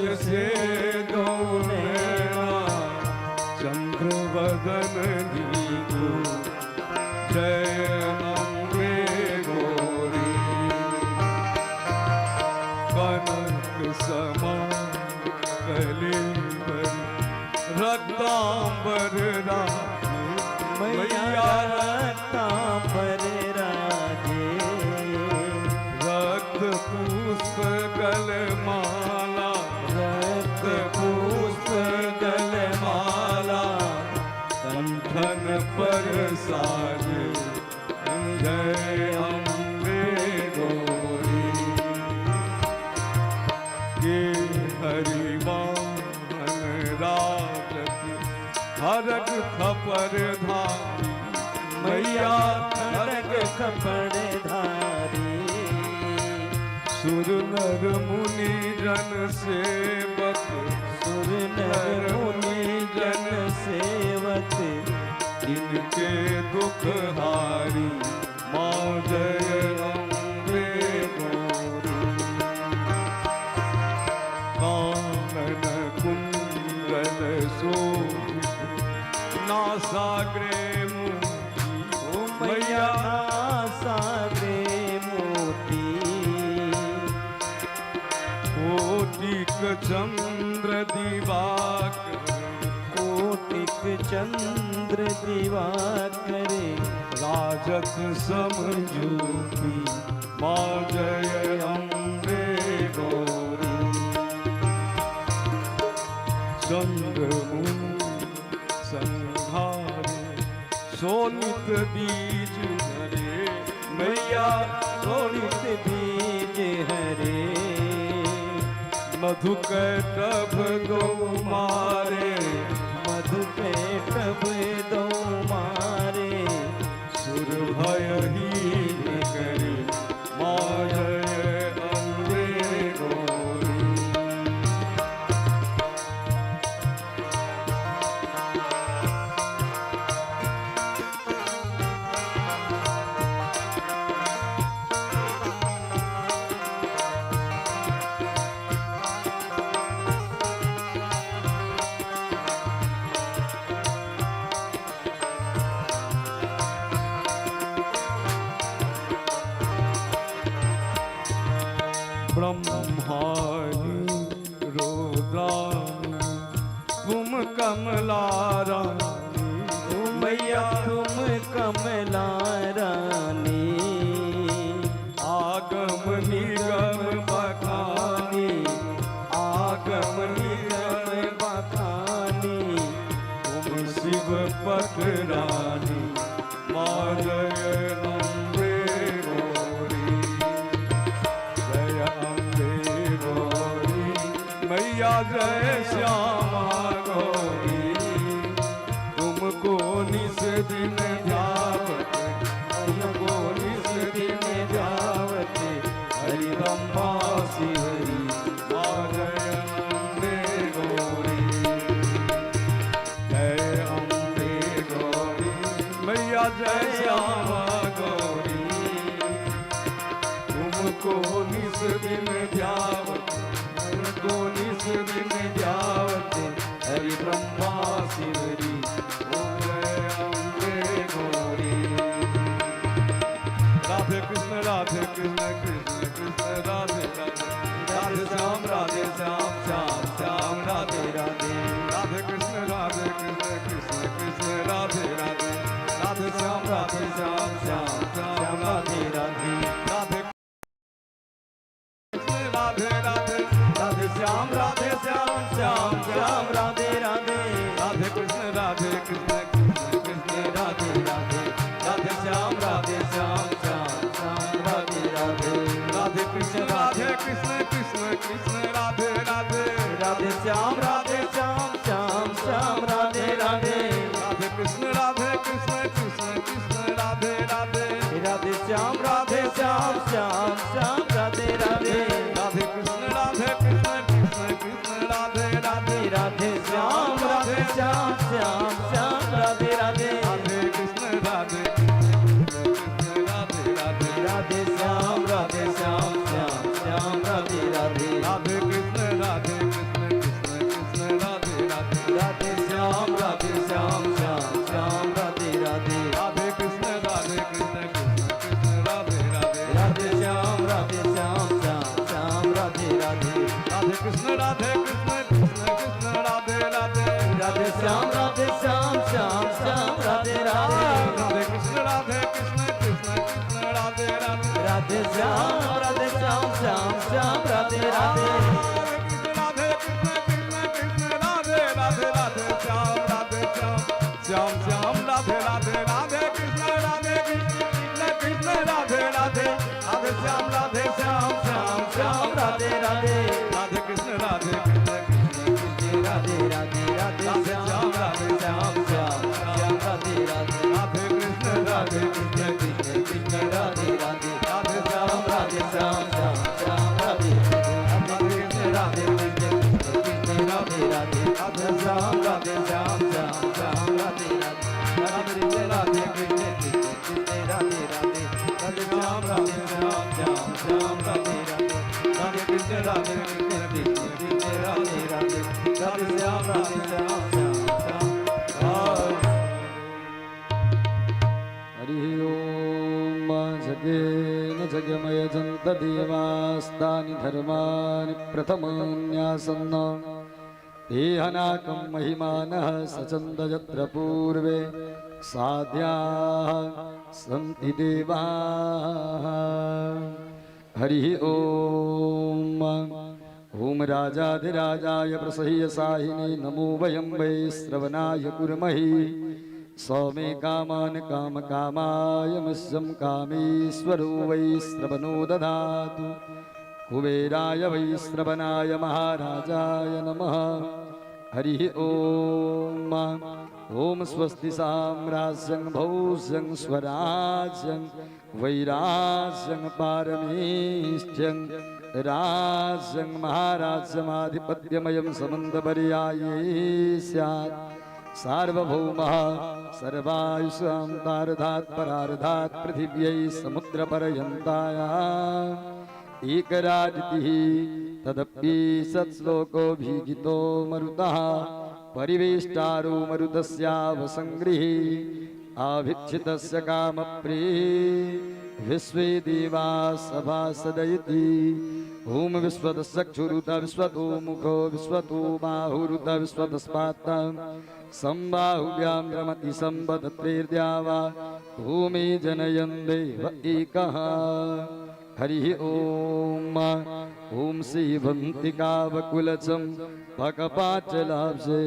जैसे दो नैना, चंद्रवदन नीतू, जय अम्बे गौरी। कनक समान कलेवर, रक्तांबर राजे, मैया मैया रक्तांबर राजे। रक्त पुष्प गल माला, रक्त पुष्प गल माला, कंठन पर साजे, जय अम्बे गौरी। के हरिवाहन राजत, खरग खपर धारी, मैया खड़ग खपड़ धारी। सुर नर मुनि जन सेवक, सुर नर मुनि जन सेवत, इनके दुख हारी, माँ जय अम्बे गौरी। कानन कुंडल शोभित, नासाग्रे मोती, ओ मैया नासाग्रे मोती। कोटिक चंद्र दिवाकर, कोटिक चंद्र दिवाकर, राजत सम ज्योति, माँ जय अम्बे गौरी। चंद्र संहारे, शोणित बीज हरे, मैया शोणित बीज हरे। मधुकैटभ दो मारे, मधुकैटभ दो मारे, सुर भयहीन करे, माँ जय अम्बे गौरी। ब्रह्मादि रुद्रादि, तुम कमला रानी, ओ मैया तुम कमला रानी। आगम निगम बखानी, आगम निगम बखानी, तुम शिव पट रानी, माँ जय अम्बे गौरी। जय अम्बे गौरी, मैया जय श्यामा गौरी। तुमको निस दिन ध्यावत, तुमको निस दिन ध्यावत, हरि ब्रह्मा शिवरी, माँ जय अम्बे गौरी। जय अम्बे गौरी, मैया जय श्यामा गौरी। तुमको निस दिन ध्यावत, तुमको निस दिन ध्यावत, हरि ब्रह्मा शिवरी। जय अम्बे गौरी। राधे कृष्ण राधे कृष्ण कृष्ण कृष्ण राधे राधे, राधे श्याम राधे श्याम श्याम श्याम राधे राधे। राधे कृष्ण राधे कृष्ण कृष्ण कृष्ण राधे राधे, राधे श्याम राधे श्याम श्याम श्याम राधे राधे। राधे कृष्ण राधे राधे, राधे श्याम राधे श्याम श्याम श्याम राधे राधे। राधे कृष्ण राधे कृष्ण कृष्ण कृष्ण राधे राधे, राधे श्याम राधे श्याम श्याम श्याम राधे राधे। राधे कृष्ण राधे कृष्ण कृष्ण कृष्ण राधे राधे, राधे श्याम राधे श्याम श्याम श्याम राधे राधे। राधे कृष्ण राधे कृष्ण कृष्ण कृष्ण राधे राधे, राधे श्याम राधे श्याम श्याम श्याम राधे राधे। राधे कृष्ण राधे कृष्ण कृष्ण कृष्ण राधे राधे, राधे श्याम राधे श्याम श्याम श्याम राधे राधे। राधे कृष्ण राधे कृष्ण कृष्ण राधे राधे, राधे श्याम राधे श्याम श्याम श्याम राधे राधे। राधे कृष्ण राधे कृष्ण राधे कृष्ण कृष्ण कृष्ण राधे राधे। राधे श्याम राधे श्याम श्याम श्याम राधे राधे। राधे कृष्ण राधे कृष्ण कृष्ण कृष्ण राधे राधे। राधे श्याम राधे श्याम श्याम श्याम राधे राधे। राधे कृष्ण कृष्ण कृष्ण राधे राधे, राधे श्याम राधे श्याम श्याम श्याम राधे राधे। राधे कृष्ण राधे कृष्ण कृष्ण कृष्ण राधे राधे, राधे श्याम राधे श्याम श्याम श्याम राधे राधे। राधे कृष्ण राधे कृष्ण कृष्ण कृष्ण राधे राधे। राधे राधे श्याम राधे श्याम श्याम श्याम राधे राधे। राधे कृष्ण राधे कृष्ण कृष्ण कृष्ण राधे राधे। राधे श्याम राधे श्याम श्याम श्याम राधे राधे। कृष्ण राधे कृष्ण कृष्ण कृष्ण राधे राधे। राधे श्याम राधे श्याम श्याम श्याम राधे राधे। राधे कृष्ण राधे कृष्ण कृष्ण कृष्ण राधे राधे। राधे श्याम राधे श्याम श्याम श्याम राधे राधे। राधे कृष्ण राधे कृष्ण कृष्ण कृष्ण राधे राधे। राधे श्याम राधे श्याम श्याम श्याम राधे। हरिः ॐ। जगेन जगमयजन्तदेवास्तानि धर्माणि प्रथमान्यासन्न देहनाकं महिमानः सचन्द यत्र पूर्वे साध्याः सन्ति देवाः। हरिः ॐ। ॐ राजाधिराजाय प्रसह्य साहिने नमो वयं वै श्रवणाय कुर्महि। स मे कामान् काम कामाय मह्यं कामेश्वरो वै श्रवणो ददातु। कुबेराय वै श्रवणाय महाराजाय नमः। हरिः ॐ। ॐ स्वस्ति साम्राज्यं भौज्यं स्वराज्यं वैराज्यं पारमेष्ठ्यं राज्यं महाराज्यमाधिपत्यमयं समन्तपर्याये स्यात्। सार्वभौमः सर्वायुषां तारधात् परार्धात् पृथिव्यै समुद्रपर्यन्ताया एकराजितिः। तदपि सत्श्लोकोऽभिगीतो मरुतः परिवेष्टारो मरुतस्यावसंगृहे आभिक्षितस्य कामप्रिये विश्वे देवा सभासदयति। ॐ विश्वतश्चक्षुरुत विश्वतो मुखो विश्वतो बाहुरुत विश्वतस्पात् संबाहुभ्यां रमति संवदत्रेर्द्या वा भूमि जनयन् देव एकः। हरिः ॐ। ॐ श्रीवन्तिकावकुलचं पकपाचलाब्जे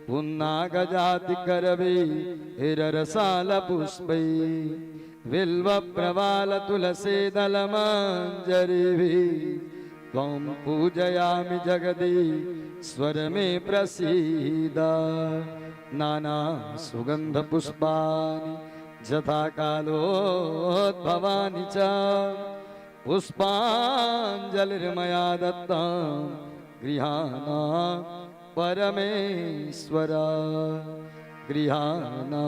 पुन्नागजातिकरवे हिररसालपुष्पै बिल्वप्रवालतुलसीदलमञ्जरीभिः त्वं पूजयामि जगदीश्वर मे प्रसीद। नानासुगन्धपुष्पाणि यथा कालोद्भवानि च पुष्पाञ्जलिर्मया दत्तं गृहाणा परमेश्वर, गृहाणा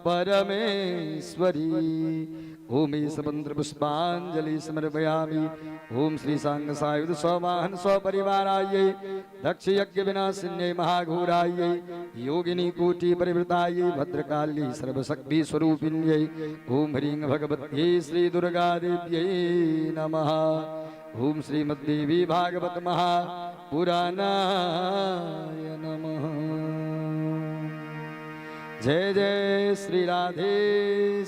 परमेश्वरी। ओम मंत्र पुष्पांजलि समर्पयामि। ओम श्री सांग सायुध स्ववाहन स्वपरिवारायै दक्ष यज्ञ विनाशिन्यै महाघोरायै योगिनी कोटि परिवृतायै भद्रकाल्यै सर्वशक्ति स्वरूपिण्यै ओम ह्रीं भगवत्यै श्री दुर्गा देव्यै नमः। ओम श्रीमद्देवी भागवत महापुराणाय नमः। जय जय श्री राधे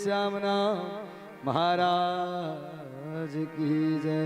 श्याम नाम महाराज की जय।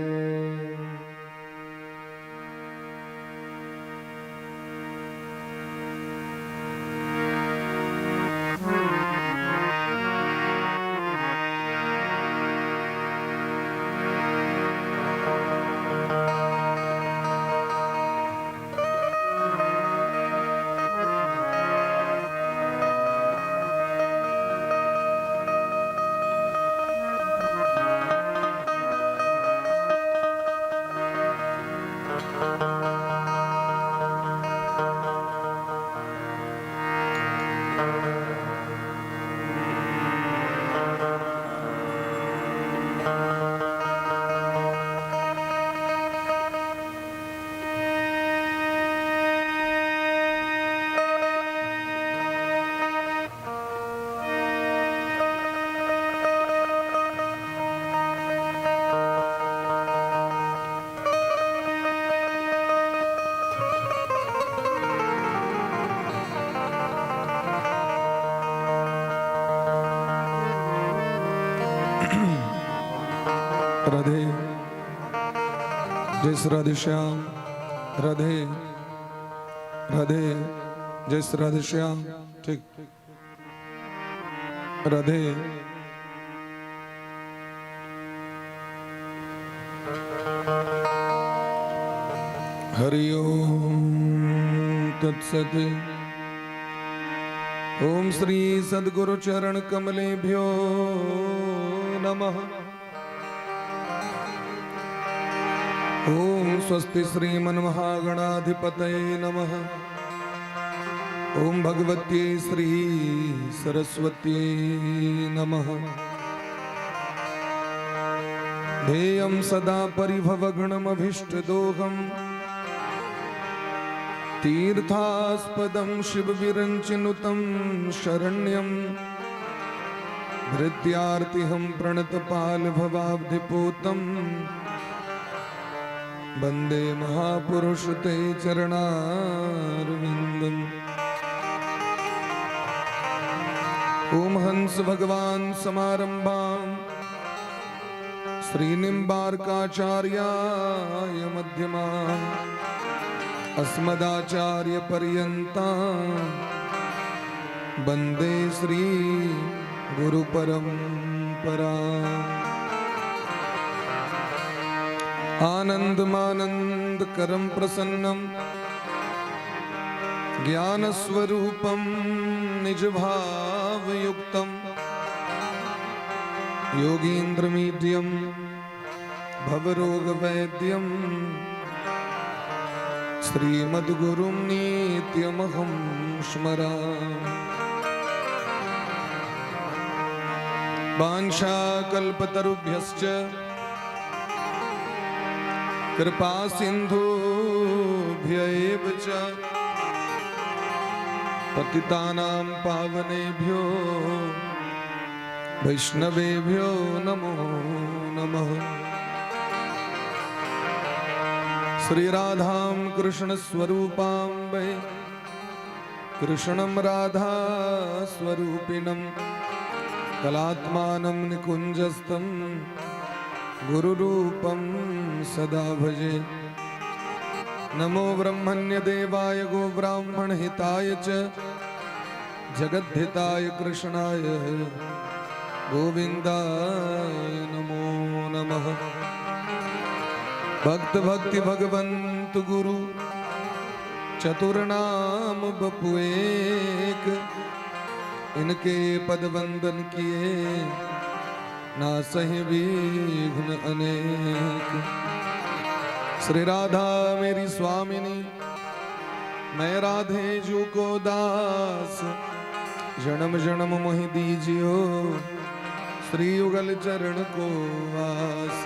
राधे। जय श्री राधे श्याम, राधे राधे। जय श्री राधे श्याम। ठीक, राधे। हरि ओम तत्सत। ओम श्री सद्गुरु चरण कमलेभ्यो नमः। ओम स्वस्ति श्रीमन्महागणाधिपतये नमः। ओम भगवत्यै श्री सरस्वत्यै नमः। ध्येयं सदा परिभवगणमभीष्टदोहम् तीर्थास्पदं शिवविरञ्चिनुतं शरण्यं भृत्यार्तिहं प्रणतपालभवाब्धिपूतं वन्दे महापुरुष ते चरणारविन्दम्। ॐ हंस भगवान् समारम्भां श्रीनिम्बार्काचार्याय मध्यमाम् अस्मदाचार्य पर्यन्तां वन्दे श्री गुरुपरम्परा। आनन्दमानन्द करं प्रसन्नं ज्ञानस्वरूपं निजभावयुक्तं योगीन्द्रमीड्यं भवरोगवैद्यं श्रीमद्गुरुं नित्यमहं स्मरामि। वाञ्छाकल्पतरुभ्यश्च कृपा सिन्धुभ्य एव च पतितानां पावनेभ्यो वैष्णवेभ्यो नमो नमः। श्री राधां कृष्ण स्वरूपां वै कृष्णं राधा स्वरूपिणं कलात्मानं निकुञ्जस्थं गुरुरूपं सदा भजे। नमो ब्रह्मण्यदेवाय गोब्राह्मणहिताय च जगद्धिताय कृष्णाय गोविन्दाय नमो नमः। भक्त भक्ति भगवंत गुरु चतुर नाम बपु एक, इनके पद वंदन किए ना सही विघ्न अनेक। श्री राधा मेरी स्वामिनी, मैं राधे जू को दास, जन्म जन्म मोहि दीजियो श्री युगल चरण को वास।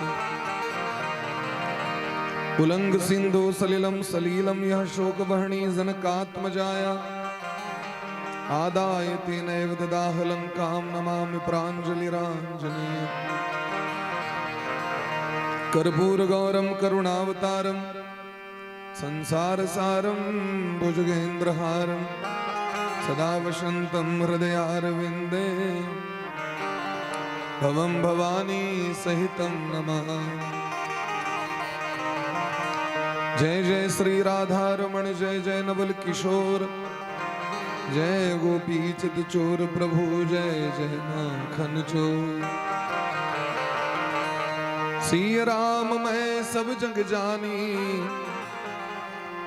उलंग सिंधु सलिलम सलीलम यह शोक वहणी जनकात्मजाया, आदाय तेनैव ददाह लंकां नमामि प्राञ्जलिराञ्जनेय। कर्पूर गौरम करुणावतारम संसार सारम भुजगेन्द्रहारम सदा वसन्तं हृदयारविन्दे भवं भवानी सहितं नमः। जय जय श्री राधा रमण जय जय नवल किशोर जय गोपी चित चोर प्रभु जय जय माखन चोर। सिय राम मैं सब जग जानी,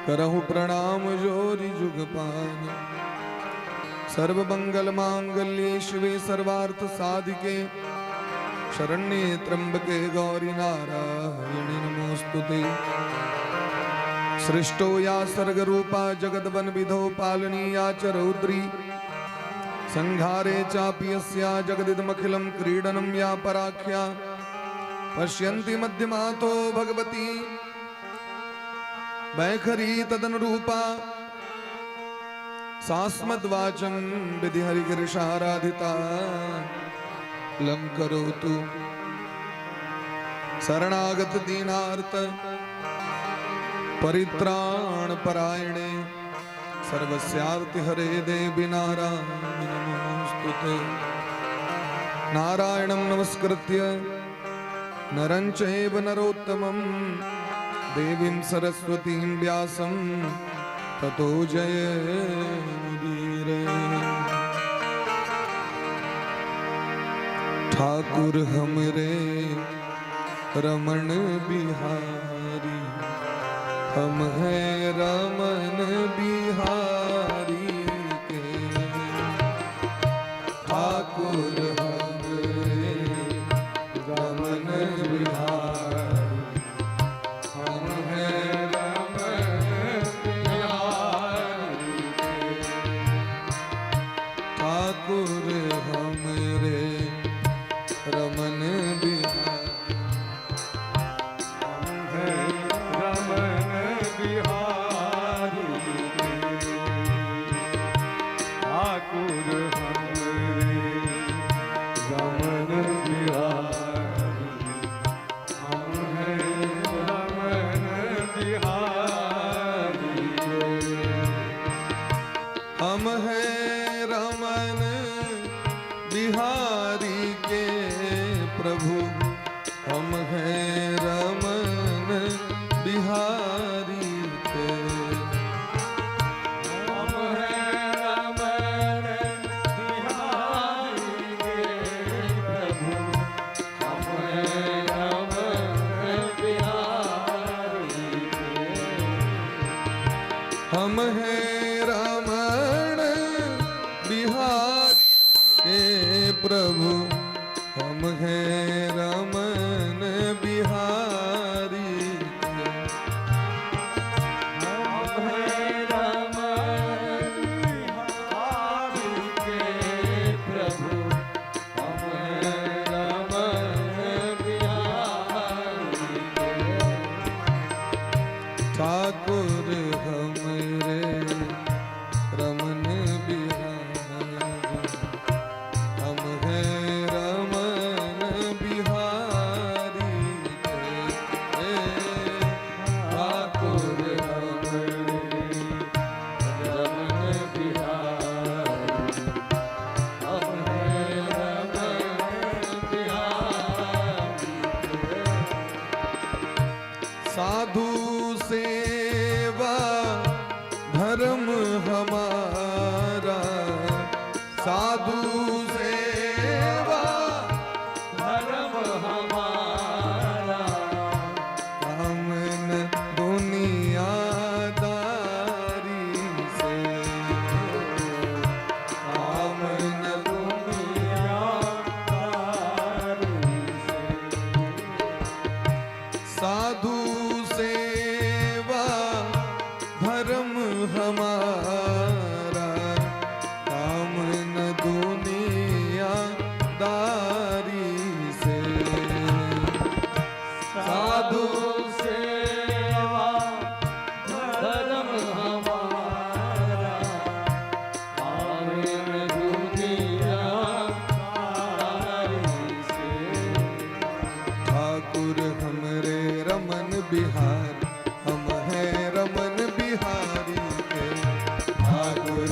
करहु प्रणाम जोरी जुग पानी। सर्व मंगल मांगल्ये शिवे सर्वार्थ साधिके, शरण्ये त्र्यंबके गौरी नारायणि नमोस्तुते। सृष्टो या सर्गरूपा जगद्वन विधौ पालनी या च रौद्री, संहारे चापि यस्या जगदिदमखिलं क्रीडनं या पराख्या, पश्यन्ति मध्यमातो भगवती वैखरी तदनुरूपा, सास्मद्वाचं विधिहरिगिरिशाराधिता लंकरोतु। शरणागत दीनार्त परित्राण परायणे, सर्वस्यार्ति हरे देवी नारायण नमोस्तुते। नारायणं नमस्कृत्य नरं चैव नरोत्तमं देवीं सरस्वतीं व्यासं ततो जयमुदीरये। ठाकुर हमरे रमण बिहारी, हम हैं रमन बिहारी के। ठाकुर हमरे रमन बिहारी, हम हैं रमन बिहारी के। ठाकुर हमरे रमन बिहारी, रमन बिहारी के। ठाकुर हमरे रमन बिहारी, हम हैं रमन बिहारी के। हम हैं रमन बिहारी के प्रभु, हम हैं रमन बिहारी के। हम हैं रमन बिहारी के प्रभु, हम हैं रमन बिहारी के। हम हैं रमन बिहारी के प्रभु, हम हैं रमन बिहारी के। हम हैं रमन बिहारी के प्रभु, हम हैं रमन बिहारी के। ठाकुर हमरे रमन बिहारी, हम हैं रमन बिहारी के। ठाकुर हमरे रमन बिहारी, हम हैं रमन बिहारी के। साधु सेवा धर्म हमारा, साधु सेवा धर्म हमारा, काम न दुनियादारी से, काम न दुनियादारी से। साधु सेवा धर्म हमारा, काम न दुनियादारी से। साधु सेवा धर्म हमारा, काम न दुनियादारी से। ठाकुर हमरे रमन बिहारी, हम हैं रमन बिहारी के। ठाकुर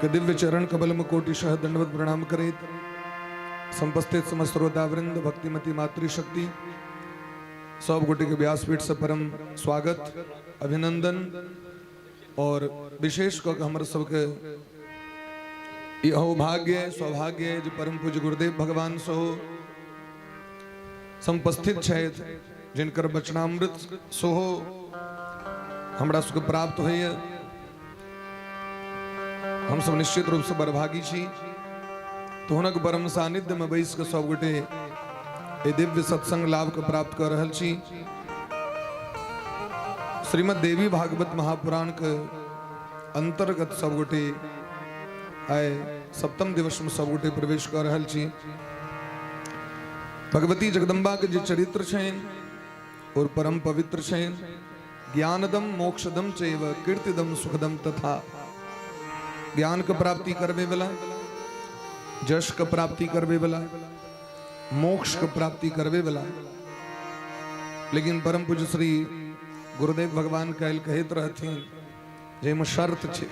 के दिव्य चरण कमल में कोटिशः दंडवत प्रणाम करैत समुपस्थित समस्त श्रोतावृंद, भक्तिमती मातृशक्ति सब गोटे के व्यासपीठ से परम स्वागत, अभिनंदन और विशेष कऽ के हमर सबके ई अहोभाग्य सौभाग्य जे परम पूज्य गुरुदेव भगवान सेहो समुपस्थित छथि, जिनकर वचनामृत सेहो हमरा सबके प्राप्त होइए। हमसब निश्चित रूपसँ बड़भागी छी। तऽ हुनक परम सानिध्यमे बैस कऽ सब गोटे एहि दिव्य सत्संग लाभके प्राप्त कऽ रहल छी। श्रीमद देवी भागवत महापुराण के अंतर्गत सब गोटे आइ सप्तम दिवस में सब गोटे प्रवेश कऽ रहल छी। भगवती जगदम्बा के जे चरित्र छनि और परम पवित्र छनि। ज्ञानदम मोक्षदम चैव कीर्तिदम सुखदम तथा, ज्ञान के प्राप्ति करबे वाला, जश के प्राप्ति करबे वाला, मोक्ष के प्राप्ति करबे वाला। लेकिन परम पूज्य श्री गुरुदेव भगवान काल्हि कहैत रहथिन जाहिमे शर्त छै।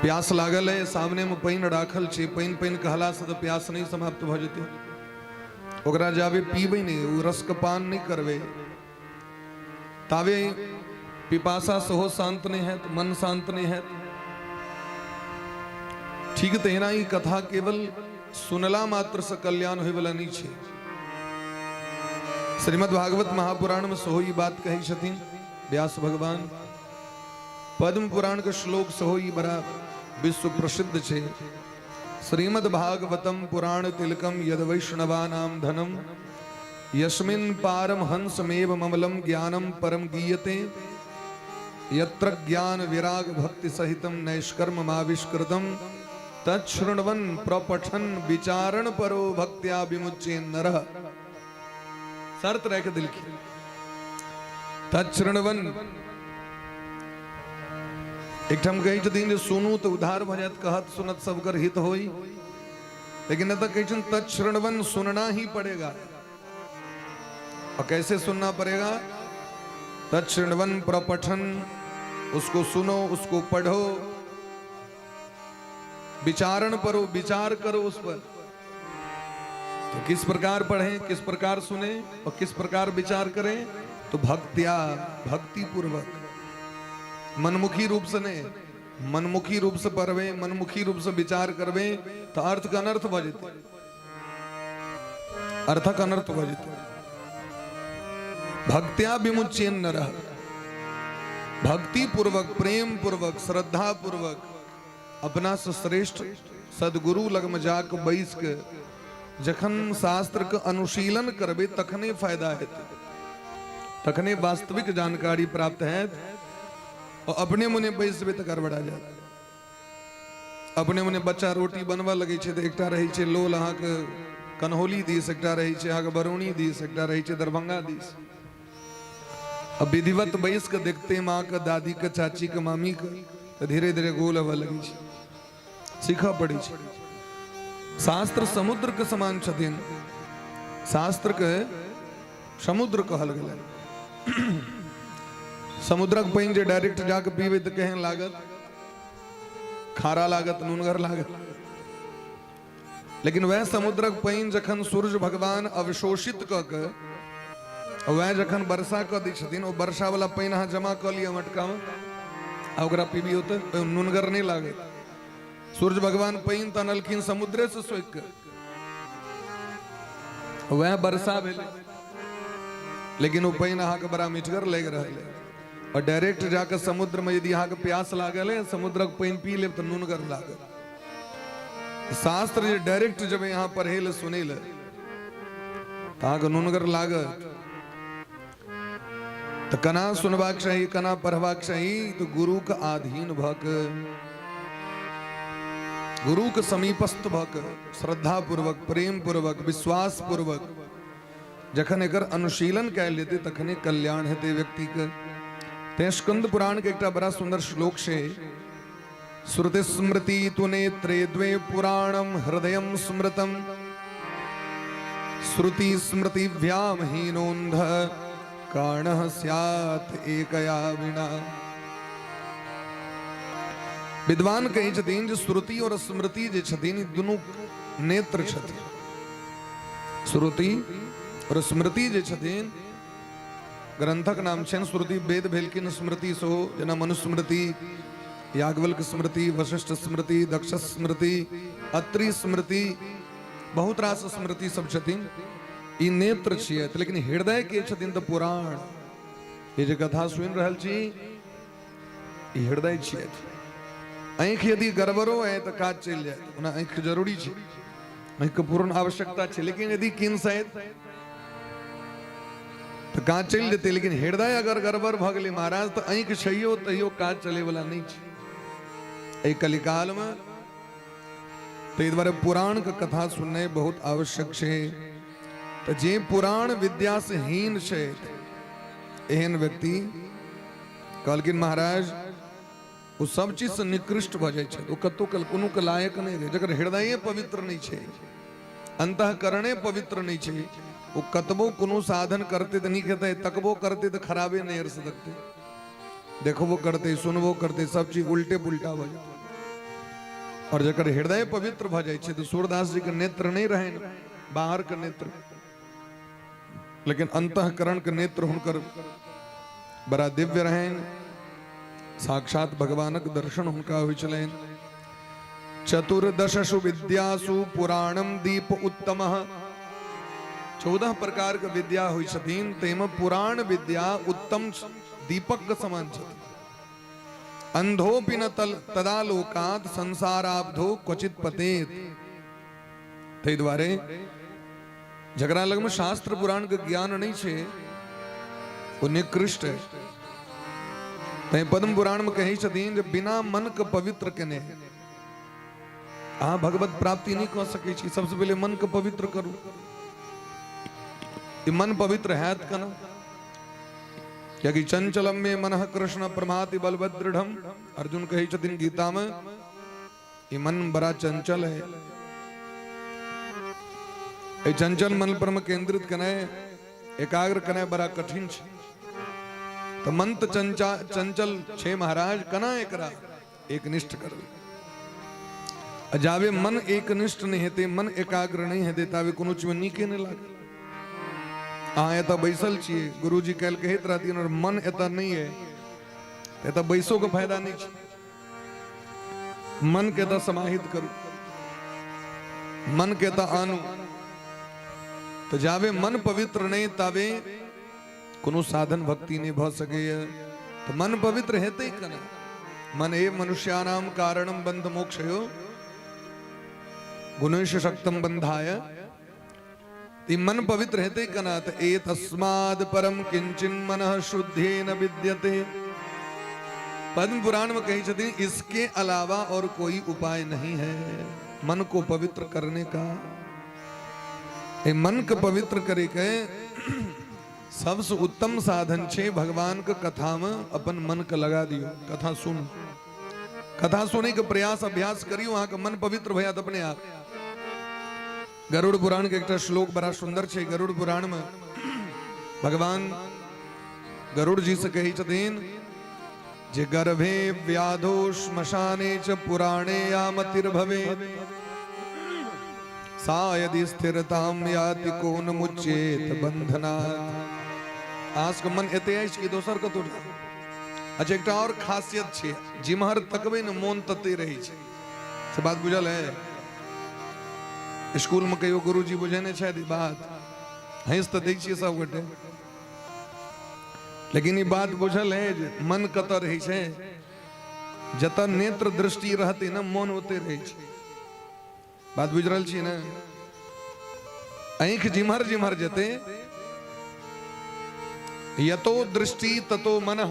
प्यास लागल है, सामने में पानि राखल छै, पानि पानि कहला से तऽ प्यास नहि समाप्त भऽ जेतै। ओकरा जाबे पीबै नहि, ओ रसके पान नहि करबै, ताबे पिपासा सेहो शांत नहि हैत, मन शांत नहि हैत। ठीक तहिना ई कथा केवल सुनला मात्र से कल्याण होयवला नहि छै। श्रीमद् भागवत महापुराण में सेहो ई बात कहै छथिन व्यास भगवान। पद्म पुराण के श्लोक सेहो ई बड़ा विश्व प्रसिद्ध छै। श्रीमद् भागवतम पुराण तिलकम यद वैष्णवानाम धनम यस्मिन् पारमहंसमेव ममलम ज्ञानम परम गीयते यत्र ज्ञान विराग भक्ति सहितम नैष्कर्ममाविष्कृतम तच्छृण्वन् प्रपठन विचारण परो भक्त्या विमुच्ये नरः। शर्त राखि देलखिन, तच्छृण्वन्। एकठाम कहै छथिन जे सुनू तऽ उद्धार भऽ जायत, कहत सुनत सबकर हित होई। लेकिन एतऽ कहै छथिन तच्छृण्वन्, सुनना ही पड़ेगा। और कैसे सुनना पड़ेगा? तच्छृण्वन् प्रपठन, उसको सुनो, उसको पढ़ो, विचारण परो, विचार करो उस पर। तो किस प्रकार पढ़ें, किस प्रकार सुने और किस प्रकार विचार करें? तो भक्त्या, भक्ति पूर्वक, मनमुखी रूप से नहीं। मनमुखी रूप से पढ़वे, मनमुखी रूप से विचार करवे तो अर्थ का अनर्थ भऽ जेतै, अर्थक अनर्थ भऽ जेतै। भक्त्या विमुच्येन नरः, भक्ति पूर्वक, प्रेम पूर्वक, श्रद्धा पूर्वक अपना से श्रेष्ठ सदगुरु लग में जाके बैस के जखन शास्त्र के अनुशीलन करबे तखने फायदा हेतै, तखने वास्तविक जानकारी प्राप्त हैत। और अपने मने बैस जेबै तऽ गड़बड़ा जायत। अपने मने बच्चा रोटी बनबऽ लगै छै तऽ एकटा रहै छै लोल अहाँके कन्हौली दिस, एकटा रहै छै अहाँके बरौनी दिस, एकटा रहै छै दरभंगा दिस। अब विधिवत बैस के देखते माँ के, दादी के, चाची के, मामी के, तऽ धीरे धीरे गोल अबऽ लगै छै, सीखऽ पड़ै छै। शास्त्र समुद्र के समान छथिन, शास्त्र के समुद्र कहल गेलै। समुद्रक पानि जे डायरेक्ट जाके पीबै तऽ केहन लागत? खारा लागत, नूनगर लागत। लेकिन वएह समुद्रक पानि जखन सूर्य भगवान अवशोषित कऽ के वएह जखन वर्षा कऽ दै छथिन, ओ वर्षा वाला पानि अहाँ जमा कऽ लिअ मटकामे आ ओकरा पीबियौ तऽ नूनगर नहि लागत। सूर्य भगवान पानि तऽ अनलखिन समुद्रे से सोखि कऽ, वएह वर्षा भेलै, लेकिन ओ पानि अहाँके बड़ा मिठगर लागि रहल है। और डायरेक्ट जाके समुद्र में यदि अहाँके प्यास लागल है, समुद्रक पानि पी लेब तऽ नूनगर लागत। शास्त्र जे डायरेक्ट जेबै अहाँ पढ़ै लए, सुनै लए, तऽ अहाँके नूनगर लागत। तऽ केना सुनबाक चाही, केना पढ़बाक चाही? तऽ गुरुके अधीन भऽ के, गुरुके समीपस्थ भऽ के, श्रद्धापूर्वक, प्रेम पूर्वक, विश्वास पूर्वक जखन एकर अनुशीलन कयल जेतै तखने कल्याण हेतै व्यक्तिके। तें स्कंद पुराण के एकटा बड़ा सुंदर श्लोक छै, श्रुति स्मृति तु नेत्रे द्वे पुराणम हृदय स्मृतम श्रुति स्मृतिभ्याम हीनोन्ध काणः स्यात् एकया विना। विद्वान कहै छथिन जे श्रुति और स्मृति जे छथिन ई दुनू नेत्र छथिन। श्रुति और स्मृति जे छथिन, ग्रंथक नाम छनि श्रुति, वेद भेलखिन स्मृति सेहो, जेना मनुस्मृति, याज्ञवल्क्य स्मृति, वशिष्ठ स्मृति, दक्ष स्मृति, अत्रि स्मृति, बहुत रास स्मृति सब छथिन। ई नेत्र छियै, लेकिन हृदय के छथिन तऽ पुराण। ई जे कथा सुनि रहल छी ई हृदय छियै। आँखि यदि गड़बड़ो है तऽ काज चलि जायत, ओना आँखि जरूरी छै, आँखिके पूर्ण आवश्यकता छै, लेकिन यदि किनसैत तऽ काज चलि जेतै। लेकिन हृदय अगर गड़बड़ भऽ गेलै महाराज तऽ आँखि छैयो तैयो काज चलैवला नहि छै एहि कलिकालमे। ताहि दुआरे पुराणके कथा सुननाइ बहुत आवश्यक छै। तऽ जे पुराण विद्यासँ हीन छै एहन व्यक्ति कहलखिन महाराज ओ सब चीजसँ निकृष्ट भऽ जाइ छै, ओ कतहु कोनो के लायक नहि रहै। जकर हृदये पवित्र नहि छै, अंतःकरणे पवित्र नहि छै, ओ कतबो कोनो साधन करतै तऽ नीक हेतै, तकबो करतै तऽ खराबे नहि से देखतै, देखबो करतै सुनबो करतै सब चीज उल्टे पुल्टा भऽ जेतै। और जकर हृदय पवित्र भऽ जाइ छै तऽ सूरदास जी के नेत्र नहि रहनि बाहर के नेत्र, लेकिन अंतःकरण के नेत्र हुनकर बड़ा दिव्य रहनि। साक्षात भगवानक दर्शन हुनका होइ छलनि। चतुर्दशसु विद्यासु पुराणम दीप उत्तम, 14 प्रकार के विद्या होइ छथिन, ताहिमे पुराण विद्या उत्तम दीपक के समान छथिन। अंधोपि न तल तदा लोकात संसाराब्धो क्वचित पतेत। ताहि दुआरे जकरा लगमे शास्त्र पुराण के ज्ञान नहीं छै ओ निकृष्ट है। तैं पद्म पुराण में कहै छथिन जे बिना मन के पवित्र केने अहाँ भगवत प्राप्ति नहीं कऽ सकै छी। सबसे पहिले मन के पवित्र करू। ई मन पवित्र हैत केना? कियाकि चंचलम में मनः कृष्ण प्रमाति बलवद दृढ़म। अर्जुन कहै छथिन गीता में ई मन बड़ा चंचल है, एहि चंचल मन पर में केंद्रित केनाइ एकाग्र केनाइ बड़ा कठिन छै। तऽ मन तऽ चंचल छै महाराज, केना एकरा एकनिष्ठ करबै? आ जाबे मन एकनिष्ठ नहि हेतै, मन एकाग्र नहि हेतै, ताबे कोनो चीजमे नीके नहि लागत। अहाँ एतऽ बैसल छियै, गुरुजी काल्हि कहैत रहथिन, और मन एतऽ नहि है, एतऽ बैसो के फायदा नहि छै। मन के तऽ समाहित करू, मन के तऽ आनू। तऽ जाबे मन पवित्र नहि ताबे कोनो साधन भक्ति नहि भऽ सकैए। तऽ मन पवित्र हेतै केना? मन ए मनुष्याणाम कारणम बंध मोक्षयो गुणेश शक्तम बंधाय। ई मन पवित्र हेतै केना? तऽ ए तस्माद परम किंचिन मनः शुद्धेन विद्यते। पद्म पुराण में कहै छथिन इसके अलावा और कोई उपाय नहीं है मन को पवित्र करने का। ए मन के पवित्र करे के सबसे उत्तम साधन छे भगवान के कथा में अपन मन के लगा दियो। कथा सुन, कथा सुने के प्रयास अभ्यास करियो, अहाँ के मन पवित्र भऽ जायत अपने आप। गरुड़ पुराण के एकटा श्लोक बड़ा सुंदर छै। गरुड़ पुराण में भगवान गरुड़ जी से कहै छथिन जे गर्भे व्याधो श्मशाने च पुराणे यामतिर्भवेत् सा यदि स्थिरताम याति कोन मुच्येत बंधनात्। आस के मन एते अछि कि दोसर कतौ जाय। अच्छा एकटा और खासियत छै, जिम्हर तकबै ने मोन तते रहै छै। से बात बुझल है? स्कूल में कहियो गुरुजी बुझेने छथि ई बात? हँसि तऽ दै छियै सब गोटे, लेकिन ई बात बुझल है जे मन कतऽ रहै छै? जतऽ नेत्र दृष्टि रहतै ने मन ओते रहै छै। बात बुझि रहल छी ने? आँखि जिम्हर जिम्हर जेतै, यतो दृष्टि ततो मनः,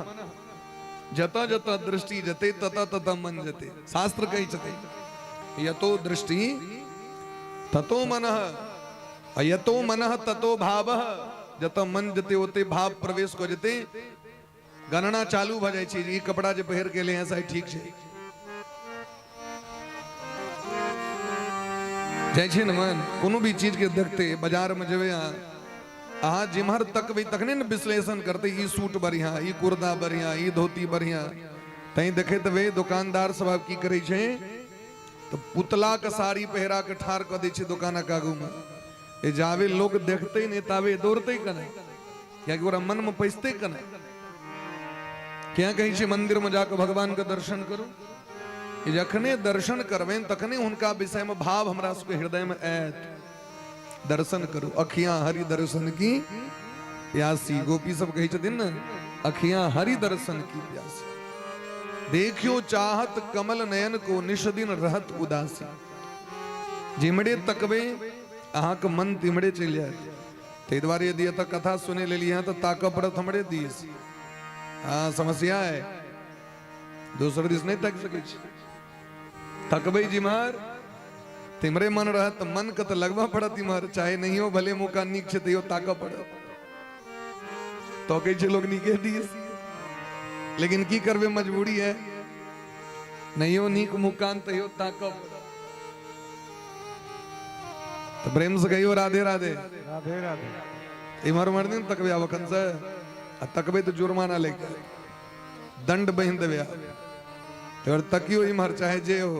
जतऽ जतऽ दृष्टि जेतै ततऽ ततऽ मन जेतै। शास्त्र कहै छथिन यतो दृष्टि ततो मनः, आ यतो मनः ततो भावः। जतऽ मन जेतै ओते भाव प्रवेश कऽ जेतै। गणना चालू भऽ जाइ छै जे ई कपड़ा जे पहिर के एलै हँ से ठीक छै, जाइ छै ने मन। कोनो भी चीज के देखते बाजार में जेबै अहाँ, अहाँ जिम्हर तकबै तखने ने विश्लेषण करतै, ई सूट बढ़िया, ई कुर्ता बढ़िया, ई धोती बढ़िया। तैं देखैत हेबै दोकानदार सब आब की करै छै तऽ पुतलाके साड़ी पहिरा कऽ ठाढ़ कऽ दै छै दोकानक आगूमे। ए जाबे लोक देखतै नहि ताबे दौड़तै केना, कियाकि ओकरा मनमे पैसतै केना। किया कहै छै मंदिरमे जाकऽ भगवानके दर्शन करू? जखने दर्शन करबनि तखने हुनका विषयमे भाव हमरा सबके हृदयमे आयत। दर्शन करू, अखियां हरि दर्शन की प्यासी। गोपी सब कहै छथिन ने, अखियां हरि दर्शन की प्यासी, देखियो चाहत कमल नयन को निश दिन रहत उदासी। जिम्हरे तकबै अहाँके मन तिम्हरे चलि जायत। ताहि दुआरे यदि एतऽ कथा सुनै लेलियै हँ तऽ ताकऽ पड़त हमरे दिस। हँ, समस्या है, दोसर दिस नहि ताकि सकै छी। तकबै जिम्हर तिम्हरे मन रहत, तऽ मन के तऽ लगबऽ पड़त इम्हर, चाहे नहियो भले मौका नीक छै तैयो ताकऽ पड़त। तकै छै लोक नीके दिस, लेकिन की करबै, मजबूरी है। नहियो नीक मुकान तैयो ताकऽ पड़त। तऽ प्रेम से कहियो राधे राधे। राधे राधे। इम्हर उम्हर नहि तकबै आब एखन से, आ तकबै तऽ जुर्माना लागि जायत, दंड बान्हि देबै आब। तऽ तकियो इम्हर चाहे जे हो,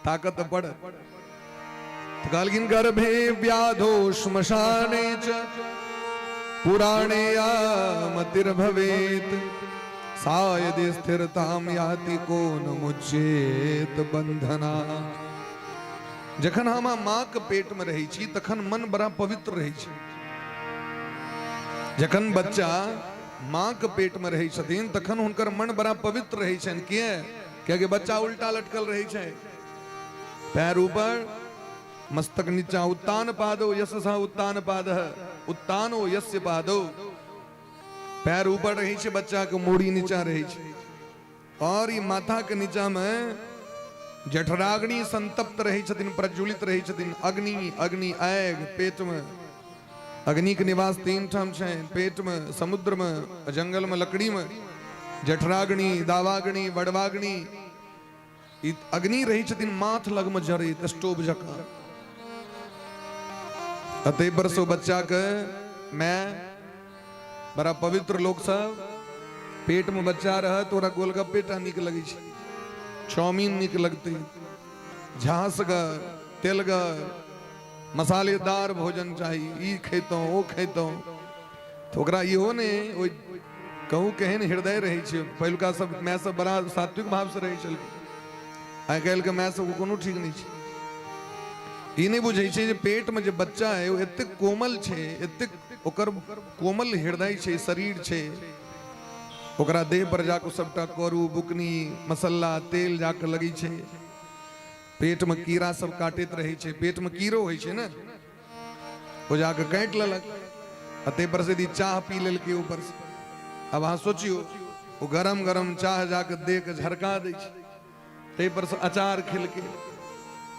ताकत पड़त। तऽ कहलखिन गर्भे व्याधो श्मशाने च पुराणे या मतिर्भवेत् सा यदि स्थिरताम याति को न मुच्येत बंधना। जखन हम माँ के पेट में रहै छी तखन मन बड़ा पवित्र रहै छै। जखन बच्चा माँ के पेट में रहै छथिन तखन हुनकर मन बड़ा पवित्र रहै छनि। किए? कियाकि बच्चा उल्टा लटकल रहै छै, पैर ऊपर मस्तक नीचा। उत्तान पादो यश सह उत्तान पाद उत्तानो यस्य पादो। पैर ऊपर रहै छै बच्चा के, मूड़ी नीचा रहै छै, और ई माथा के नीचा में जठराग्नि संतप्त रहै छथिन, प्रज्वलित रहै छथिन। अग्नि अग्नि आग पेट में, अग्नि के निवास 3 ठाम छै, पेट में, समुद्र में, जंगल में, लकड़ी में। जठराग्नि, दावाग्नि, बड़वाग्नि, ई अग्नि रहै छथिन माथ लग में जरैत स्टोव जकाँ। अतः पर सो बच्चा के मैं बड़ा पवित्र लोक सब, पेट में बच्चा रहत ओकरा गोलगप्पे टा नीक लगै छै, चाउमीन नीक लगतै, झाँसगर तेलगर मसालेदार भोजन चाही, ई खैतहुँ ओ खैतहुँ। तऽ ओकरा इहो नहि ओहि कहू केहन हृदय रहै छै। पहिलुका सब माय सब बड़ा सात्विक भावसँ रहै छलखिन, आइ काल्हिके माय सबके कोनो ठीक नहि छै। ई नहि बुझै छै जे पेटमे जे बच्चा है ओ एतेक कोमल छै, एतेक ओकर कोमल हृदय छै, शरीर छै, ओकरा देह पर जाकऽ सबटा करू बुकनी मसाला तेल जाकऽ लगै छै। पेटमे कीड़ा सब काटैत रहै छै, पेटमे कीड़ो होइ छै ने, ओ जाकऽ काटि लेलक, आ ताहि पर से यदि चाह पी लेलकै ऊपर से, आब अहाँ सोचियौ ओ गरम गरम चाह जाकऽ देह के झरका दै छै, ताहि पर से अचार खेलकै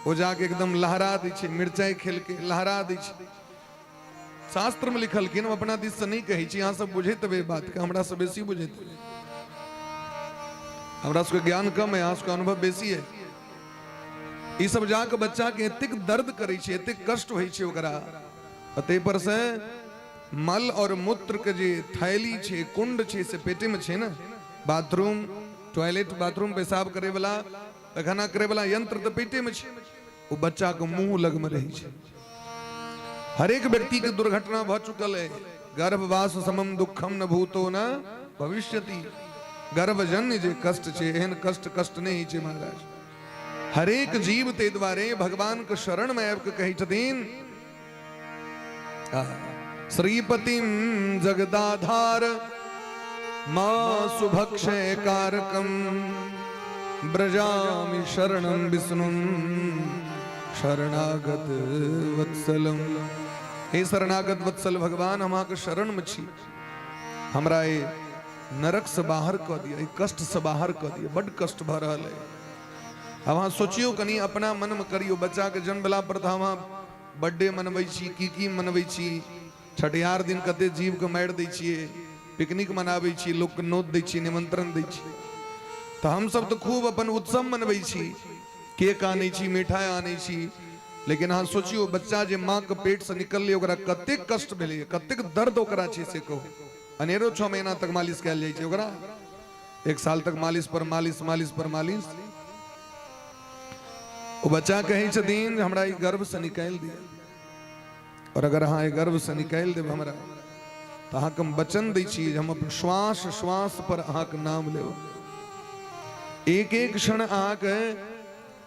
ओ जाके एकदम लहरा दै छै, मिरचाइ खेलकै लहरा दै छै। शास्त्र में लिखलखिन, हम अपना दिस से नहीं कहै छी, अहाँ सब बुझैत हेबै बात के, हमरा से बेसी बुझैत हेबै, हमरा सबके ज्ञान कम है, अहाँ सबके अनुभव बेसी है। ई सब जाके बच्चा के एतेक दर्द करै छै, एतेक कष्ट होइ छै ओकरा, आ ताहि पर से मल और मूत्र के जे थैली छै, कुंड छै, से पेटे में छै ने। बाथरूम, टॉयलेट, बाथरूम पेशाब करे वाला, पैखाना करे वाला यंत्र तऽ पेटे में छै, ओ बच्चा के मुंह लग में रहै छै। हरेक व्यक्ति के दुर्घटना भऽ चुकल है। गर्भवास समम दुखम न भूतो न भविष्यति। गर्भजन्य जे कष्ट छै, एहन कष्ट कष्ट नहि होइ छै महाराज। हरेक जीव ताहि दुआरे भगवान के शरण में आबि कऽ कहै छथिन, श्रीपतिम जगदाधार मा सुभक्षय कारकम ब्रजामि शरणं विष्णुं शरणागत वत्सलम। हे शरणागत वत्सल भगवान, हम अहाँके शरण में छी, हमरा ए नरक से बाहर कऽ दिअ, एहि कष्ट से बाहर कऽ दिअ, बड्ड कष्ट भऽ रहल है। आब अहाँ सोचियौ कनि, अपना मनमे करियौ। बच्चाके जन्म भेला पर तऽ अहाँ बर्थडे मनबै छी, की की मनबै छी, छठिहार दिन कते जीवके मारि दै छियै, पिकनिक मनाबै छी, लोकके नोत दै छी, निमंत्रण दै छी। तऽ हमसब तऽ खूब अपन उत्सव मनबै छी, केक आनै छी, मिठाइ आनै छी, लेकिन अहाँ सोचियौ बच्चा जे माँके पेटसँ निकललै ओकरा कतेक कष्ट भेलै, कतेक दर्द ओकरा छै से कहू। अनेरो 6 महीना तक मालिश कयल जाइ छै ओकरा। एक साल तक मालिश पर मालिश, मालिश पर मालिश। ओ बच्चा कहै छथिन हमरा ई गर्भ से निकालि दिअ, और अगर अहाँ ई गर्भ से निकालि देब हमरा, तऽ अहाँके हम वचन दै छी जे हम अपन श्वास श्वास पर अहाँके नाम लेब, एक एक क्षण अहाँके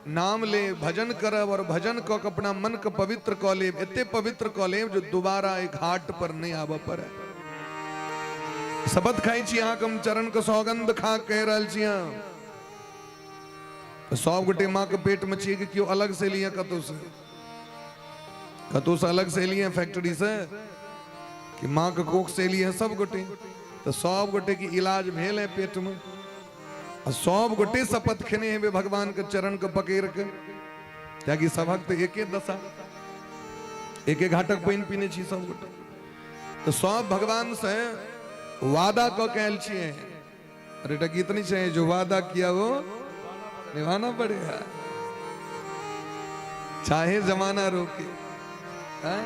नाम ले भजन करब, और भजन कऽ के अपना मन के पवित्र कऽ लेब, एते पवित्र कऽ लेब जो दोबारा एक घाट पर नहीं आबऽ पड़े। शपथ खाइ छी अहाँके हम, चरण के सौगंध खा कहि रहल छी हम। सब गोटे माँ के पेट में छियै कि केओ अलग से एलियै कतौ से? कतौ से अलग से एलियै फैक्ट्री से कि माँ के कोख से एलियै सब गोटे? तऽ सब गोटे के इलाज भेल है पेट में, आ सब गोटे शपथ खेने हेबै भगवान के चरण के पकड़ के, कियाकि सबक तऽ एके दशा, एके घाटक पानि पीने छी सब गोटे। तऽ सब भगवान से वादा कऽ के आयल छियै। अरे एकटा गीत नहीं छै, जो वादा किया वो निभाना पड़ेगा, चाहे जमाना रोके, हैं?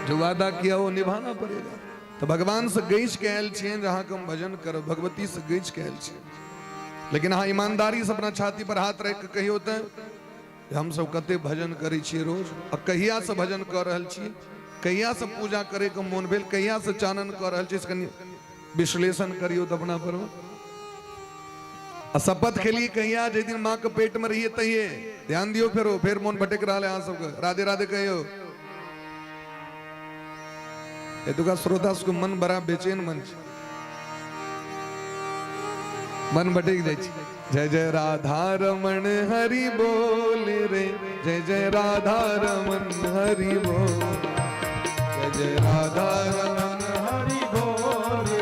जो वादा किया वो निभाना पड़ेगा। तो भगवान से गैछ के आयल छियनि जे अहाँके हम भजन करब, भगवती से गैछ के आयल छियनि। लेकिन अहाँ ईमानदारी से अपना छाती पर हाथ राखि के कहियौ तऽ जे हमसब कते भजन करै छियै रोज, आ कहिया से भजन कऽ रहल छियै, कहिया से पूजा करे के मोन भेल, कहिया से चानन कऽ रहल छियै, से कनि विश्लेषण करियौ तऽ अपना पर। आ शपथ खेलिए कहिया? जाहि दिन माँ के पेट में रहिए तहिए। ध्यान दियौ, फेरो फेर मोन भटक रहा है अहाँ सबके। राधे राधे कहियौ। एतुका श्रोता सबके मन बड़ा बेचैन मन छै, मन भटक जाइ छै। जय जय राधा रमण हरि बोल रे, जय जय राधा रमण हरि बोल, जय जय राधा रमण हरि बोल रे,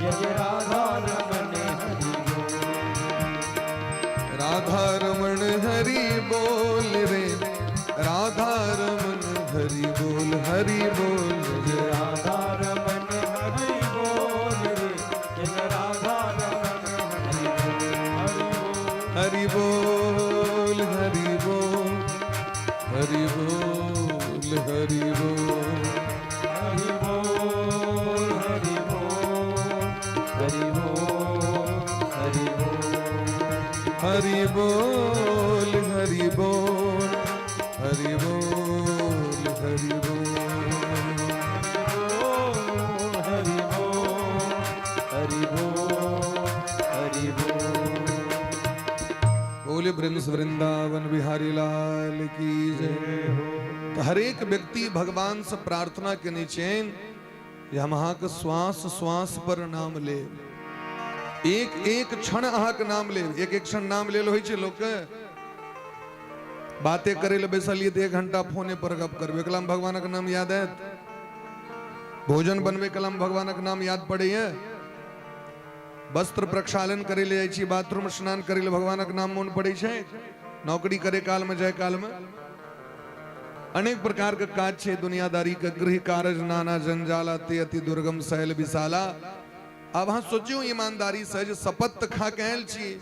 जय जय राधा रमण हरि बोल, राधा रमण हरि बोल रे, राधा रमण हरि बोल, हरि बोल, जय राधा रमण हरि बोल रे, जय राधा रमण हरि बोल, हरि बोल, हरि बोल, हरि बोल, हरि बोल, हरि बोल, हरि बोल, हरि बोल, हरि बोल, हरि बोल, हरि बोल, हरि बोल, हरि बोल, हरि बोल, हरि बोल, हरि बोल। बोले ब्रह्म वृंदावन बिहारी लाल की जय। तो हरेक व्यक्ति भगवान से प्रार्थना केने छनि जे हम अहाँके श्वास श्वास पर नाम लेब, एक एक क्षण अहाँके नाम लेब। एक एक क्षण नाम लेल होइ छै लोकके? बाते करे लए बैसलियै तऽ एक घंटा फोने पर गप करबै, एकला मे भगवानक नाम याद आयत? भोजन बनबै कला मे भगवानक नाम याद पड़ैया? वस्त्र प्रक्षालन करे ले जाइ छी, बाथरूम स्नान करे ले भगवानक नाम मोन पड़ै छै? नौकरी करे काल में, जाय काल में, अनेक प्रकार के काज छै दुनियादारी के, गृह कारज नाना जंजाला, ते अति दुर्गम सैल विशाला। आब अहाँ सोचियौ ईमानदारी से जे शपथ खा के आयल छी,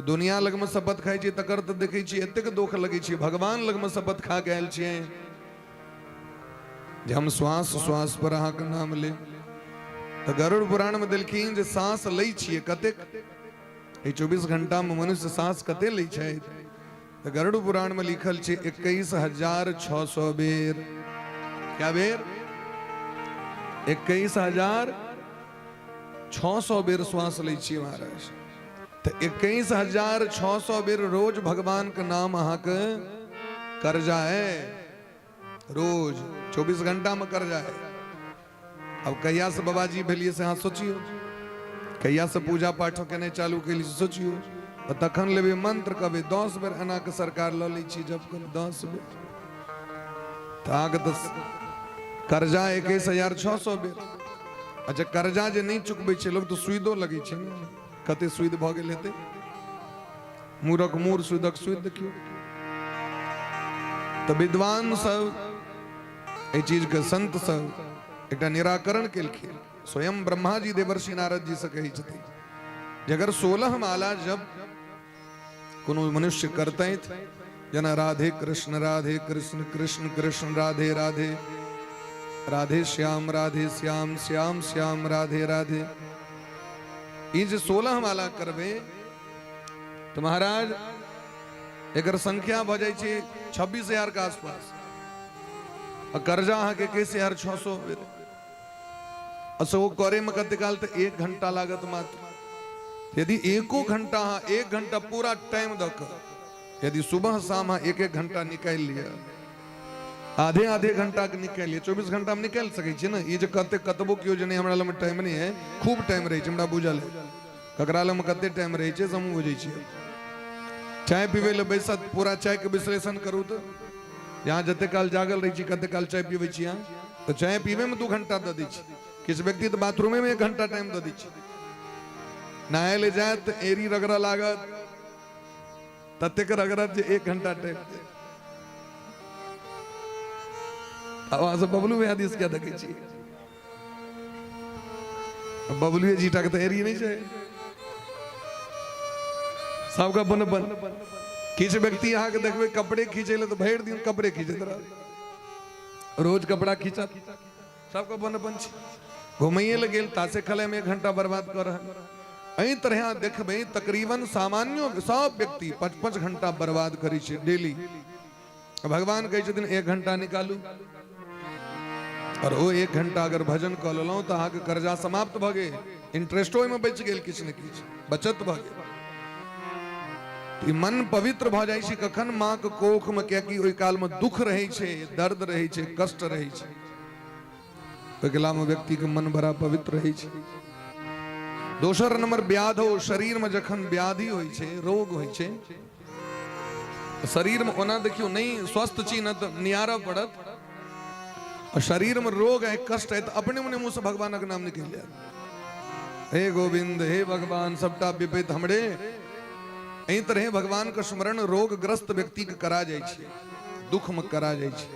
दुनिया लगमे शपथ खाइ छी तकर तऽ देखै छी एतेक दुख लगै छै, भगवान लगमे शपथ खा के आयल छियै जे हम श्वास श्वास पर अहाँके नाम लेब। तऽ गरुड़ पुराण मे देलखिन जे सांस लै छियै कतेक, एहि 24 घंटा मे मनुष्य सांस कते लै छै? तऽ गरुड़ पुराण मे लिखल छै 21,600 बेर। क्या बेर? 21,600 बेर श्वास लै छियै महाराज। तऽ 21,600 बेर रोज भगवान के नाम अहाँके कर्जा है, रोज 24 घंटा में कर्जा है। अब कहिया से बाबाजी भेलिए से अहाँ सोचियो, कहिया से पूजा पाठ केने चालू केलिए से सोचियो। आ तखन लेबै मंत्र, कहबै 10 बेर एना के सरकार लऽ लै छी जप कर 10 बेर, तऽ अहाँके तऽ कर्जा 21,600 बेर। अच्छा कर्जा जे नहि चुकबै छै लोक तऽ सुइदो लगै छै ने, कते सुइद भऽ गेल हेतै, मूरक मूर सुइदक सुइद देखियौ। तऽ विद्वान सब एहि चीज के, संत सब एकटा निराकरण केलखिन। स्वयं ब्रह्मा जी देवर्षि नारद जी से कहै छथिन जे अगर 16 माला जब कोनो मनुष्य करतै, जेना राधे कृष्ण राधे कृष्ण कृष्ण कृष्ण राधे राधे, राधे श्याम राधे श्याम श्याम श्याम राधे राधे, ई जे 16 माला करबै तऽ महाराज एकर संख्या भऽ जाइ छै 26,000 के आसपास। आ कर्जा अहाँके 21,600 भेल। आ से ओ करैमे कते काल तऽ 1 घंटा लागत मात्र। यदि एको घंटा अहाँ 1 घंटा पूरा टाइम दऽ कऽ यदि सुबह शाम अहाँ 1-1 घंटा निकालि लिअ, आधे आधे घंटा के निकालि लिअ, 24 घंटा में निकालि सकै छियै ने। ई जे कते कतबो केओ जे नहि हमरा लगमे टाइम नहि है, खूब टाइम रहै छै, हमरा बुझल है ककरा लगमे कते टाइम रहै छै, से हमहूँ बुझै छियै। चाय पीबै लए बैसत, पूरा चायके विश्लेषण करू तऽ यहाँ जते काल जागल रहै छी कते काल चाय पीबै छी अहाँ, तऽ चाय पीबै में 2 घंटा दऽ दै छी। किछु व्यक्ति तऽ बाथरूमे में 1 घंटा टाइम दऽ दै छै। नहाय लए जायत तऽ एड़ी रगड़ऽ लागत, ततेक रगड़त जे 1 घंटा टाइम दे। आब अहाँ सब बबलू भैया दिस किया देखै छी? बबलुए जी टाके तऽ एड़ी नहि छै, सबके अपन अपन। किछु व्यक्ति अहाँके देखबै कपड़े खींचै लए तऽ भरि दिन कपड़े खींचैत रहत, रोज कपड़ा खींचत, सबके अपन अपन छै। घुमैए लए गेल तासे खेलाइमे 1 घंटा बर्बाद कऽ रहल। एहि तरह अहाँ देखबै तकरीबन सामान्यो सब व्यक्ति 5-5 घंटा बर्बाद करै छै डेली। भगवान कहै छथिन 1 घंटा निकालू, और ओ 1 घंटा अगर भजन कऽ लेलहुँ तऽ अहाँके कर्जा समाप्त भऽ गेल, इंटरेस्टो ओहिमे बचि गेल, किछु ने किछु बचत भऽ गेल। ई मन पवित्र भऽ जाइ छै कखन? माँ के कोख में, कियाकि ओहि काल में दुख रहै छै, दर्द रहै छै, कष्ट रहै छै, ओहि में व्यक्ति के मन बड़ा पवित्र रहै छै। दोसर नंबर व्याधो, शरीर में जखन व्याधि होइ छै, रोग होइ छै शरीर में, ओना देखियौ नहीं स्वस्थ छी न तऽ निहारऽ पड़त, और शरीर में रोग है, कष्ट है, तऽ अपने मने मुँह से भगवानक नाम निकलि जायत, हे गोविंद हे भगवान सबटा विपैत हमरे। एहि तरह भगवान के स्मरण रोगग्रस्त व्यक्ति के करा जाइ छै, दुख में करा जाइ छै।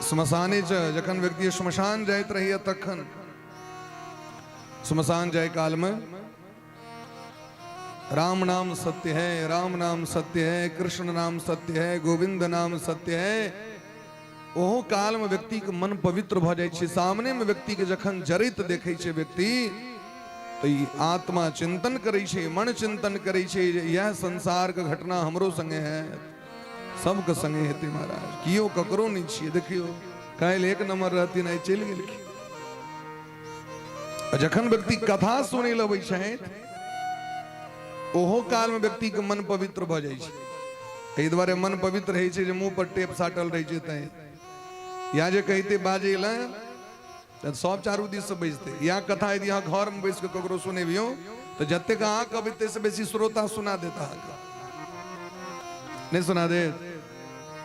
श्मशाने च जखन व्यक्ति श्मशान जाइत रहैया तखन श्मशान जाय काल में राम नाम सत्य है, राम नाम सत्य है, कृष्ण नाम सत्य है, गोविंद नाम सत्य है, ओहो काल में व्यक्ति के मन पवित्र भऽ जाइ छै। सामने में व्यक्ति के जखन जरैत देखै छै व्यक्ति तऽ ई आत्मा चिंतन करै छै, मन चिंतन करै छै जे इएह संसार के घटना हमरो संगे है, सबके संगे हेतै महाराज, कियो ककरो नहि छियै। देखियौ काल्हि 1 नंबर रहथिन, आइ चलि गेलखिन। जखन व्यक्ति कथा सुनै लए अबै छथि ओहो काल में व्यक्ति के मन पवित्र भऽ जाइ छै। एहि दुआरे मन पवित्र रहै छै जे मुँह पर टेप साटल रहै छै, तैं या जे कहिते बाजै लए तऽ सब चारू दिस से बजतै। या कथा यदि अहाँ घर में बैस कऽ ककरो सुनेबियौ तऽ जतेक अहाँ कहबै ताहिसँ बेसी श्रोता सुना देत अहाँके, नहि सुना देत?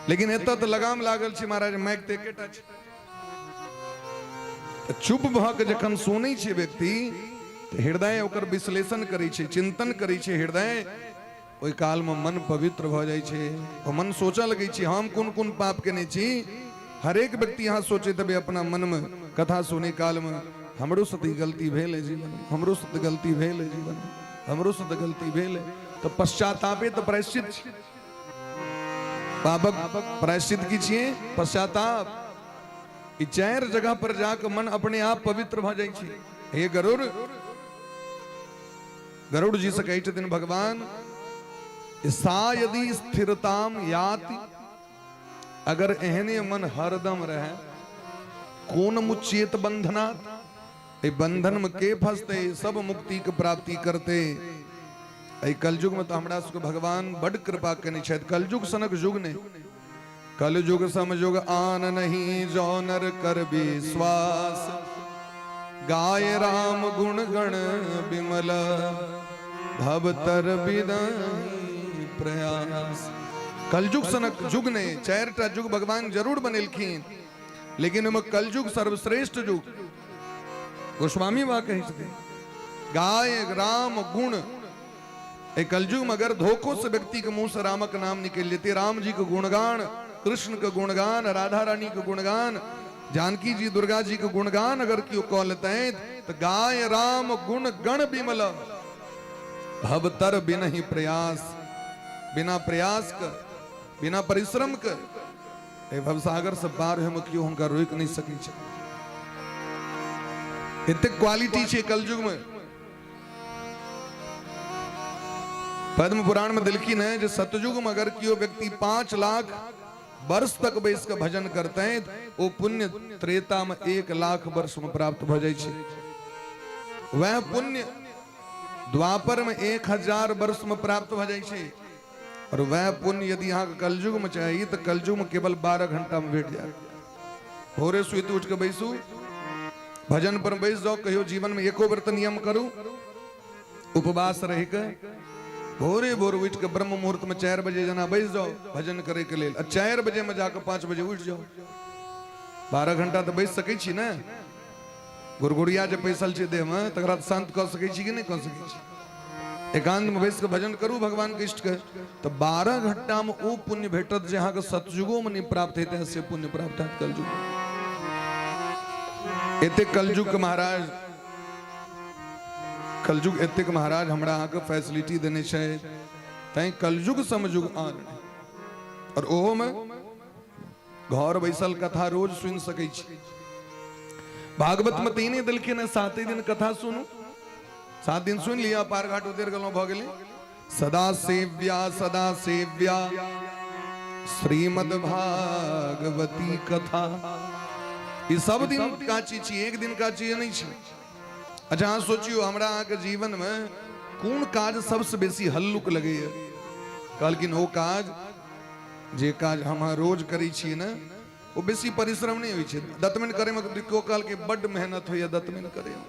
लेकिन एतऽ तऽ लगाम लागल छै महाराज, माइक तऽ एकेटा छै। तऽ चुप भऽ कऽ जखन सुनै छै व्यक्ति तऽ हृदय ओकर विश्लेषण करै छै, चिंतन करै छै हृदय, ओहि काल में मन पवित्र भऽ जाइ छै। ओ मन सोचऽ लगै छै हम कोन कोन पाप केने छी। हरेक व्यक्ति यहाँ सोचैत हेबै अपना मन में कथा सुनै काल में, हमरो से तऽ ई गलती भेल है जीवन में, हमरो से तऽ गलती भेल है जीवन में, हमरो से तऽ गलती भेल है। तऽ पश्चातापे तऽ प्रायश्चित छै। पापक प्रायश्चित की छियै? पश्चाताप। ई 4 जगह पर जाके मन अपने आप पवित्र भऽ जाइ छै। हे गरुड़, गरुड़ जी से कहै छथिन भगवान, सा यदि स्थिरताम याति, अगर एहने मन हरदम रहे, कोन मुच्येत बंधनात्, एहि बंधन में के फंसते, सब मुक्ति के प्राप्ति करते। एहि कलयुग में तऽ हमरा सबके भगवान बड कृपा केने छथि। कलयुग सनक युग नहि, कलयुग समयुग आन नहीं, जौ नर कर विश्वास, गाय राम गुण गण विमल, भवतर विदही प्रयास। कलयुग सनक युग नहि, 4टा युग भगवान जरूर बनेलखिन, लेकिन ओहिमे कलयुग सर्वश्रेष्ठ युग। गोस्वामी बा कहै छथिन गाय राम गुण। एहि कलयुग में अगर धोखो से व्यक्ति के मुंह से रामक नाम निकलि जेतै, राम जी के गुणगान, कृष्ण के गुणगान, राधा रानी के गुणगान, जानकी जी दुर्गा जी के गुणगान अगर केओ कऽ लेतै तऽ गाय राम गुण गण विमल, भवतर बिनहि प्रयास। बिना प्रयास के, बिना परिश्रम के एहि भवसागर से पार होइमे केओ हुनका रोकि नहि सकै छै। एतेक क्वालिटी छै कलयुग में। पद्म पुराण में देलखिन है जे सतयुग में अगर केओ व्यक्ति 5 लाख वर्ष तक बैस के भजन करते हैं, ओ पुण्य त्रेता में 1 लाख वर्ष में प्राप्त भ जाइ छै। वह पुण्य द्वापर में 1000 वर्ष में प्राप्त भ जाइ छै। और वह पुण्य यदि अहाँ के कलयुग में चाही तो कलयुग में केवल 12 घंटा में भेट जायत। भोरे सुति उठ के बैसू, भजन पर बैस जाओ, कहियो जीवन में एको बेर तऽ नियम करू उपवास रहि के भोरे भोर उठि के ब्रह्म मुहूर्त में 4 बजे जना बैस जाओ भजन करे के लेल, आ 4 बजे में जाके 5 बजे उठि जाओ। 12 घंटा तऽ बैस सकै छी ने? गुरगुरिया जे पैसल छै देह में तकरा तऽ शांत कऽ सकै छी कि नहि कऽ सकै छी? एकांत में बैस के भजन करू भगवान के इष्ट के, तऽ 12 घंटा में ओ पुण्य भेटत जे अहाँके सतयुगो में नहि प्राप्त हेतै, से पुण्य प्राप्त हैत कलयुग। एते कलयुग के महाराज, कलयुग एतेक महाराज हमरा अहाँके फैसिलिटी देने छै, तैं कलयुग समयुग आन नहि। और ओहो में घर बैसल कथा रोज सुनि सकै छी। भागवत में तऽ ई नहि देलखिन हेँ 7 दिन कथा सुनू, 7 दिन सुनि लिअ, पार घाट उतरि गेलहुँ भऽ गेलै। सदा सेव्या सदा सेव्या श्रीमद् भागवती कथा, ई सब दिन का चीज छी, एक दिन का चीज नहीं छै। अच्छा अहाँ सोचियो हमरा अहाँके जीवन में कोन काज सबसे बेसी हल्लुक लगैया? कहलखिन ओ काज जे काज हम अहाँ रोज करै छियै ने, ओ बेसी परिश्रम नहि होइ छै। दतमनि करे में केओ कहलकै बड्ड मेहनत होइया दतमनि करे में,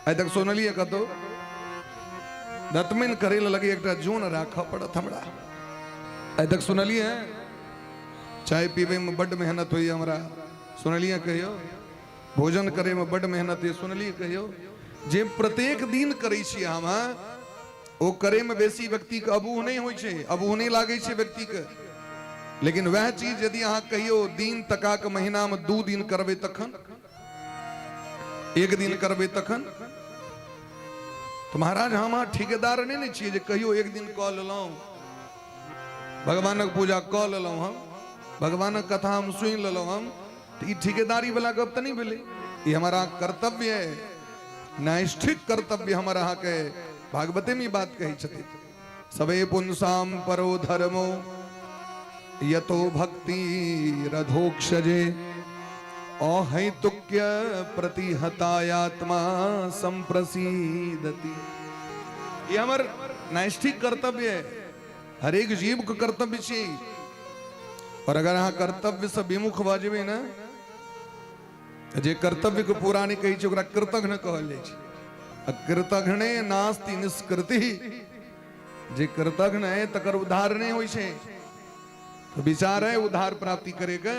आइ तक सुनलियै कतौ? दतमनि करे लए लगैया एकटा जोन राखऽ पड़त हमरा, आइ तक सुनलियै? चाय पीबै में बड्ड मेहनत होइया हमरा, सुनलियै कहियो? भोजन करे में बड्ड मेहनत होइया, सुनलियै कहियो? जे प्रत्येक दिन करै छियै हम, ओ करे में बेसी व्यक्ति के अबूह नहि होइ छै, अबूह नहि लागै छै व्यक्ति के। लेकिन वएह चीज यदि अहाँ कहियो दिन तका के महीना में 2 दिन करबै तखन, 1 दिन करबै तखन, तो महाराज हम अहाँ ठेकेदार नहि ने छियै जे कहियो 1 दिन कऽ लेलहुँ, भगवानक पूजा कऽ लेलहुँ हम, भगवानक कथा हम सुनि लेलहुँ हम, तऽ ई ठेकेदारी वाला गप तऽ नहि भेलै। ई हमारा कर्तव्य है, नैष्ठिक कर्तव्य हमर अहाँके। भागवते में ई बात कहै छथिन, सबे पुंसाम परो धर्मो यतो भक्ति रधोक्षजे अहैतुक्य प्रतिहतायात्मा संप्रसीदति। ये हमर नैष्ठिक कर्तव्य है, हरेक जीव के कर्तव्य छी। और अगर अहाँ कर्तव्य से विमुख भऽ जेबै ने, जे कर्तव्य के पूरा नहि कहै छै ओकरा कृतघ्न कहल जाइ छै। आ कृतघ्ने नास्ति निष्कृति, जे कृतघ्न है तकर उद्धार नहि होइ छै। तो विचार है उद्धार प्राप्ति करे के,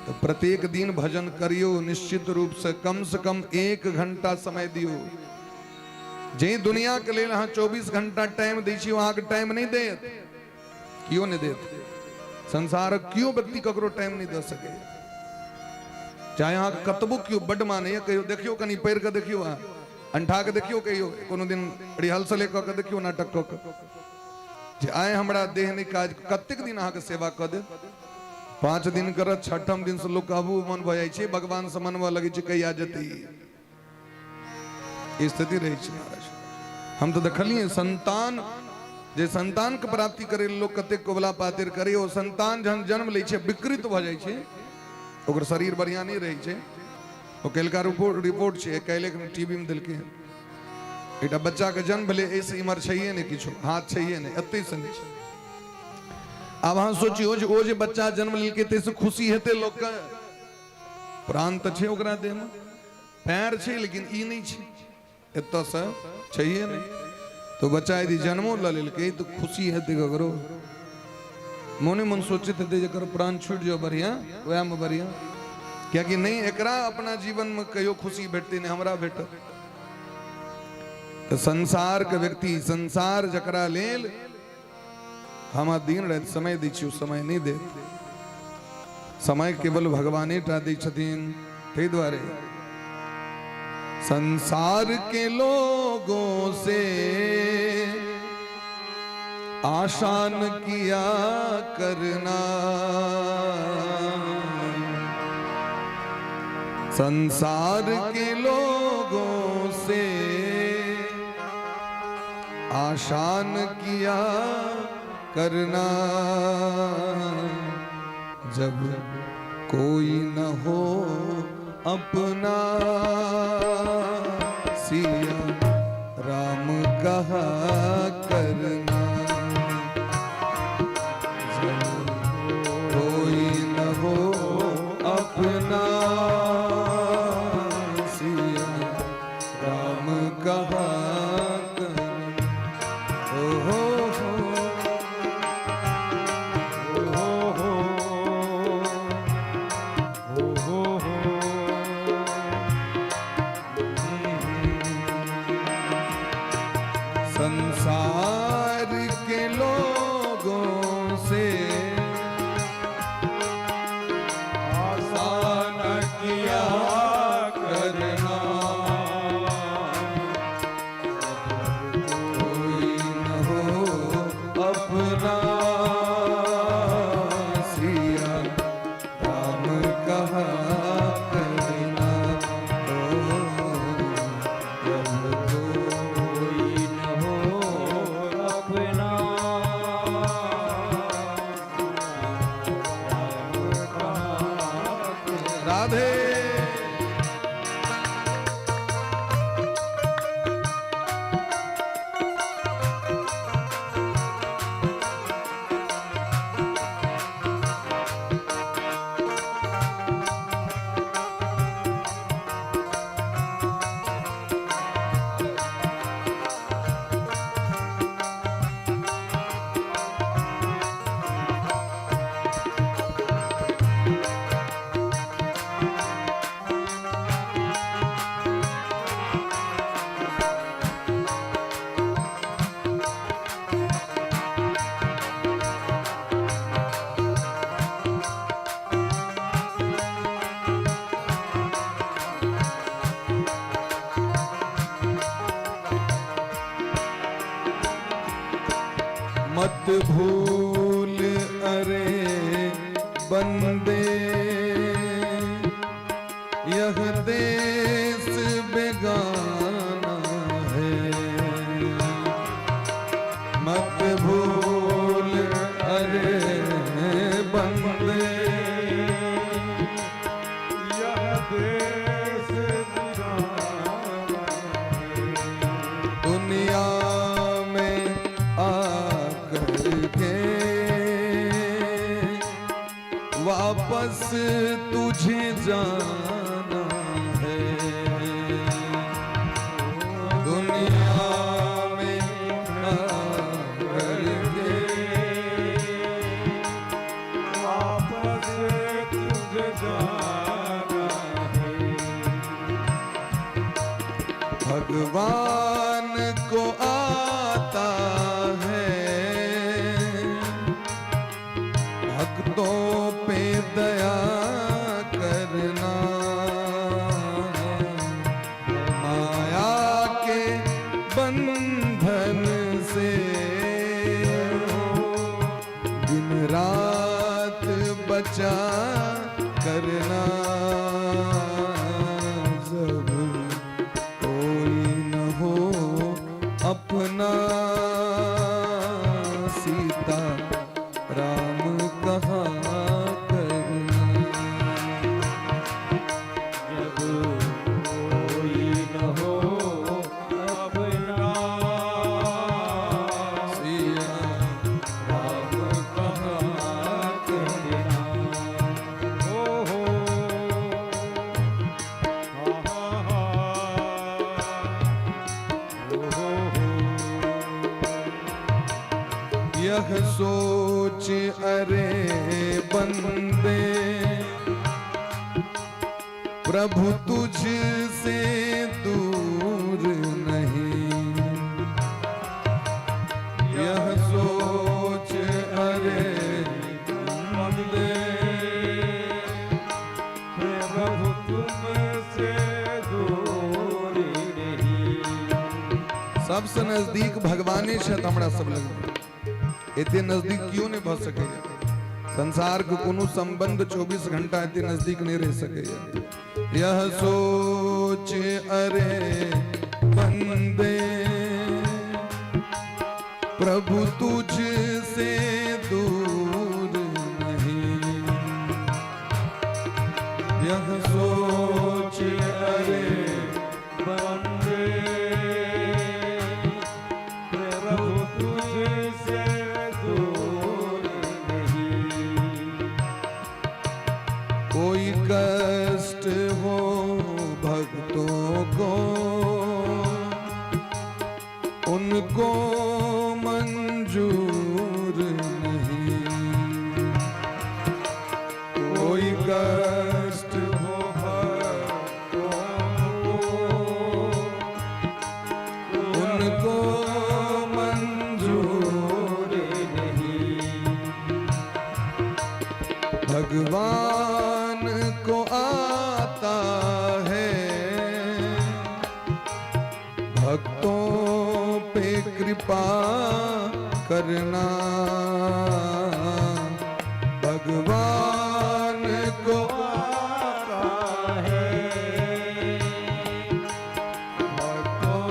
तो प्रत्येक दिन भजन करियो निश्चित रूप से कम से कम 1 घंटा समय दियो। जे दुनिया के लेल अहाँ 24 घंटा टाइम दै छी, अहाँके टाइम नहि देत, केओ नहि देत। संसार केओ व्यक्ति ककरो टाइम नहि दऽ सकैए, चाहे अहाँ कतबो केओ बड्ड मानैए। कहियो देखियौ, कनि पढ़ि कऽ देखियौ, अहाँ अंठा के देखियौ, कहियो कोनो दिन रिहर्सले कऽ के देखियौ, नाटक कऽ के, जे आइ हमरा देह नहि काज, कतेक दिन अहाँके सेवा कऽ देत? 5 दिन करत, 6ठम दिन से लोक आबू मन भऽ जाइ छै, भगवान से मनबऽ लगै छै कहिया जेतै। स्थिति रहै छै महाराज। हम तऽ देखलियै संतान, जे संतान के प्राप्ति करे लोक कतेक कोबला पातिर करे, ओ संतान जहन जन्म लै छै विकृत भऽ जाइ छै, ओकर शरीर बढ़िया नहि रहै छै। ओ काल्हिका रिपोर्ट छै, काल्हि टीवी में देलकै हन, एकटा बच्चा के जन्म भेलै, एहिसँ इम्हर छैहे नहि किछो, हाथ छैहे नहि, एतै से नहि छै। आब अहाँ सोचियौ जे ओ जे बच्चा जन्म लेलकै ताहिसँ खुशी हेतै लोकके? प्राण तऽ छै ओकरा देहमे, पैर छै, लेकिन ई नहि छै, एतऽसँ छैहे नहि। तो बच्चा यदि जन्मो लऽ लेलकै तऽ खुशी हेतै ककरो? मोने मन सोचैत हेतै जकर प्राण छूटि जाओ बढ़िया, वएहमे बढ़िया, कियाकि नहि एकरा अपना जीवनमे कहियो खुशी भेटतै, नहि हमरा भेटत। तऽ संसारके व्यक्ति, संसार जकरा लेल हम दिन राति समय दै छी, ओ समय नहि देत। समय केवल भगवाने टा दै छथिन। ताहि दुआरे संसार के लोगों से आशा न किया करना, संसार के लोगों से आसान किया करना, जब कोई न हो अपना। सिया राम कहा करना, जब कोई न हो अपना। सिया राम कहा करना। ओ हो हो, हो हो हो हो हो। संसार के लोगों से आसान किया करना, कोई न हो अपना। सिया राम कहा करना, ओ जब कोई न हो अपना। राधे। मत भूल अरे बंदे, यह देश बेगाना है। मत भूल अरे बंदे, यह देश वीराना है। दुनिया में आकर के वापस तुझे जाना है। दुनिया में आकर के वापस तुझे जाना है। भगवान को आता है भक्तों पे दया करना, माया के बंधन से दिन रात बचा करना, जब कोई न हो अपना। सीता राम कहा करना, जब कोई न हो अपना। सिया राम कहा करना। हो हो हा हा हा, हो हो हो। यह सोच अरे बंदे, प्रभु तुझसे दूर नहीं। यह सोच अरे बंदे, प्रभु तुमसे दूर नहीं। सबसे नजदीक भगवाने छथि हमरा सब लग, एते नजदीक क्यों नहीं भऽ सकैया? संसार के कोनो संबंध 24 घंटा एते नजदीक नहीं रह सकैया। यह सोच अरे बंदे, प्रभु तुझसे दूर नहीं। यह सोच अरे बंदे, प्रभु तुझसे दूर नहीं। कोई कष्ट हो भक्तों को, उनको मंजूर नहीं। कोई कष्ट हो भक्तों को, उनको मंजूर नहीं। भगवान को आता है भक्तों पे कृपा करना। भगवान को आता है भक्तों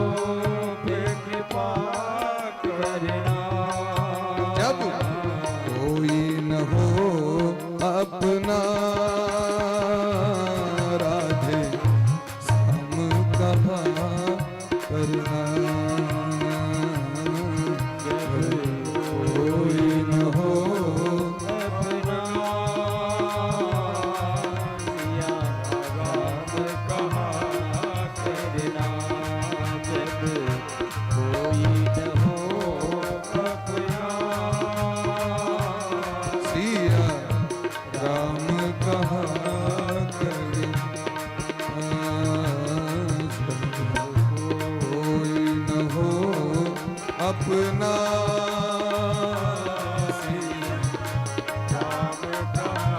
पे कृपा करना। जब कोई न हो अपना, राधे श्याम कहा करना। कोई न हो अपना, सिया राम कहा करना। जब कोई न हो अपना, सिया राम कहा करना। कोई न हो अपना, सिया राम कहा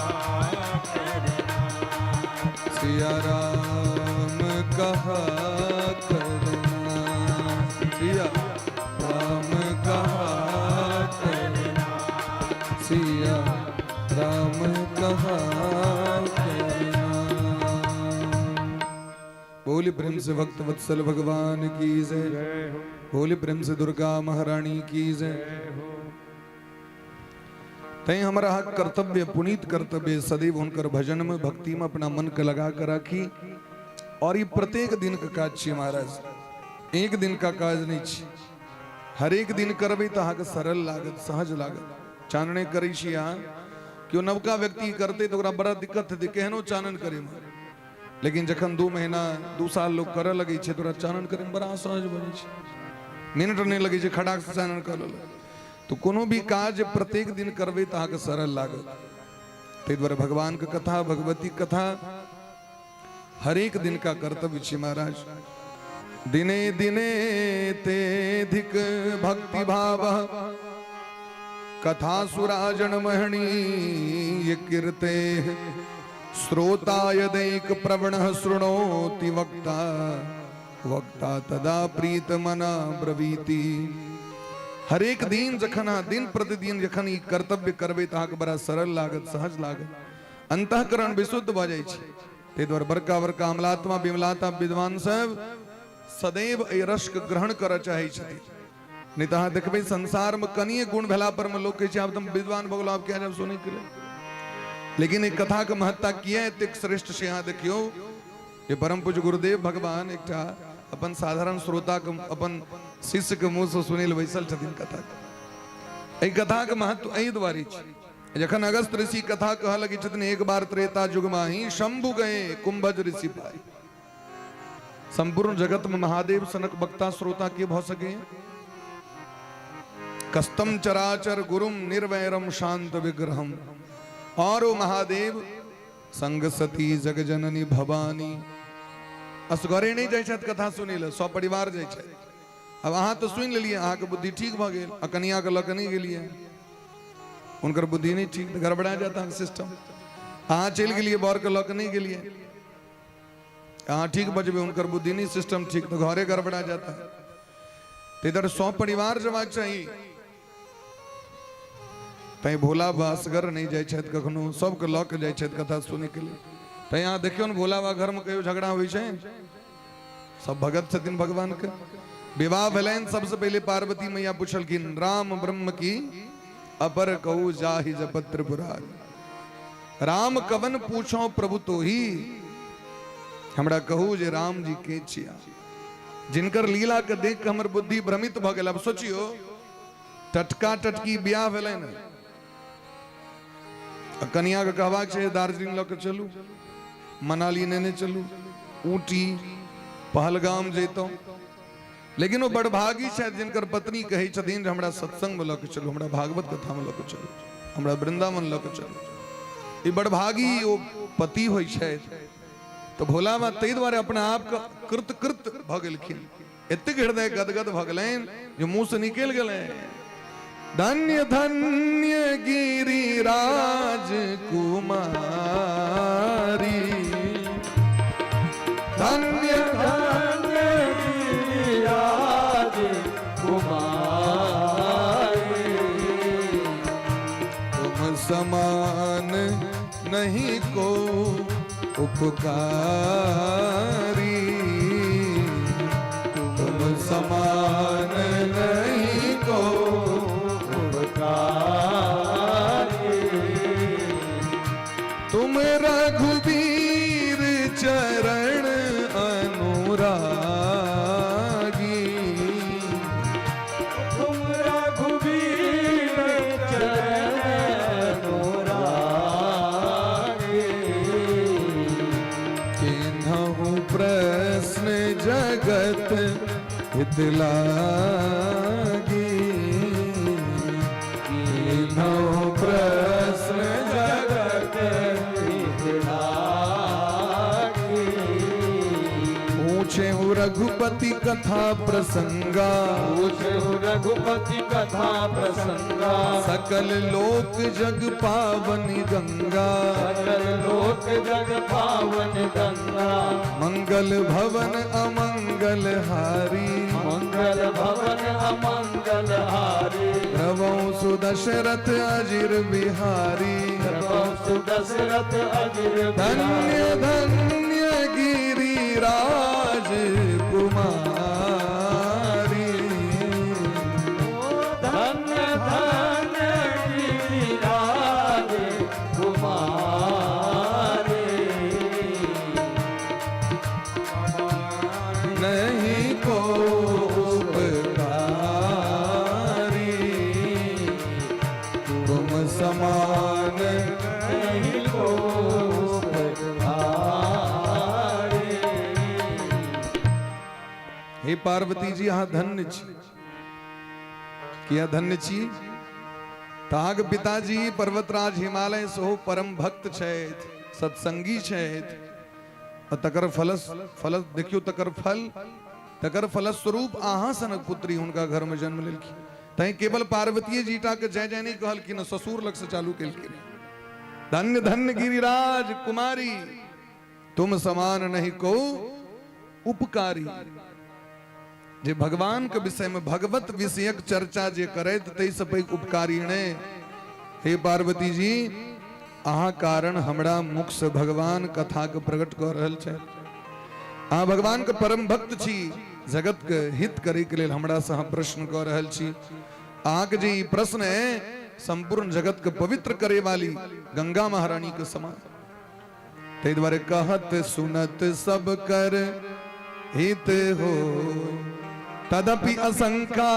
करना। सिया राम कहा करना। सिया राम कहा करना। सिया राम कहा करना। बोली प्रेम से भक्त वत्सल भगवान की जय। जय हो। बोली प्रेम से दुर्गा महारानी की जय। जय हो। तैं हमारा हक कर्तव्य, पुनीत कर्तव्य, सदैव हुनकर भजन में, भक्ति में अपना मन के लगा कर राखी। और ये प्रत्येक दिन का काज छियै महाराज, एक दिन का काज नहीं छी। हरेक दिन करबै तऽ अहाँके सरल लागत, सहज लागत। चानने करै छी अहाँ, केओ नवका व्यक्ति करतै तऽ ओकरा बड़ा दिक्कत हेतै केहनो चानन करैमे। लेकिन जखन 2 महीना, 2 साल लोक करऽ लगै छै तऽ ओकरा चानन करैमे बड़ा सहज बनै छै, मिनट नहि लगै छै, खटाक से चानन कऽ लेलक। तऽ कोनो भी काज प्रत्येक दिन करबै तऽ अहाँके सरल लागत। ताहि दुआरे भगवानके कथा, भगवती कथा हरेक दिन का कर्तव्य छै महाराज। दिने दिने तेधिक भक्ति भाव, कथा सुराजन महणीय कीर्ते, श्रोता यदैक प्रवण शृणोति वक्ता, वक्ता तदा प्रीत मना ब्रवीति। हरेक दिन जखन अहाँ दिन प्रतिदिन जखन ई कर्तव्य करबै तऽ अहाँके बड़ा सरल लागत, सहज लागत, अंतःकरण विशुद्ध भऽ जाइ छै। ताहि दुआरे बड़का बड़का अमलात्मा, विमलात्मा विद्वान सब सदैव एहि रसके ग्रहण करऽ चाहै छथिन। नहि तऽ अहाँ देखबै, संसारमे कनिए गुण भेला पर मे लोक कहै छै, आब तऽ हम विद्वान भऽ गेलहुँ, आब किया जायब सुनैके लेल? लेकिन एहि कथाके महत्ता किया एतेक श्रेष्ठ छै, अहाँ देखियौ जे परम पूज्य गुरुदेव भगवान एकटा अपन साधारण श्रोताके, अपन शिष्यके मुँहसँ सुनै लए बैसल छथिन कथा। एहि कथाके महत्व एहि दुआरे छै, जखन अगस्त ऋषि कथा कहऽ लगै छथिन, एक बार त्रेता युग माही शंभु गए कुंभज ऋषि पाई। संपूर्ण जगत में महादेव सनक वक्ता, श्रोता के भऽ सके? कस्तम चराचर गुरुम निर्वैरम शांत विग्रहम। और ओ महादेव संग सती जग जननी भवानी। असगरे नहि जाइ छथि कथा सुनै लए, सपरिवार जाइ छथि। आब अहाँ तऽ सुनि लेलियै, अहाँके बुद्धि ठीक भऽ गेल, आ कनियाके लऽ कऽ नहि गेलियै, हुनकर बुद्धि नहि ठीक तऽ गड़बड़ा जायत अहाँके सिस्टम। अहाँ चलि गेलियै, बरके लऽ कऽ नहि गेलियै, अहाँ ठीक बजबै, हुनकर बुद्धि नहि सिस्टम ठीक तऽ घरे गड़बड़ा जाता। तऽ इधर सपरिवार जेबाक चाही। तैं भोला बाबा असगर नहि जाइ छथि कखनो, सबके लऽ कऽ जाइ छथि कथा सुनैके लेल। तैं अहाँ देखियौ ने, भोला बाबा घरमे कहियो झगड़ा होइ छै? सब भगत छथिन भगवानके। विवाह भेलनि। सबसे पहिले पार्वती मैया पुछलखिन, राम ब्रह्म की अपर कहू जाहि जपत त्रिपुरारी। राम कवन पूछो प्रभु तो ही, हमरा कहू जे राम जी के छिया, जिनकर लीला के देख के हमर बुद्धि भ्रमित भ गेल। अब सोचियो, टटका टटकी ब्याह भेलनि आ कनिया के कहबाक छै दार्जिलिंग लऽ के चलू, मनाली नेने चलू, ऊटी पहलगाम जैतहुँ। लेकिन ओ बड़भागी छथि जिनकर पत्नी कहै छथिन जे हमरा सत्संग में लऽ के चलू, हमरा भागवत कथा में लऽ के चलू, हमरा वृंदावन लऽ के चलू। ई बड़भागी ओ पति होइ छथि। तऽ भोला बाबा ताहि दुआरे अपना आपके कृत कृत भऽ गेलखिन, एतेक हृदय गदगद भऽ गेलनि जे मुँह से निकलि गेलनि, धन्य धन्य गिरिराज कुमारी, धन्य धन्य गिरिराज कुमारी, तुम समान नहीं को उपकारी, तुम समान नहीं को उपकारी, तुम रघुबीर चरण अनुरागी, तुम रघुबीर चरण अनुरागी, किन्हु प्रश्न जगत हित लागी, किन्हु प्रश्न जगत हित लागी। पूछे रघुपति कथा प्रसंगा, पूछहु रघुपति कथा प्रसंगा, सकल लोक जग पावनी गंगा, सकल लोक जग पावन गंगा, मंगल भवन अमंगल हारी, मंगल भवन अमंगल हारी, प्रभु सुदशरथ अजिर बिहारी, प्रभु सुदशरथ अजिर धन्य बिहारी। धन्य गिरिराज कुमारी, धन्य धन्य गिरिराज कुमारी, नहीं को उपकारी, तुम समान नहीं को उपकारी। हे पार्वती जी, अहाँ धन्य छी। किया धन्य छी? तऽ अहाँके पिताजी पर्वतराज हिमालय सेहो परम भक्त छथि, सत्संगी छथि, आ तकर फल फल देखियौ, तकर फलस्वरूप अहाँ सनक पुत्री हुनका घर में जन्म लेलखिन। तैं केवल पार्वतीये जीटा के जय जय नहीं कहलखिन, ससुर लग से चालू केलखिन, धन्य धन्य गिरिराज कुमारी, तुम समान नहीं को उपकारी। जे भगवान के विषय में भगवत विषयक चर्चा जे करैत तै से पैघ उपकारी ने। हे पार्वती जी, अहाँ कारण हमरा मुख से भगवान कथा के प्रकट कर रहल छै। अहाँ भगवान के परम भक्त छी, जगत के हित करे के लेल हमरा से अहाँ प्रश्न कर रहल छी। अहाँ के जे ई प्रश्न है संपूर्ण जगत के पवित्र करे वाली गंगा महारानी के समान। ताहि दुआरे कहत सुनत सब कर हित हो, तदपि असंका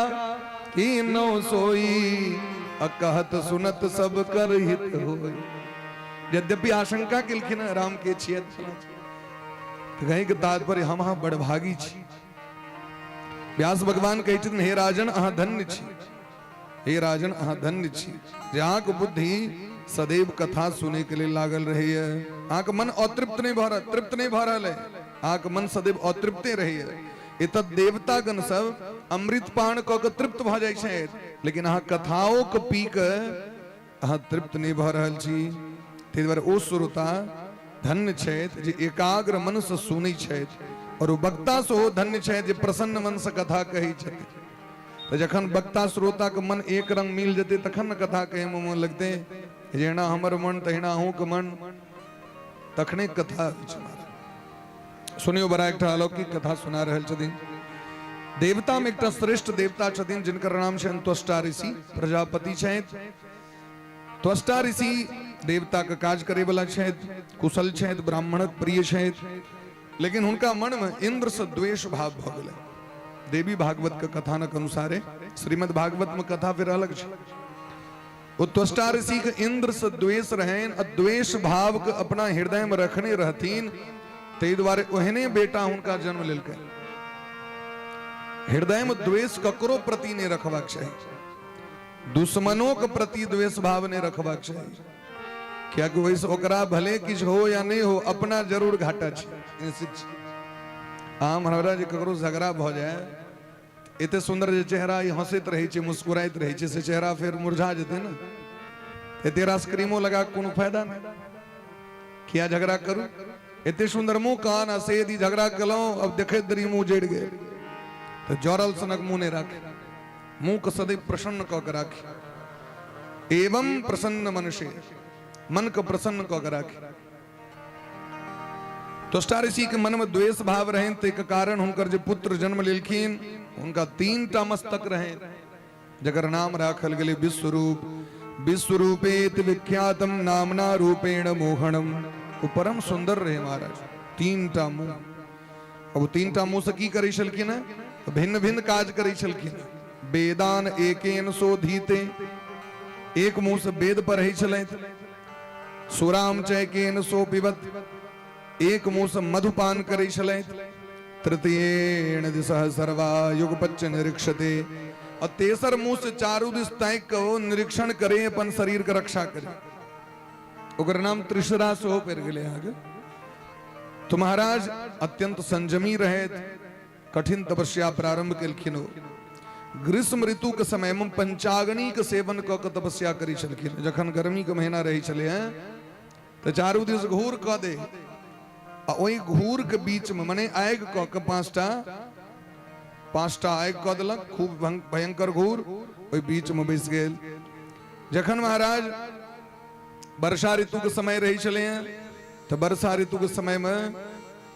की नो सोई, अकहत सुनत सब कर हित हो। यद्यपि आशंका केलखिन राम के छियै, तऽ कहीं के तात्पर्य हम अहाँ बड़भागी छी। व्यास भगवान कहै छथिन, हे राजन अहाँ धन्य छी, हे राजन अहाँ धन्य छी जे अहाँके बुद्धि सदैव कथा सुनै के लेल लागल रहैए, अहाँके मन अतृप्त नहीं भऽ रहल, तृप्त नहीं भऽ रहल है, अहाँके मन सदैव अतृप्ते रहैए। एतऽ देवतागण सब अमृत पान कऽ के तृप्त भऽ जाइ छथि, लेकिन अहाँ कथाओ के पी के अहाँ तृप्त नहीं भऽ रहल छी। ताहि दुआरे ओ श्रोता धन्य छथि जे एकाग्र मन से सुनै छथि, और ओ वक्ता सेहो धन्य छथि जे प्रसन्न मन से कथा कहै छथि। तऽ जखन वक्ता श्रोता के मन एक रंग मिल जेतै तखन ने कथा कहै मे मन लगतै। जहिना हमर मन तहिना अहूँके मन, तखने कथा होइ छै। महाराज सुनियो, बड़ा एकटा अलौकिक कथा सुना रहल छथिन। देवता में एकटा श्रेष्ठ देवता छथिन जिनकर नाम छनि त्वष्टा ऋषि, प्रजापति छथि। त्वष्टा ऋषि देवता के काज करे वाला छथि, कुशल छथि, ब्राह्मणक प्रिय छथि, लेकिन हुनका मन में इंद्र से द्वेष भाव भ गेलै। देवी भागवत के कथानक अनुसारे श्रीमद् भागवत में कथा फिर अलग छै। ओ त्वष्टा ऋषि के इंद्र से द्वेष रहनि आ द्वेष भाव के अपना हृदय में रखने रहथिन, ताहि दुआरे ओहने बेटा हुनका जन्म लेलकै। हृदय में द्वेष ककरो प्रति नहीं रखबाक चाही, दुश्मनों के प्रति द्वेष भाव नहीं रखबाक चाही, कियाकि ओहिसँ ओकरा भले किछु हो या नहि हो, अपना जरूर घाटा छै, निश्चित छै। आम हमरा जे ककरो झगड़ा भऽ जाय, एते सुंदर जे चेहरा ई हंसैत रहै छै, मुस्कुराइत रहै छै, से चेहरा फेर मुरझा जेतै ने। एते रास क्रीमो लगा के कोनो फायदा नहि, किया झगड़ा करू? एते सुंदर मुंह कान आ से यदि झगड़ा केलहुँ, अब देखैत देरी मुंह जरि गेल, तऽ जरल सनक मुंह नहि राखी, मुंह के सदैव प्रसन्न कऽ के राखी। एवं प्रसन्न मनुष्य, मन के प्रसन्न कऽ के राखी। त्वष्टा ऋषि के मन में द्वेष भाव रहनि, ताहिके कारण हुनकर जे पुत्र जन्म लेलखिन हुनका 3टा मस्तक रहनि, जकर नाम राखल गेलै विश्वरूप। विश्वरूपेत विख्यातम नामना रूपेण मोहणम। ओ परम सुंदर रहे महाराज, 3टा मुंह। अब 3टा मुंह से की करै छलखिन हैं? भिन्न भिन्न काज करै छलखिन। वेदान एकेन शोधीते, एक मुंह से वेद पढ़ै छलथि। सुराम चैकेन सो पिबत, एक मुंह से मधुपान करै छलथि। तृतीयेण दिशः सर्वा युगपच्च निरीक्षते, और तेसर मुंह से चारू दिश ताकि के ओ निरीक्षण करे, अपन शरीर के रक्षा करे। ओकर नाम त्रिशरा सेहो पड़ि गेलै अहाँके। तो महाराज अत्यंत संयमी रहे, कठिन तपस्या प्रारंभ केलखिन। ओ ग्रीष्म ऋतु के समय में पंचाग्नि के सेवन कऽ के तपस्या करै छलखिन। जखन गर्मी के महीना रहै छलै हैं तऽ चारू दिस घूर कऽ दे, आ ओहि घूर के बीच में मने आगि कऽ के पांचटा आगि कऽ देलक, खूब भयंकर घूर, ओहि बीच में बैस गेल। जखन महाराज वर्षा ऋतु के समय रहै छलै हैं तऽ वर्षा ऋतु के समय में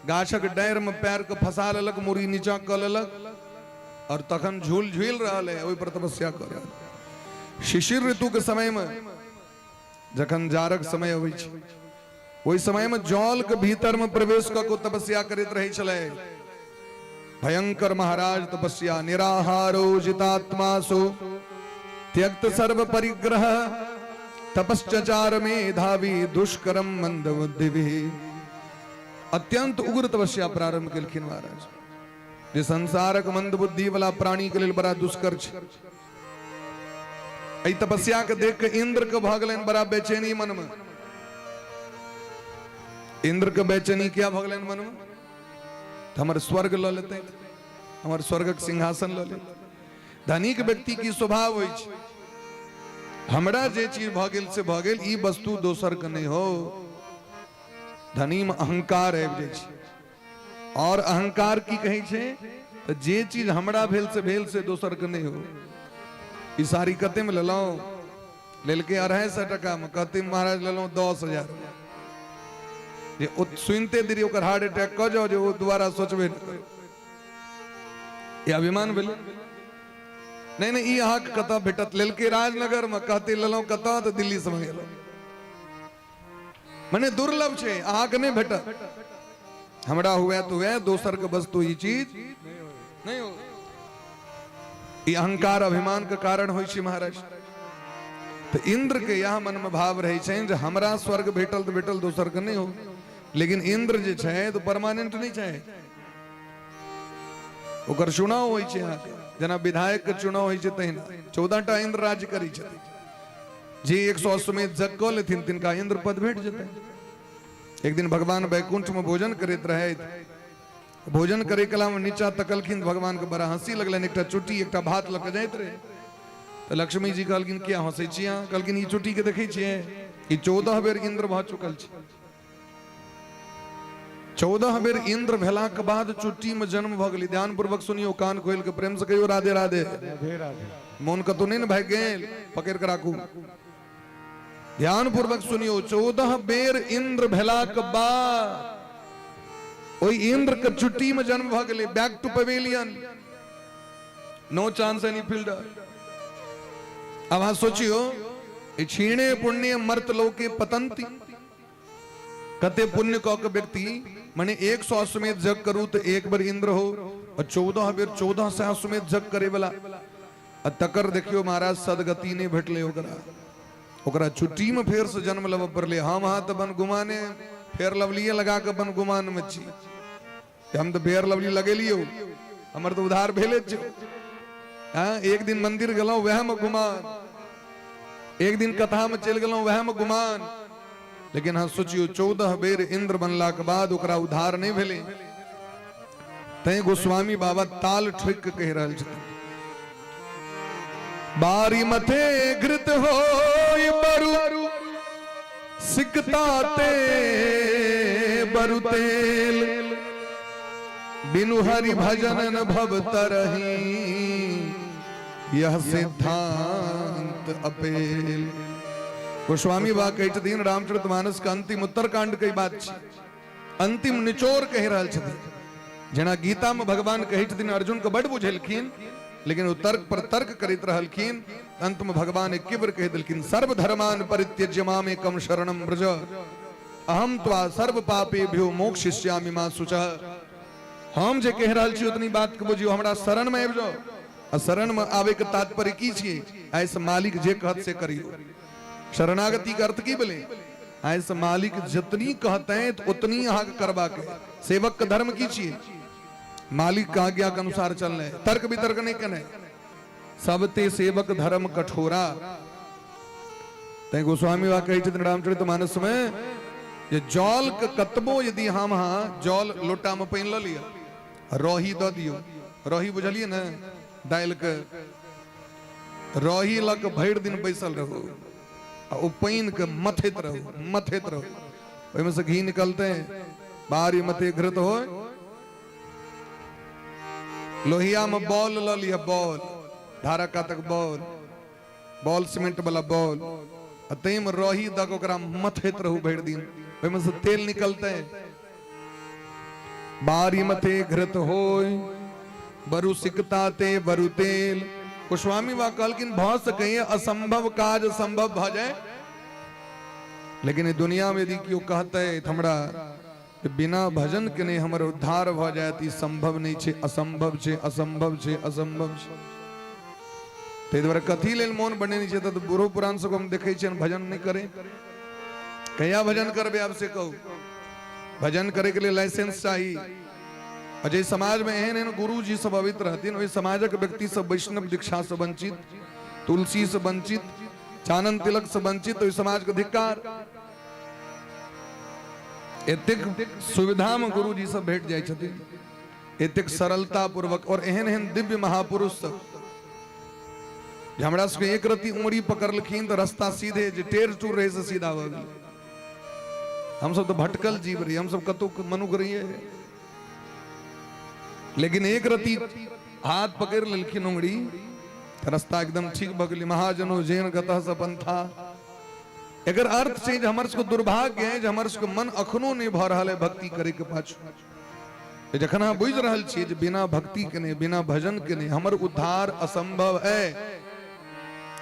गाछक डारि में पैर के फंसा लेलक, मुड़ी नीचा कऽ लेलक, और तखन झूल झूल रहल है, ओहि पर तपस्या कर रहल। शिशिर ऋतु के समय में जखन जाड़क समय अबै छै, ओहि समय में जल के भीतर में प्रवेश कऽ के तपस्या करैत रहै छलै। भयंकर महाराज तपस्या। निराहारो जितात्मा सो त्यक्त सर्व परिग्रह तपश्चचार मेधावी दुष्करम मंद बुद्धि। अत्यंत उग्र तपस्या प्रारंभ केलखिन महाराज, जे संसारक मंद बुद्धि वाला प्राणी के लेल बड़ा दुष्कर छै। एहि तपस्या के देख के इंद्र के भऽ गेलनि बड़ा बेचैनी मन में। इंद्र के बेचैनी किया भऽ गेलनि मन में? हमर स्वर्ग लऽ लेतै, हमर स्वर्गक सिंहासन लऽ लेतै। धनिक व्यक्ति की स्वभाव होइ छै, हमरा जे चीज भऽ गेल से भऽ गेल, ई वस्तु दोसर के नहि हो। धनी में अहंकार आबि जाइ छै, और अहंकार की कहै छै तऽ जे चीज हमरा भेल से भेल, से दोसर के नहि हो। ई साड़ी कते में लेलहुँ? लेलकै 250 टका में, कहते महाराज लेलहुँ 10,000। जे ओ सुनते देरी ओकर हार्ट अटैक कऽ जाओ, जे ओ दोबारा सोचबे नहि करू। ई अभिमान भेलै। नहि नहि, ई अहाँके कतऽ भेटत? लेलकै राजनगर में, कहते लेलहुँ कतऽ? तऽ दिल्ली से मंगेलहुँ। मने दुर्लभ छै, अहाँके नहि भेटत। हमरा हुए तो हुए, दोसर के वस्तु ई चीज नहीं हो। ई अहंकार अभिमान के कारण होइ छै महाराज। तो इंद्र के यह मन में भाव रहे छै जे हमरा स्वर्ग भेटल तो भेटल, दोसर के नहीं हो। लेकिन इंद्र जे छै तो परमानेंट नहीं छै, ओकर चुनाव होइ छै अहाँके, जेना विधायक के चुनाव होइ छै तहिना 14टा इंद्र राज्य करै छथिन। जे 100 अश्वमेध जग कऽ लेथिन तिनका इंद्र पद भेट जेतै। एक दिन भगवान वैकुंठ में भोजन करैत रहथि। भोजन करे कला में नीचा तकलखिन, भगवान के बड़ा हंसी लगलनि। एकटा चुट्टी एकटा भात लऽ के जाइत रहे, तऽ लक्ष्मी जी कहलखिन किया हंसै छी अहाँ? कहलखिन ई चुट्टी के देखै छियै? ई 14 बेर इंद्र भऽ चुकल छै। 14 बेर इंद्र भेला के बाद चुट्टी में जन्म भऽ गेलै। ध्यान पूर्वक सुनियो, कान खोल के प्रेम से कहियो राधे राधे। राधे राधे। मोन कतौ नहीं ने भागि गेल, पकड़ के राखू। ध्यान पूर्वक सुनियो, 14 बेर इंद्र भेला के बाद ओहि इंद्र के चुट्टी में जन्म भऽ गेलै। Back to pavilion. No chance any field. आब अहाँ सोचियो, ई क्षीणे पुण्य मर्त लोके पतंती। कते पुण्य कऽ के व्यक्ति, माने 100 अश्वमेध यज्ञ करू तऽ एक बेर इंद्र हो, और 14 बेर 1400 अश्वमेध यज्ञ करे वाला, आ तकर देखियो महाराज सदगति नहीं भेटले ओकरा। ओकरा छुट्टी में फेर से जन्म लेबऽ पड़ले। हम अहाँ तऽ बन गुमाने फेर लवलिए लगा के बन गुमान में छी। हम तऽ फेर लवली लगेलियो, हमर तऽ उधार भेले छौ। हाँ, एक दिन मंदिर गेलहुँ वएह में गुमान, एक दिन कथा में चलि गेलहुँ वएह में गुमान। लेकिन अहाँ सोचियो, 14 बेर इंद्र बनला के बाद ओकरा उधार नहीं भेलै। तैं गोस्वामी बाबा ताल ठोकि के कहि रहल छथिन, बारी मथे घृत होय बरु सिकता ते बरु तेल, बिनु हरि भजन न भव तरही यह सिद्धांत अपेल। गोस्वामी बा कहै छथिन, रामचरितमानस के अंतिम उत्तरकांड के बात छै, अंतिम निचोड़ कहि रहल छथिन। जेना गीता में भगवान कहै छथिन, अर्जुन के बड बुझेलखिन, लेकिन ओ तर्क पर तर्क करैत रहलखिन। अंत में भगवान एक बेर कहि देलखिन, सर्वधर्मान परित्यज्य मामेकं शरणं व्रज अहम त्वा सर्व पापेभ्यो मोक्षयिष्यामि मा शुचः। हम जे कहि रहल छी उतनी बात के बुझियो, हमरा शरण में आबि जाओ। आ शरण में आवे के तात्पर्य की छियै? आइ से मालिक जे कहत से करियो। शरणागति के अर्थ की भेलै? आइ से मालिक जितनी कहते तो उतनी अहाँके करबाक है। सेवक के धर्म की छियै? मालिक के आज्ञा के अनुसार चलना है, तर्क वितर्क नहीं करना है। सबते सेवक धर्म कठोरा। तैं गोस्वामी बा कहै छथिन रामचरित मानस में जे जल के कतबो यदि हम अहाँ जल लोटा में पानि लऽ लिअ, रही दऽ दियौ, रही बुझलियै ने, दालि के रही लऽ के भरि दिन बैसल रहू आ ओ पानि के मथैत रहू, मथैत रहू, ओहिमे से घी निकलते, बारी मथे घृत हो। लोहिया में बॉल लऽ लिअ, बॉल धारा कातक बॉल, बॉल सीमेंट वाला बॉल, आ ताहिमे रही दऽ के ओकरा मथैत रहू भरि दिन, ओहिमे से तेल निकलते। बारी मथे घृत होय बरु सिकता ते बरु तेल। गोस्वामी बा कहलखिन भऽ सकैए असंभव काज संभव भऽ जाए, लेकिन दुनिया में यदि केओ कहते हमरा बिना भजन के नहि हमर उद्धार भऽ जायत, ई संभव नहि छै, असंभव छै, असंभव छै, असंभव छै। ताहि दुआरे कथी लेल मोन बनेने छै? तऽ बूढ़ो पुरान सबके हम देखै छियनि भजन नहि करे। कहिया भजन करबै आब से कहू? भजन करैके लेल लाइसेंस चाही। आ जाहि समाजमे एहन एहन गुरुजी सब अबैत रहथिन, ओहि समाजक व्यक्ति सब वैष्णव दीक्षा से वंचित, तुलसी से वंचित, चानन तिलक से वंचित, ओहि समाजके धिक्कार। एतेक सुविधा में गुरुजी सब भेट जाइ छथिन, एतेक सरलता पूर्वक, और एहन एहन दिव्य महापुरुष सब जे हमरा सबके एक रत्ती उंगली पकड़लखिन तऽ रास्ता सीधे जे टेढ़ टूर रहे से सीधा भऽ गेलै। हमसब तऽ भटकल जीव रही, हमसब कतौ मनुख रहिए, लेकिन एक रत्ती हाथ पकड़ लेलखिन उंगली तऽ रास्ता एकदम ठीक भऽ गेलै। महाजनो जैन गतः स पंथा। एकर अर्थ छै जे हमर सबके दुर्भाग्य है जे हमर सबके मन अखनो नहि भऽ रहल है भक्ति करे के पाछू। जखन अहाँ बुझि रहल छियै जे बिना भक्ति के नहि, बिना भजन के नहि हमर उद्धार असंभव है,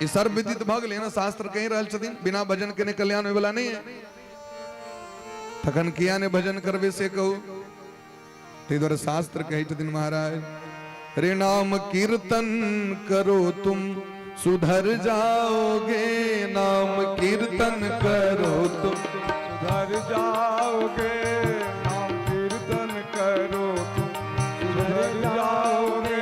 ई सर्वविदित भऽ गेलै ने। शास्त्र कहि रहल छथिन बिना भजन के नहि कल्याण होय वाला नहीं है, तखन किया नहि भजन करबै से कहू? ताहि दुआरे शास्त्र कहै छथिन महाराज, रे नाम कीर्तन करो तुम सुधर जाओगे, नाम कीर्तन करो तुम सुधर जाओगे, नाम कीर्तन करो तुम सुधर जाओगे,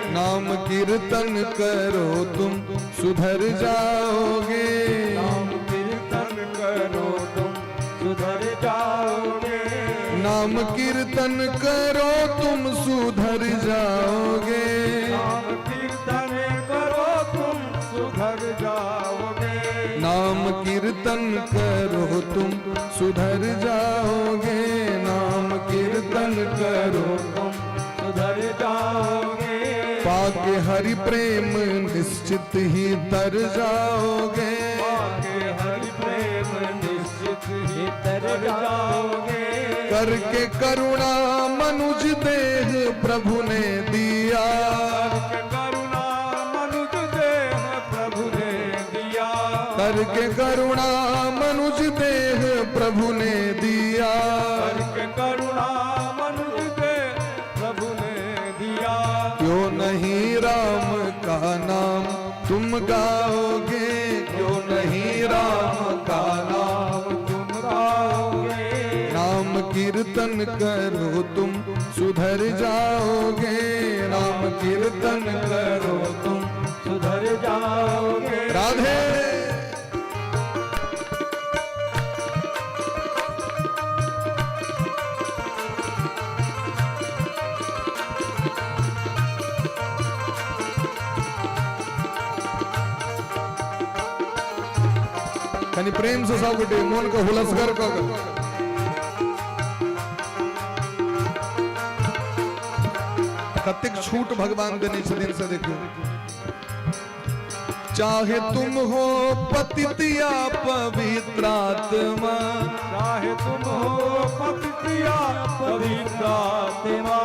नाम कीर्तन करो तुम सुधर जाओगे, नाम कीर्तन करो तुम सुधर जाओगे, नाम कीर्तन करो तुम सुधर जाओगे, नाम कीर्तन करो तुम सुधर जाओगे, नाम कीर्तन करो तुम सुधर जाओगे, नाम कीर्तन करो तुम सुधर जाओगे, पाके हरि प्रेम निश्चित ही तर जाओगे, पाके हरि प्रेम निश्चित ही तर जाओगे, करके करुणा मनुज देह प्रभु ने दिया, करके करुणा करुणा मनुज देह प्रभु ने दिया। करके करुणा मनुज देह प्रभु ने दिया। क्यों नहीं राम का नाम तुम गाओगे, क्यों नहीं राम का नाम तुम गाओगे। नाम कीर्तन करो तुम सुधर जाओगे, नाम कीर्तन करो तुम सुधर जाओगे। राधे। कनि प्रेम से सब गोटे मोन के हुलसगर क के। कतेक छूट भगवान देने छथिन से देखियौ। चाहे तुम हो पतित या पवित्र आत्मा, चाहे तुम हो पतित या पवित्र आत्मा,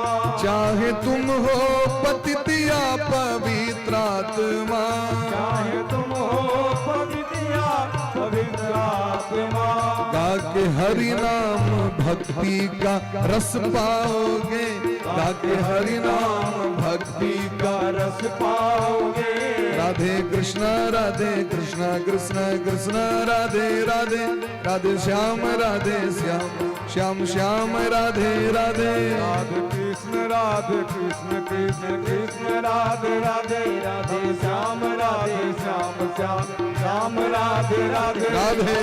चाहे तुम हो पतित या पवित्र आत्मा, चाहे तुम हो पतित या पवित्र आत्मा, गा के हरि नाम भक्ति का रस पाओगे, गा के हरि नाम भक्ति का रस पाओगे। राधे कृष्णा राधे कृष्णा कृष्णा कृष्णा राधे राधे, राधे श्याम राधे श्याम श्याम श्याम राधे राधे। राधे कृष्ण राधे कृष्ण कृष्ण कृष्ण राधे राधे, राधे श्याम राधे श्याम श्याम श्याम राधे राधे। राधे।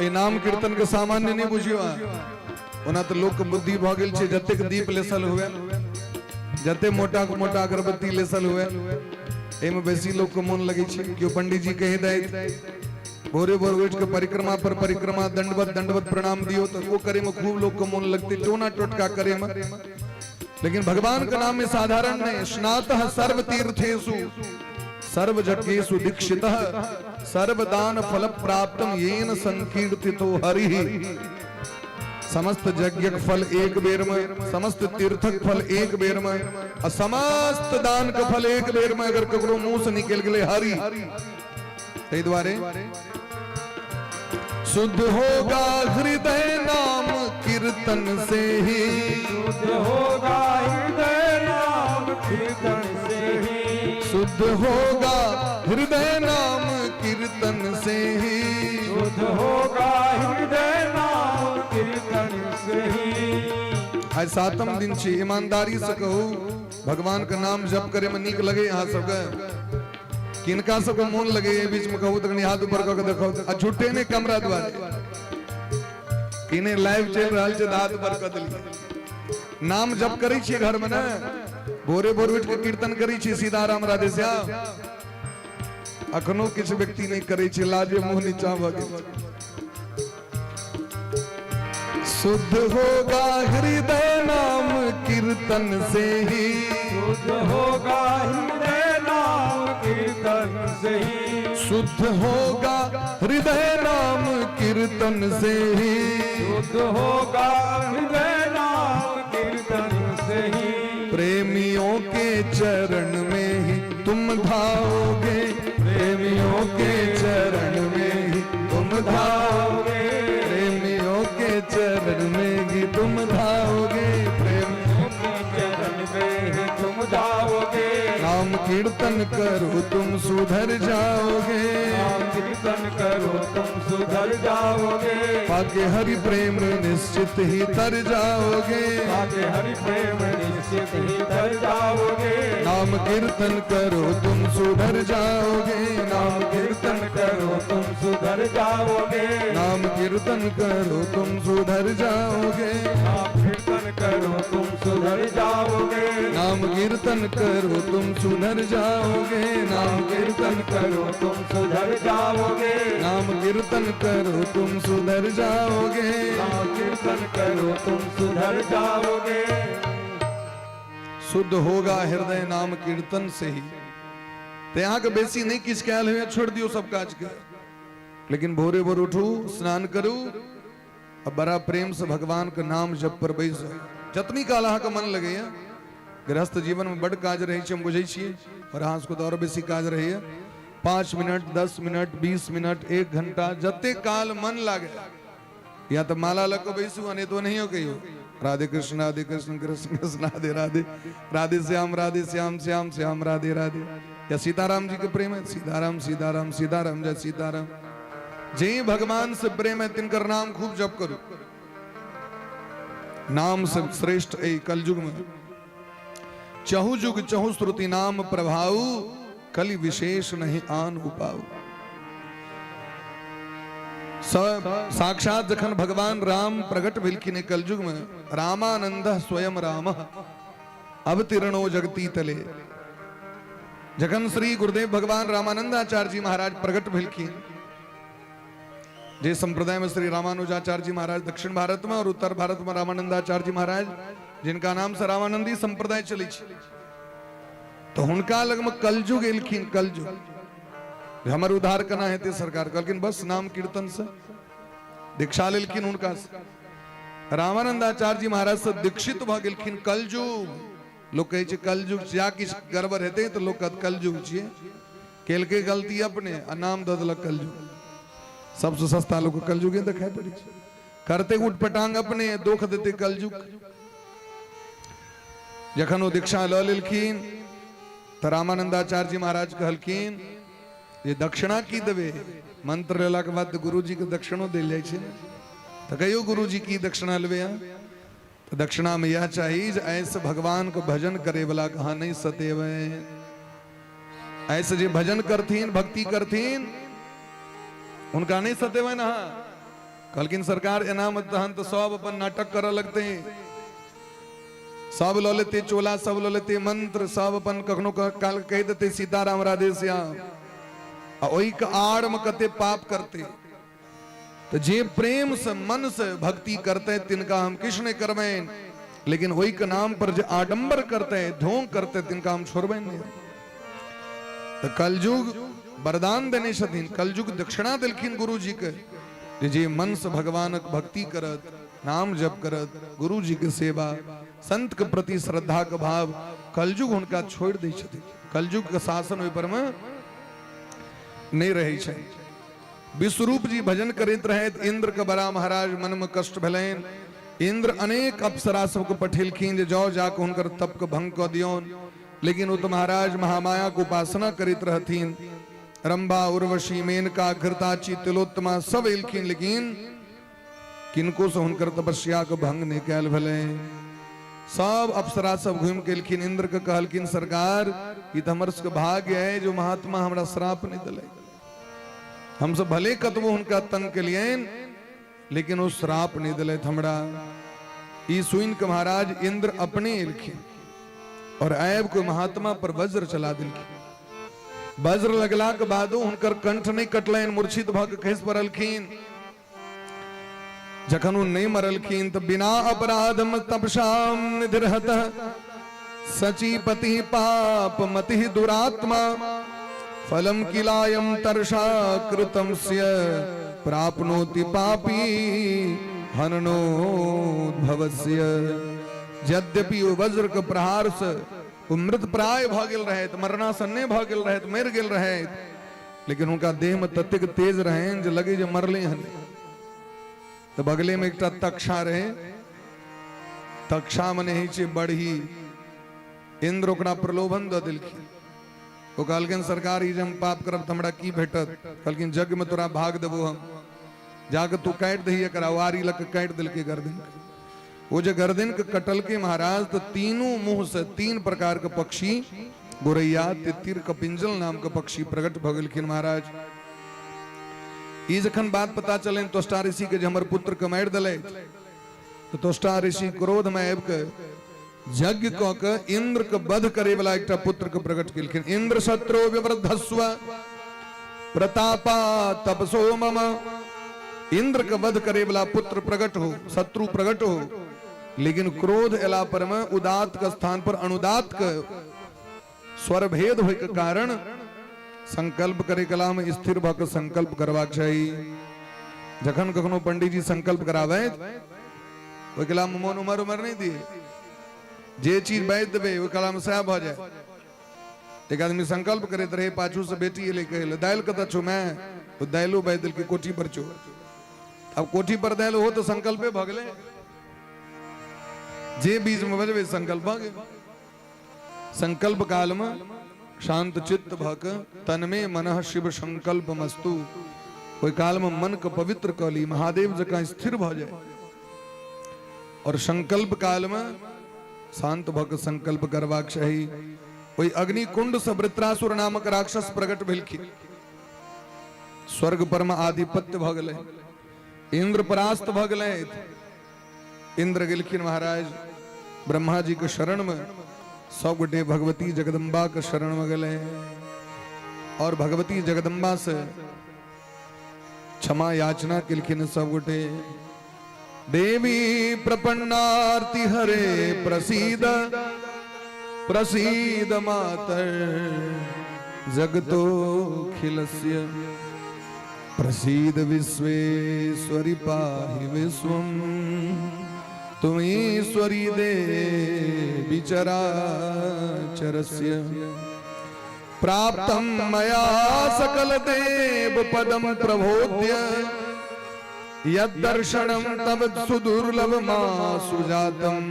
एहि नाम कीर्तन के सामान्य नहीं बुझियो अहाँ। ओना तऽ लोक के बुद्धि भऽ गेल छै, जतेक दीप लेसल हुए, जते मोटा के मोटा अगरबत्ती लेसल हुए, एहिमे बेसी लोक के मोन लगै छै। केओ पंडीजी कहि दैत भोरे भोर उठि के परिक्रमा पर परिक्रमा, दंडवत दंडवत प्रणाम दियो, तऽ ओ करे में खूब लोक के मोन लगतै, टोना टोटका करे में। लेकिन भगवान के नाम में साधारण नहीं। स्नातः सर्व तीर्थेषु सर्व जज्ञेषु दीक्षितः सर्वदान फल प्राप्तम येन संकीर्तितो हरि। समस्त यज्ञक फल एक बेर में, समस्त तीर्थक फल एक बेर में आ समस्त दान के फल एक बेर में अगर ककरो मुंह से निकल गेलै हरि, ताहि दुआरे शुद्ध होगा हृदय नाम कीर्तन से ही। शुद्ध होगा हृदय नाम कीर्तन से ही। शुद्ध होगा हृदय नाम कीर्तन से ही। शुद्ध होगा हृदय नाम कीर्तन से ही। आइ सातम दिन छी, ईमानदारी से कहू, भगवान के नाम जप करे में नीक लगे अहाँ सबके? किनका सबके मोन लगे एहि बीच में कहू तऽ कनि हाथ ऊपर कऽ के देखाउ। आ झूठे नहि, कैमरा दुआरे किने लाइव चलि रहल छै तऽ हाथ ऊपर कऽ देलियै। नाम जप करै छियै घर में ने? भोरे भोर उठि के कीर्तन करै छियै सीताराम राधे श्याम? अखनो किछु व्यक्ति नहि करै छै, लाजे मुँह नीचा भऽ गेल छै। शुद्ध होगा हृदय नाम कीर्तन से ही। शुद्ध होगा हृदय नाम कीर्तन से ही। शुद्ध होगा हृदय नाम कीर्तन से ही। शुद्ध होगा हृदय नाम कीर्तन से ही। प्रेमियों के चरण में ही तुम धाओगे, प्रेमियों के चरण में ही तुम धाओगे, प्रेमियों के चरण में ही तुम धाओगे, प्रेम के चरण में ही तुम जाओगे। नाम कीर्तन करो तुम सुधर जाओगे। नाम कीर्तन करो तुम सुधर जाओगे। पाके हरि प्रेम निश्चित ही तर जाओगे। पाके हरि प्रेम निश्चित ही तर जाओगे। नाम कीर्तन करो तुम सुधर जाओगे। नाम कीर्तन करो तुम सुधर जाओगे। नाम कीर्तन करो तुम सुधर जाओगे। नाम कीर्तन करो तुम सुधर जाओगे। नाम कीर्तन करो तुम सुधर जाओगे। नाम कीर्तन करो तुम सुधर जाओगे। नाम कीर्तन करो तुम सुधर जाओगे। नाम कीर्तन करो तुम सुधर जाओगे। शुद्ध होगा हृदय नाम कीर्तन से ही। तो अहाँके बेसी नहीं किछु कयल होइए, छोड़ि दियौ सब काज के, लेकिन भोरे भोर उठू, स्नान करू आ बड़ा प्रेम से भगवान के नाम जप पर बैस जाउ। जतनी काल अहाँके मन लगैया। गृहस्थ जीवन में बड काज रहै छै, हम बुझै छियै, और अहाँ सबके तऽ आओर बेसी काज रहैया। 5 मिनट, 10 मिनट, 20 मिनट, 1 घंटा, जते काल मन लागे, या तऽ माला लऽ कऽ बैसू आ नहि तऽ ओनाहियो कहियौ राधे कृष्ण राधे कृष्ण कृष्ण कृष्ण राधे राधे, राधे श्याम राधे श्याम श्याम श्याम राधे राधे, या सीताराम जी के प्रेम है, सीताराम सीताराम सीताराम जय सीताराम। जे भगवान से प्रेम है तिनकर नाम खूब जप करू। नाम से श्रेष्ठ ए कलयुग में। चहु जुग चहु श्रुति नाम प्रभाऊ, कलि विशेष नहीं आन उपाऊ। साक्षात जखन भगवान राम प्रकट भेलखिन कलयुग में, रामानंद स्वयं राम अवतीर्णो जगती तले। जखन श्री गुरुदेव भगवान रामानंदाचार्य जी महाराज प्रकट भेलखिन, जे संप्रदाय में श्री रामानुजाचार्य जी महाराज दक्षिण भारत में और उत्तर भारत में रामानंदाचार्य जी महाराज, जिनका नाम से रामानंदी संप्रदाय चलै छै, तो हुनका लग में कलयुग एलखिन। कलयुग हमर उद्धार केना हेतै सरकार? कहलखिन बस नाम कीर्तन से। दीक्षा लेलखिन हुनका से। रामानंदाचार्य जी महाराज से दीक्षित भऽ गेलखिन कलयुग। लोक कहै छै कलयुग, जा किछु गड़बड़ हेतै तऽ लोक कहत कलयुग छियै। केलकै गलती अपने आ नाम दऽ देलक कलयुग। सबसँ सस्ता लोक कलयुगे देखाइ पड़ै छै। करते उटपटांग अपने, दोख देते कलयुग। जखन ओ दीक्षा लऽ लेलखिन तऽ रामानंदाचार्य जी महाराज कहलखिन जे दक्षिणा की देबै? मंत्र लेलाके बाद तऽ गुरुजीके दक्षिणो देल जाइ छै ने। तऽ कहियौ गुरुजी की दक्षिणा लेबै अहाँ? तऽ दक्षिणामे इएह चाही जे ऐसे भगवानके भजन करैवला के अहाँ नहि सतेबै। ऐसे जे भजन करथिन, भक्ति करथिन, हुनका नहि सतेबनि अहाँ। कहलखिन सरकार एनामे तहन तऽ सब अपन नाटक करऽ लगतै, सब लऽ लेते चोला, सब लऽ लेते मंत्र, सब अपन कखनो काल कहि देते सीताराम राधे श्याम, आ ओहिके आड़ में कते पाप करते। तऽ जे प्रेम से मन से भक्ति करते तिनका हम किछु नहि करबनि, लेकिन ओहिके नाम पर जे आडंबर करते, ढोंग करते, तिनका हम छोड़बनि नहि। तऽ कलयुग वरदान देने छथिन, कलयुग दक्षिणा देलखिन गुरुजी के जे जे मन से भगवानक भक्ति करत, नाम जप करत, गुरुजी के सेवा, संत के प्रति श्रद्धा के भाव, कलयुग हुनका छोड़ि दै छथिन। कलयुग के शासन ओहि पर में नहि रहै छै। विश्वरूप जी भजन करैत रहैत इंद्र के बड़ा महाराज मन में कष्ट भेलनि। इंद्र अनेक अप्सरा सबके पठेलखिन जे जाओ जाके हुनकर तप के भंग कऽ दियौन, लेकिन ओ तऽ महाराज महामाया के उपासना करैत रहथिन। रंभा, उर्वशी, मेनका, घृताची, तिलोत्तमा सब एलखिन, लेकिन किनको से हुनकर तपस्या के भंग नहीं कैल भेलै। सब अप्सरा सब घूमि के एलखिन, इंद्र के कहलखिन सरकार ई तऽ हमर सबके भाग्य है जो महात्मा हमरा श्राप नहीं दिले, हम सब भले कतबो हुनका तंग केलियनि लेकिन ओ श्राप नहीं दिलथि हमरा। ई सुनि के महाराज इंद्र अपने एलखिन और आबि के महात्मा पर वज्र चला देलखिन। वज्र लगला के बादो हुनकर कंठ नहीं कटलनि, मूर्छित भऽ के खसि पड़लखिन। जखन ओ नहीं मरलखिन तऽ बिना अपराध में तपसाम निधिरहत सचीपति पाप मति दुरात्मा फलम किलायम तरसा कृतम स्य प्राप्नोति पापी हननोद्भवस्य। यद्यपि ओ वज्र के प्रहार से ओ मृत प्राय भऽ गेल रहैत, मरणासन्ने भऽ गेल रहैत, मरि गेल रहैत, लेकिन हुनका देह में ततेक तेज रहनि जे लगे जे मरले हन। तऽ बगले में एकटा तक्षा रहे, तक्षा मने होइ छै बढ़ी। इंद्र ओकरा प्रलोभन दऽ देलखिन। ओ कहलखिन सरकार ई जे हम पाप करब तऽ हमरा की भेटत? कहलखिन यज्ञ में तोरा भाग देबो हम, जाके तू काटि दही एकरा। ओ आरी लऽ कऽ काटि देलकै गर्दन। ओ जे गर्दन के कटलकै महाराज तऽ तीनू मुंह से 3 प्रकार के पक्षी, गोरैया, तितिर, कपिंजल नाम के पक्षी प्रकट भऽ गेलखिन महाराज। ई जखन बात पता चलनि त्वष्टा ऋषि के जे हमर पुत्र के मारि देलथि, तऽ त्वष्टा ऋषि क्रोधमे आबि कऽ यज्ञ कऽ के इंद्र के वध करे वाला एकटा पुत्र के प्रकट केलखिन। इंद्र शत्रु विवृद्धस्व प्रतापा तपसो मम। इंद्र के वध करे वाला पुत्र प्रकट हो, शत्रु प्रकट हो, लेकिन क्रोध एला पर में उदात के स्थान पर अनुदात के स्वर भेद होय के कारण संकल्प करे कला में स्थिर भऽ के संकल्प करबाक चाही। जखन कखनो पंडित जी संकल्प कराबै ओहि कला में मोन उमर उमर नहीं दिए, जे चीज बाजि देबै ओहि कला में सएह भऽ जाए। एक आदमी संकल्प करैत रहे, पाछू से बेटी एलै कहै लए दालि कतऽ छौ माय, ओ दालिओ बाजि देलकै कोठी पर छौ। आब कोठी पर दालि हो तऽ संकल्पे भऽ गेलै, जे बीच में बजबै संकल्प भऽ गेल। संकल्प काल में शांत चित्त भऽ कऽ तनमे मनः शिव संकल्प मस्तु, ओहि काल में मन के पवित्र कऽ ली, महादेव जकाँ स्थिर भऽ जाए। और संकल्प काल में शांत भऽ कऽ संकल्प करबाक चाही। ओहि अग्निकुंड से वृत्रासुर नामक राक्षस प्रकट भेलखिन, स्वर्ग पर में आधिपत्य भऽ गेलै, इंद्र परास्त भऽ गेलै। इंद्र गेलखिन महाराज ब्रह्मा जी के शरण में, सब गोटे भगवती जगदम्बा के शरण में गेले और भगवती जगदम्बा से क्षमा याचना केलखिन सब गोटे। देवी प्रपन्नार्ति हरे प्रसीद प्रसीद मातर जगतो खिलस्य प्रसीद विश्वेश्वरी पाहि विश्वम तुमीश्वरी देवी चराचरस्य प्राप्तं मया सकल देव पदम प्रभोद्य यद्दर्शनं तव सुदुर्लभ मा सुजातम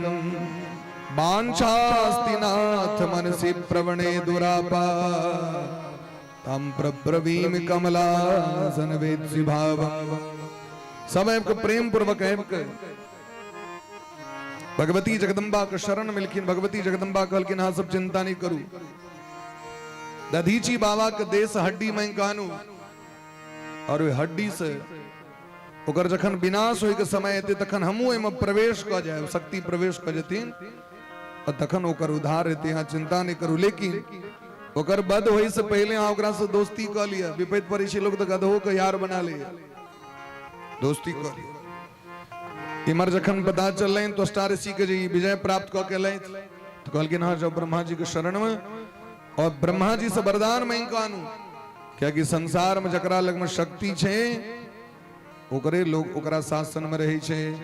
वाञ्छास्ति नाथ मनसि प्रवणे दुरापा तम प्रब्रवीमि कमलासन वेत्सि भावम। सब आबि के प्रेम पूर्वक आबि के भगवती जगदम्बा के शरण मिलखिन। भगवती जगदम्बा कहलखिन अहाँ सब चिंता नहीं करू, दधीची बाबा के देश हड्डी में कानू और ओहि हड्डी से ओकर जखन विनाश होय के समय एतै तखन हमहूँ ओहिमे प्रवेश कऽ जायब, शक्ति प्रवेश कऽ जेथिन और तखन ओकर उद्धार हेतै, अहाँ चिंता नहीं करू। लेकिन ओकर वध होय से पहले अहाँ ओकरा से दोस्ती कऽ लिअ। विपैत पड़ै छै लोक तऽ गधो के यार बना ले, दोस्ती कऽ लिअ। इमहर जखन पता चललनि त्वष्टा ऋषि के जे ई विजय प्राप्त कऽ के एलथि तऽ कहलखिन हँ जाउ ब्रह्मा जी के शरण में और ब्रह्मा जी से वरदान मांगि कऽ आनू, कियाकि संसार में जकरा लग में शक्ति छै ओकरे लोग ओकरा शासन में रहै छै।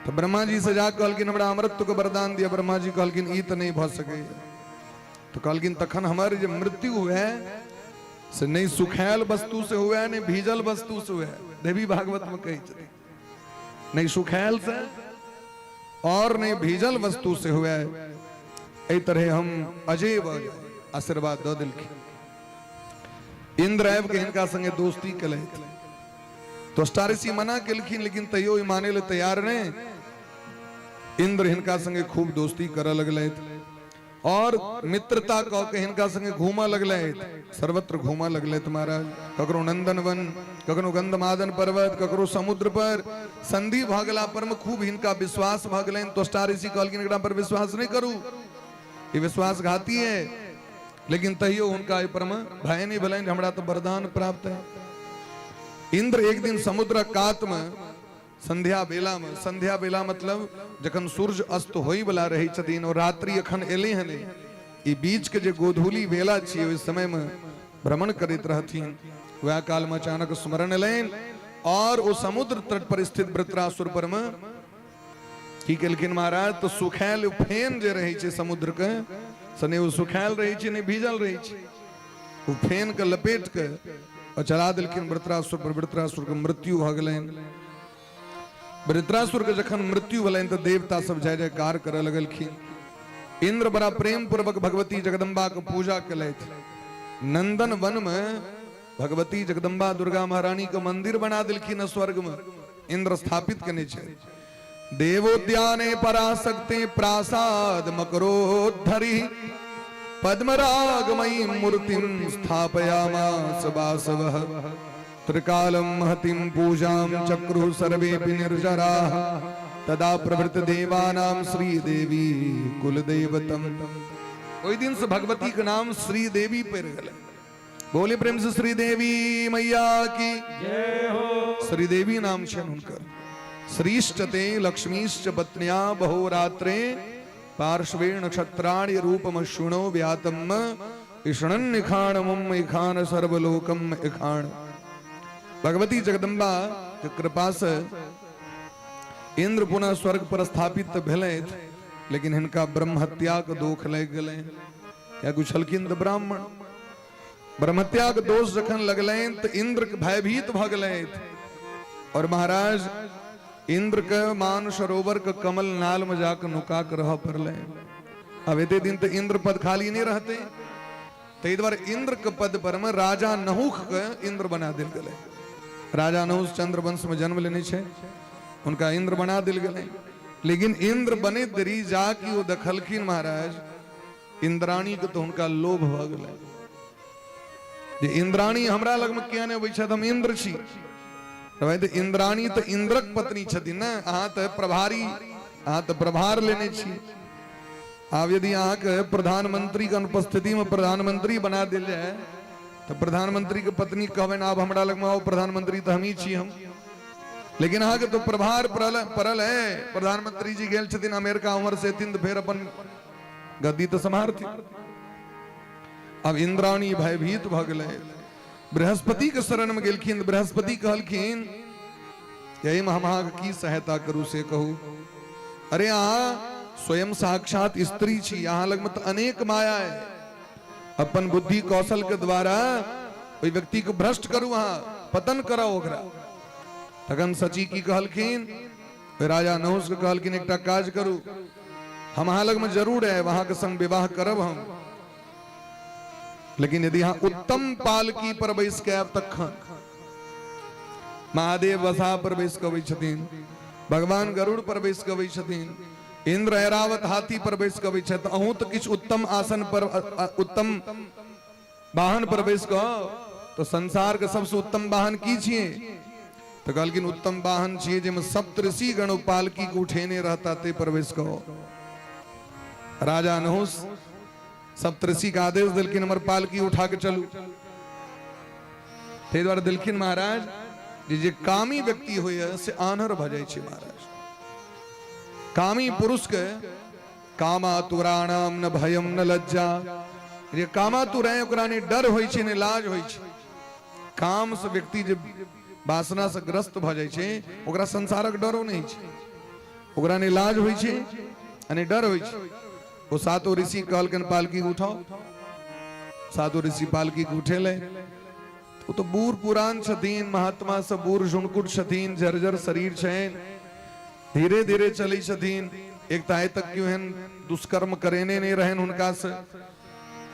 तऽ ब्रह्मा जी से जा कहलखिन हमरा अमरत्व के वरदान दिअ। ब्रह्मा जी कहलखिन ई तऽ नहि भऽ सकैए। तऽ कहलखिन तखन हमर जे मृत्यु हुए से नहि सुखायल वस्तु से हुए नहि भीजल वस्तु से हुए। देवी भागवत में कहै छथिन नहि सुखायल से और नहि भीजल वस्तु से हुए, एहि तरह हम अजय भऽ जाय। आशीर्वाद दऽ देलखिन। इंद्र आबि के हिनका संगे दोस्ती केलथि। त्वष्टा ऋषि मना केलखिन लेकिन तैयो ई माने ले तैयार नहि। इंद्र हिनका संगे खूब दोस्ती करऽ लगलथि और मित्रता कऽ के हिनका संगे घूमऽ लगलथि, सर्वत्र घूमऽ लगलथि महाराज। ककरो नंदनवन, ककरो गंधमादन पर्वत, ककरो समुद्र पर। संधि भऽ गेला पर में खूब हिनका विश्वास भऽ गेलनि। त्वष्टा ऋषि कहलखिन एकरा पर विश्वास नहि करू, ई विश्वासघाती है। लेकिन तैयो हुनका एहि पर में भय नहि भेलनि, हमरा तऽ वरदान प्राप्त है। इंद्र एक दिन समुद्र कात में संध्या बेला में, संध्या बेला मतलब जखन सूर्य अस्त होय वाला रहै छथिन और रात्रि एखन एलै हन, ई बीच के जे गोधूली बेला छियै ओहि समय में भ्रमण करैत रहथिन। वएह काल में अचानक स्मरण एलनि और ओ समुद्र तट पर स्थित वृत्रासुर पर में की केलखिन महाराज, तो सुखायल फेन जे रहै छै समुद्र के से नहि ओ सुखायल रहै छै नहि भीजल रहै छै, ओ फेन के लपेट के और चला देलखिन वृत्रासुर पर। वृत्रासुर के मृत्यु भऽ गेलनि। वृत्रासुर के जखन मृत्यु भेलनि तऽ देवता सब जय जयकार करऽ लगलखिन। इंद्र बड़ा प्रेम पूर्वक भगवती जगदम्बा के पूजा केलथि। नंदन वन में भगवती जगदम्बा दुर्गा महारानी के मंदिर बना देलखिन, स्वर्ग में इंद्र स्थापित केने छथि। देवोद्याने पराशक्ति प्रासाद मकरोद्धरि पद्मरागमयी मूर्तिं स्थापयामास वासवः त्रिकालं महतीं पूजां चक्रुः सर्वेऽपि निर्जराः। तदा प्रभृत देवानाम श्री देवी कुलदेवतम। ओहि दिन से भगवती के नाम श्री देवी पड़ि गेलै। बोले प्रेम से श्री देवी मैया की जय हो। श्री देवी नाम छनि हुनकर। श्रीश्च ते लक्ष्मीश्च पत्न्या बहोरात्रे पार्श्वे नक्षत्राणि रूपमश्विनो व्यातम ईषणन्निखाणमुम इखान सर्वलोकम इखाण। भगवती जगदम्बा के कृपा से इंद्र पुनः स्वर्ग पर स्थापित भेलथि, लेकिन हिनका ब्रह्महत्या के दोख लागि गेलनि, कियाकि छलखिन तऽ ब्राह्मण। ब्रह्महत्या के दोष जखन लगलनि तऽ इंद्र भयभीत भऽ गेलथि और महाराज इंद्र के मान सरोवर के कमल नाल में जाके नुका के रह पड़लनि। अब एते दिन तऽ इंद्र पद खाली नहीं रहते, ताहि दुआरे इंद्र के पद पर में राजा नहुख के इंद्र बना देल गेलै। राजा नहुष चंद्रवंश में जन्म लेने छै, उनका इंद्र बना देल गेलै। लेकिन इंद्र बने देरी जाके ओ देखलखिन महाराज इंद्राणी के, तो हुनका लोभ भऽ गेलै जे इंद्राणी हमरा लगमे किया नहि अबै छथि, हम इंद्र छी। भाई तऽ इंद्राणी तऽ इंद्रक पत्नी छथिन ने, अहाँ तऽ प्रभारी, अहाँ तऽ प्रभार लेने छी। आब यदि अहाँके प्रधानमंत्री के अनुपस्थिति में प्रधानमंत्री बना देल जाय तऽ प्रधानमंत्री के पत्नी कहबनि आब हमरा लगमे आउ, प्रधानमंत्री तऽ हमही छी हम। लेकिन अहाँके तो प्रभार पड़ल पड़ल है, प्रधानमंत्री जी गेल छथिन अमेरिका, उम्हर से एथिन तऽ फेर अपन गद्दी तऽ सम्हारथिन। अब इंद्राणी भयभीत भऽ गेलै, बृहस्पति के शरण में गेलखिन। बृहस्पति कहलखिन एहिमे हम अहाँके की सहायता करू से कहू। अरे अहाँ स्वयं साक्षात स्त्री छी, अहाँ लगमे तऽ अनेक माया है, अपन बुद्धि कौशल के द्वारा ओहि व्यक्ति के भ्रष्ट करू, अहाँ पतन कराउ ओकरा। तखन सची की कहलखिन, राजा नहुष के कहलखिन एकटा काज करू, हम अहाँ लगमे जरूर आयब, अहाँके संग विवाह करब हम, लेकिन यदि अहाँ उत्तम पालकी पर बैस के आयब तखन। महादेव बसा पर बैस के अबै छथिन, भगवान गरुड़ पर बैस के अबै छथिन, इंद्र ऐरावत हाथी पर बैस के अबै छथि, अहूँ तऽ किछु उत्तम आसन पर उत्तम वाहन पर बैस कऽ। तो संसार के सबसे उत्तम वाहन की छियै? तऽ कहलखिन उत्तम वाहन छियै जाहिमे सप्तऋषि गण पालकी के उठेने रहता, ते पर बैस कऽ। राजा नहुष सप्तऋषि के आदेश देलखिन हमर पालकी उठा के चलू। ताहि दुआरे देलखिन महाराज जे जे कामी व्यक्ति होइए से आन्हर भऽ जाइ छै महाराज। कामी पुरुष के कामातुराणाम न भयम न लज्जा, जे कामातुर है ओकरा नहि डर होइ छै नहि लाज होइ छै। काम से व्यक्ति जे वासना से ग्रस्त भऽ जाइ छै ओकरा संसारक डरो नहि छै, ओकरा नहि लाज होइ छै आ नहि डर होइ छै। ओ सातो ऋषि कहलकनि पालकी उठाओ, सातो ऋषि पालकी के उठेलै। ओ तऽ बूढ़ पुरान छथिन, महात्मा सब बूढ़ झुनकुट छथिन, जर्जर शरीर छनि, धीरे धीरे चलै छथिन। एक तऽ आइ तक केओ एहन दुष्कर्म करेने नहि रहनि हुनका से।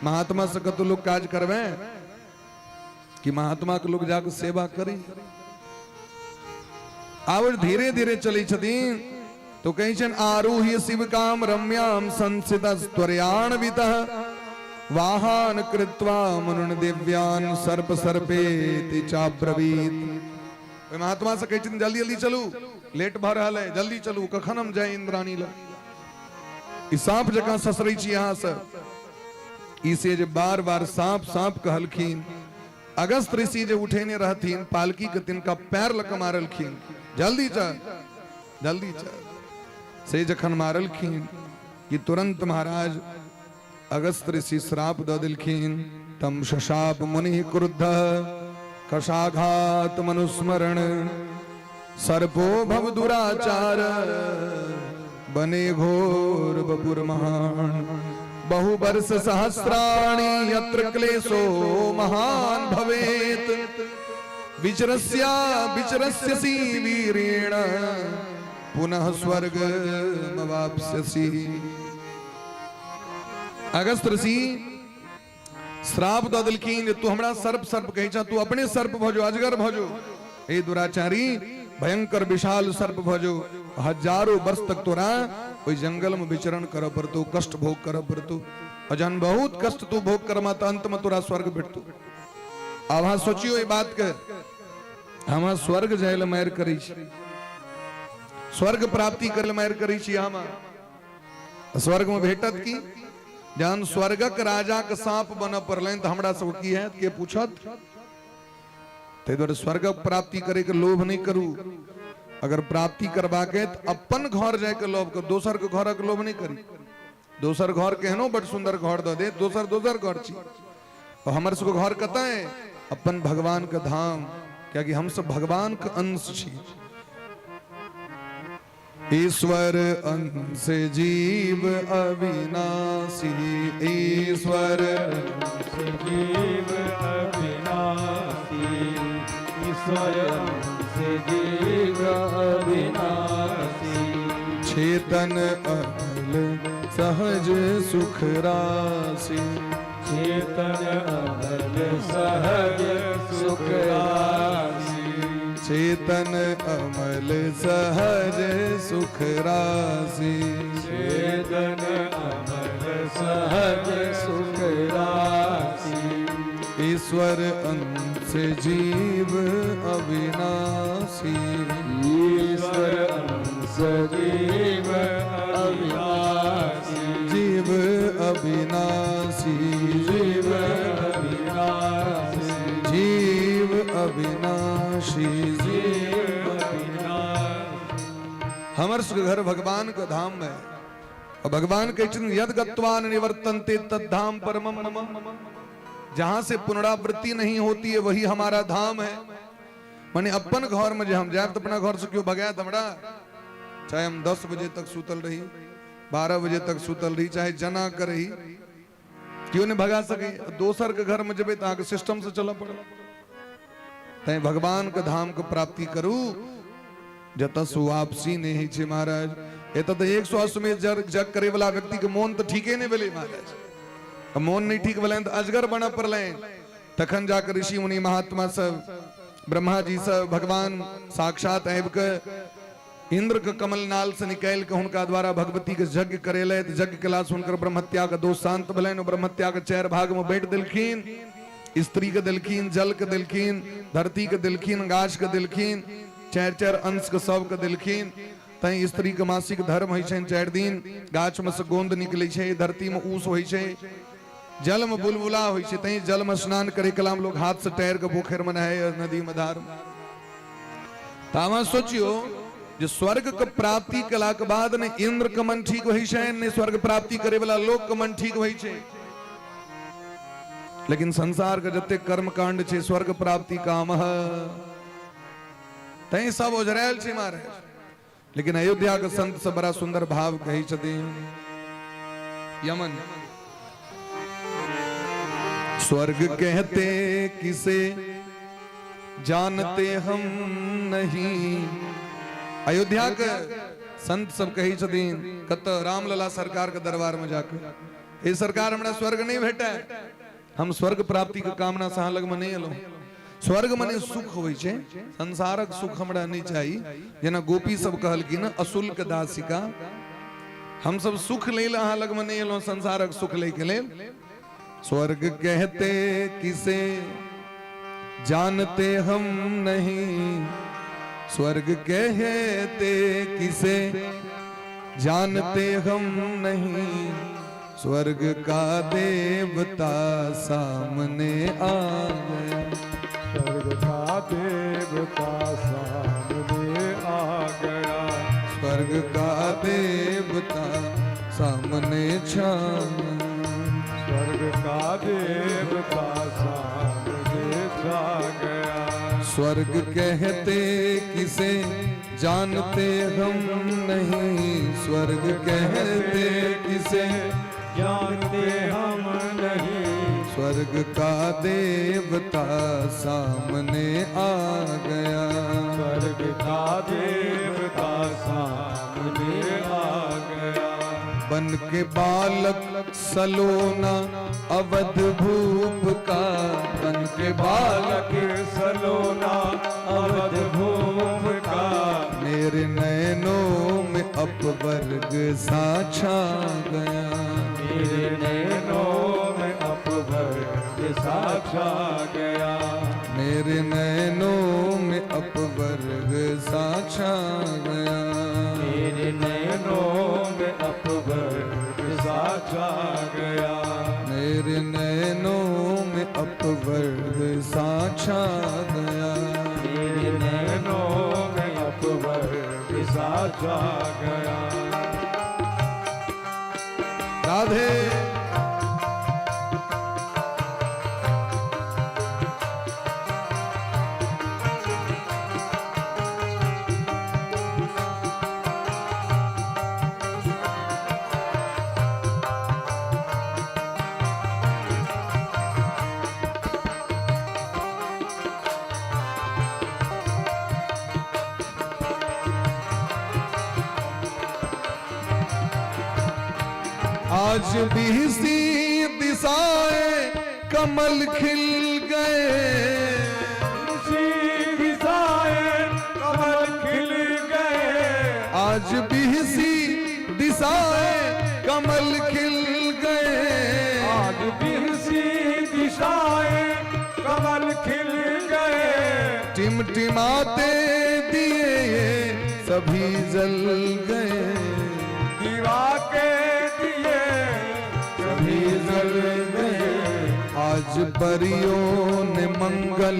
महात्मा से कतौ लोग काज करबै कि महात्मा के लोग जाके सेवा करी। आब धीरे धीरे चलै छथिन तो कहै छनि आरूह्य शिव काम रम्याम संसित त्वर्यान्वित वाहन कृत्वा मनुन दिव्यान सर्प सर्पेति चाब्रवीत। ओहि महात्मा से कहै छथिन जल्दी जल्दी चलू, लेट भऽ रहल है, जल्दी चलू, कखन हम जाय इंद्राणी लग, ई सांप जकाँ ससरै छी अहाँ से। ई से जे बार बार सांप सांप कहलखिन, अगस्त ऋषि जे उठेने रहथिन पालकी के तिनका पैर लग मारलखिन, जल्दी चल जल्दी चल। से जखन मारलखिन कि तुरंत महाराज अगस्त ऋषि श्राप दऽ देलखिन, तम शशाप मुनि क्रुद्ध कशाघात मनुस्मरण सर्पो भव दुराचार बने घोर बपुर महान बहु वर्ष सहस्राणि यत्र क्लेशो महान भवेत विचरस्या विचरस्यसि वीरेण पुनः स्वर्ग मवाप्स्यसि। अगस्त ऋषि श्राप दऽ देलखिन जे तू हमरा सर्प सर्प कहै छह, तू अपने सर्प भऽ जो, अजगर भऽ जो, हे दुराचारी भयंकर विशाल सर्प भऽ जो, हजारों वर्ष तक तोरा ओहि जंगल में विचरण करऽ पड़तौ, कष्ट भोग करऽ पड़तौ, और जहन बहुत कष्ट तू भोग करमा तऽ अंत में तोरा स्वर्ग भेटतौ। आब अहाँ सोचियो एहि बात के, हम स्वर्ग जाय लए मारि करै छी, स्वर्ग प्राप्ति कर मारि करै छी हम। स्वर्ग में भेटत की? जहन स्वर्गक राजा के सांप बनऽ पड़लनि तऽ हमरा सबके की हैत, के पूछत? ताहि दुआरे स्वर्गक प्राप्ति करे के लोभ नहि करू। अगर प्राप्ति करबाक है तऽ अपन घर जायके लोभ करू, दोसर के घरक लोभ नहि करी। दोसर घर केहनो बड सुंदर घर दऽ दे, दोसर दोसर घर छी। और हमर सबके घर कतऽ है? अपन भगवान के धाम, कियाकि हम सब भगवान के अंश छी। ईश्वर अंश जीव अविनाशी, ईश्वर अंश जीव अविनाशी, ईश्वर अंश जीव अविनाशी। चेतन अमल सहज सुख राशि, चेतन अमल सहज सुख राशि, चेतन अमल सहज सुख राशि, चेतन अमल सहज सुख राशि। ईश्वर अंश जीव अविनाशी, ईश्वर अंश जीव अविनाशी, जीव अविनाशी, जीव अविनाशी, जीव अविनाशी, जीव अविनाशी। हमर सबके घर भगवान के धाम में, और भगवान कहै छथिन यद गत्वा न निवर्तन्ते तद धाम परमम मम। जहां से पुनरावृत्ति नहीं होती है वही हमारा धाम है। माने अपन घर में जे हम जायब तो अपना घर से क्यों भगायत हमरा? चाहे हम 10 बजे तक सुतल रही, 12 बजे तक सुतल रही, चाहे जना करही, क्यों नहीं भगा सके? दोसर के घर में जेबै तऽ अहाँके सिस्टम से चलऽ पड़त। तैं भगवान के धाम के प्राप्ति करू, जतऽ से वापसी नहीं होइ छै महाराज। एतऽ तऽ 100 अश्वमेध जग करे वाला व्यक्ति के मोन तऽ ठीके नहीं भेलै महाराज। मोन नहीं ठीक भेलनि तऽ अजगर बनऽ पड़लनि। तखन जाकर ऋषि मुनि महात्मा सब, ब्रह्मा जी सब, भगवान साक्षात आबि कऽ इंद्र के कमलनाल से निकालि कऽ हुनका द्वारा भगवती के यज्ञ करेलथि। यज्ञ केला से हुनकर ब्रह्महत्या के दोष शांत भेलनि। ओ ब्रह्महत्या के 4 भाग में बांटि देलखिन। स्त्री के देलखिन, जल के देलखिन, धरती के देलखिन, गाछ के देलखिन, 4-4 अंश के सबके देलखिन। तैं स्त्री के मासिक धर्म होइ छनि 4 दिन, गाछ में से गोंद निकलै छै, धरती में ऊस होइ छै, जल में बुलबुला होइ छै। तैं जल में स्नान करे कला में लोग हाथ से टैर के पोखरि में नहाय, नदी में, धार में। तऽ अहाँ सोचियो जे स्वर्ग के प्राप्ति केला के बाद ने इंद्र के मन ठीक होइ छै, ने स्वर्ग प्राप्ति करे वाला लोक के मन ठीक होइ छै। लेकिन संसार के जते कर्म कांड छै स्वर्ग प्राप्ति काम है, तैं सब ओझरायल छै महाराज। लेकिन अयोध्या के संत सब बड़ा सुंदर भाव कहै छथिन। यमन स्वर्ग कहते किसे जानते हम नहीं। अयोध्या के संत सब कहै छथिन कत रामलला सरकार के दरबार में जाके, हे सरकार हमरा स्वर्ग नहीं भेटे, हम स्वर्ग प्राप्ति के कामना से अहाँ लग में नहीं एलहुँ। स्वर्ग मने सुख होइ छै, संसारक सुख हमरा नहीं चाही। जेना गोपी सब कहलखिन अशुल्क दासिका, हम सब सुख लेल अहाँ लग में नहीं एलहुँ, संसारक सुख लै के लेल। स्वर्ग कहते किसे जानते हम नहीं, स्वर्ग कहते किसे जानते हम नहीं, स्वर्ग का देवता सामने आ गया, स्वर्ग का देवता सामने आ गया, स्वर्ग का देवता सामने छा, स्वर्ग का देवता सामने छा गया। स्वर्ग कहते किसे जानते हम नहीं, स्वर्ग कहते किसे जानते हम नहीं, स्वर्ग का देवता सामने आ गया, स्वर्ग का देवता सामने आ गया। बन के बालक सलोना अवध भूप का, बन के बालक सलोना अवध भूप का, मेरे नैनों में अपवर्ग सा छा गया, मेरे नैनों में अपवर्ग सा छा गया। मेरे नैनों में अपवर्ग सा छा गया। मेरे नैनों में अपवर्ग सा छा गया। मेरे नैनों में अपवर्ग सा छा गया। मेरे नैनों में अपवर्ग सा छा गया। राधे। आज बिहसी दिशाएं कमल खिल गए। सी दिशाएं कमल खिल गए। आज बिहसी दिशाएं कमल खिल गए। आज बिहसी दिशाएं कमल खिल गए। टिमटिमाते दिए ये सभी जल गए। दीवा के दिए सभी जल गए। आज परियों ने मंगल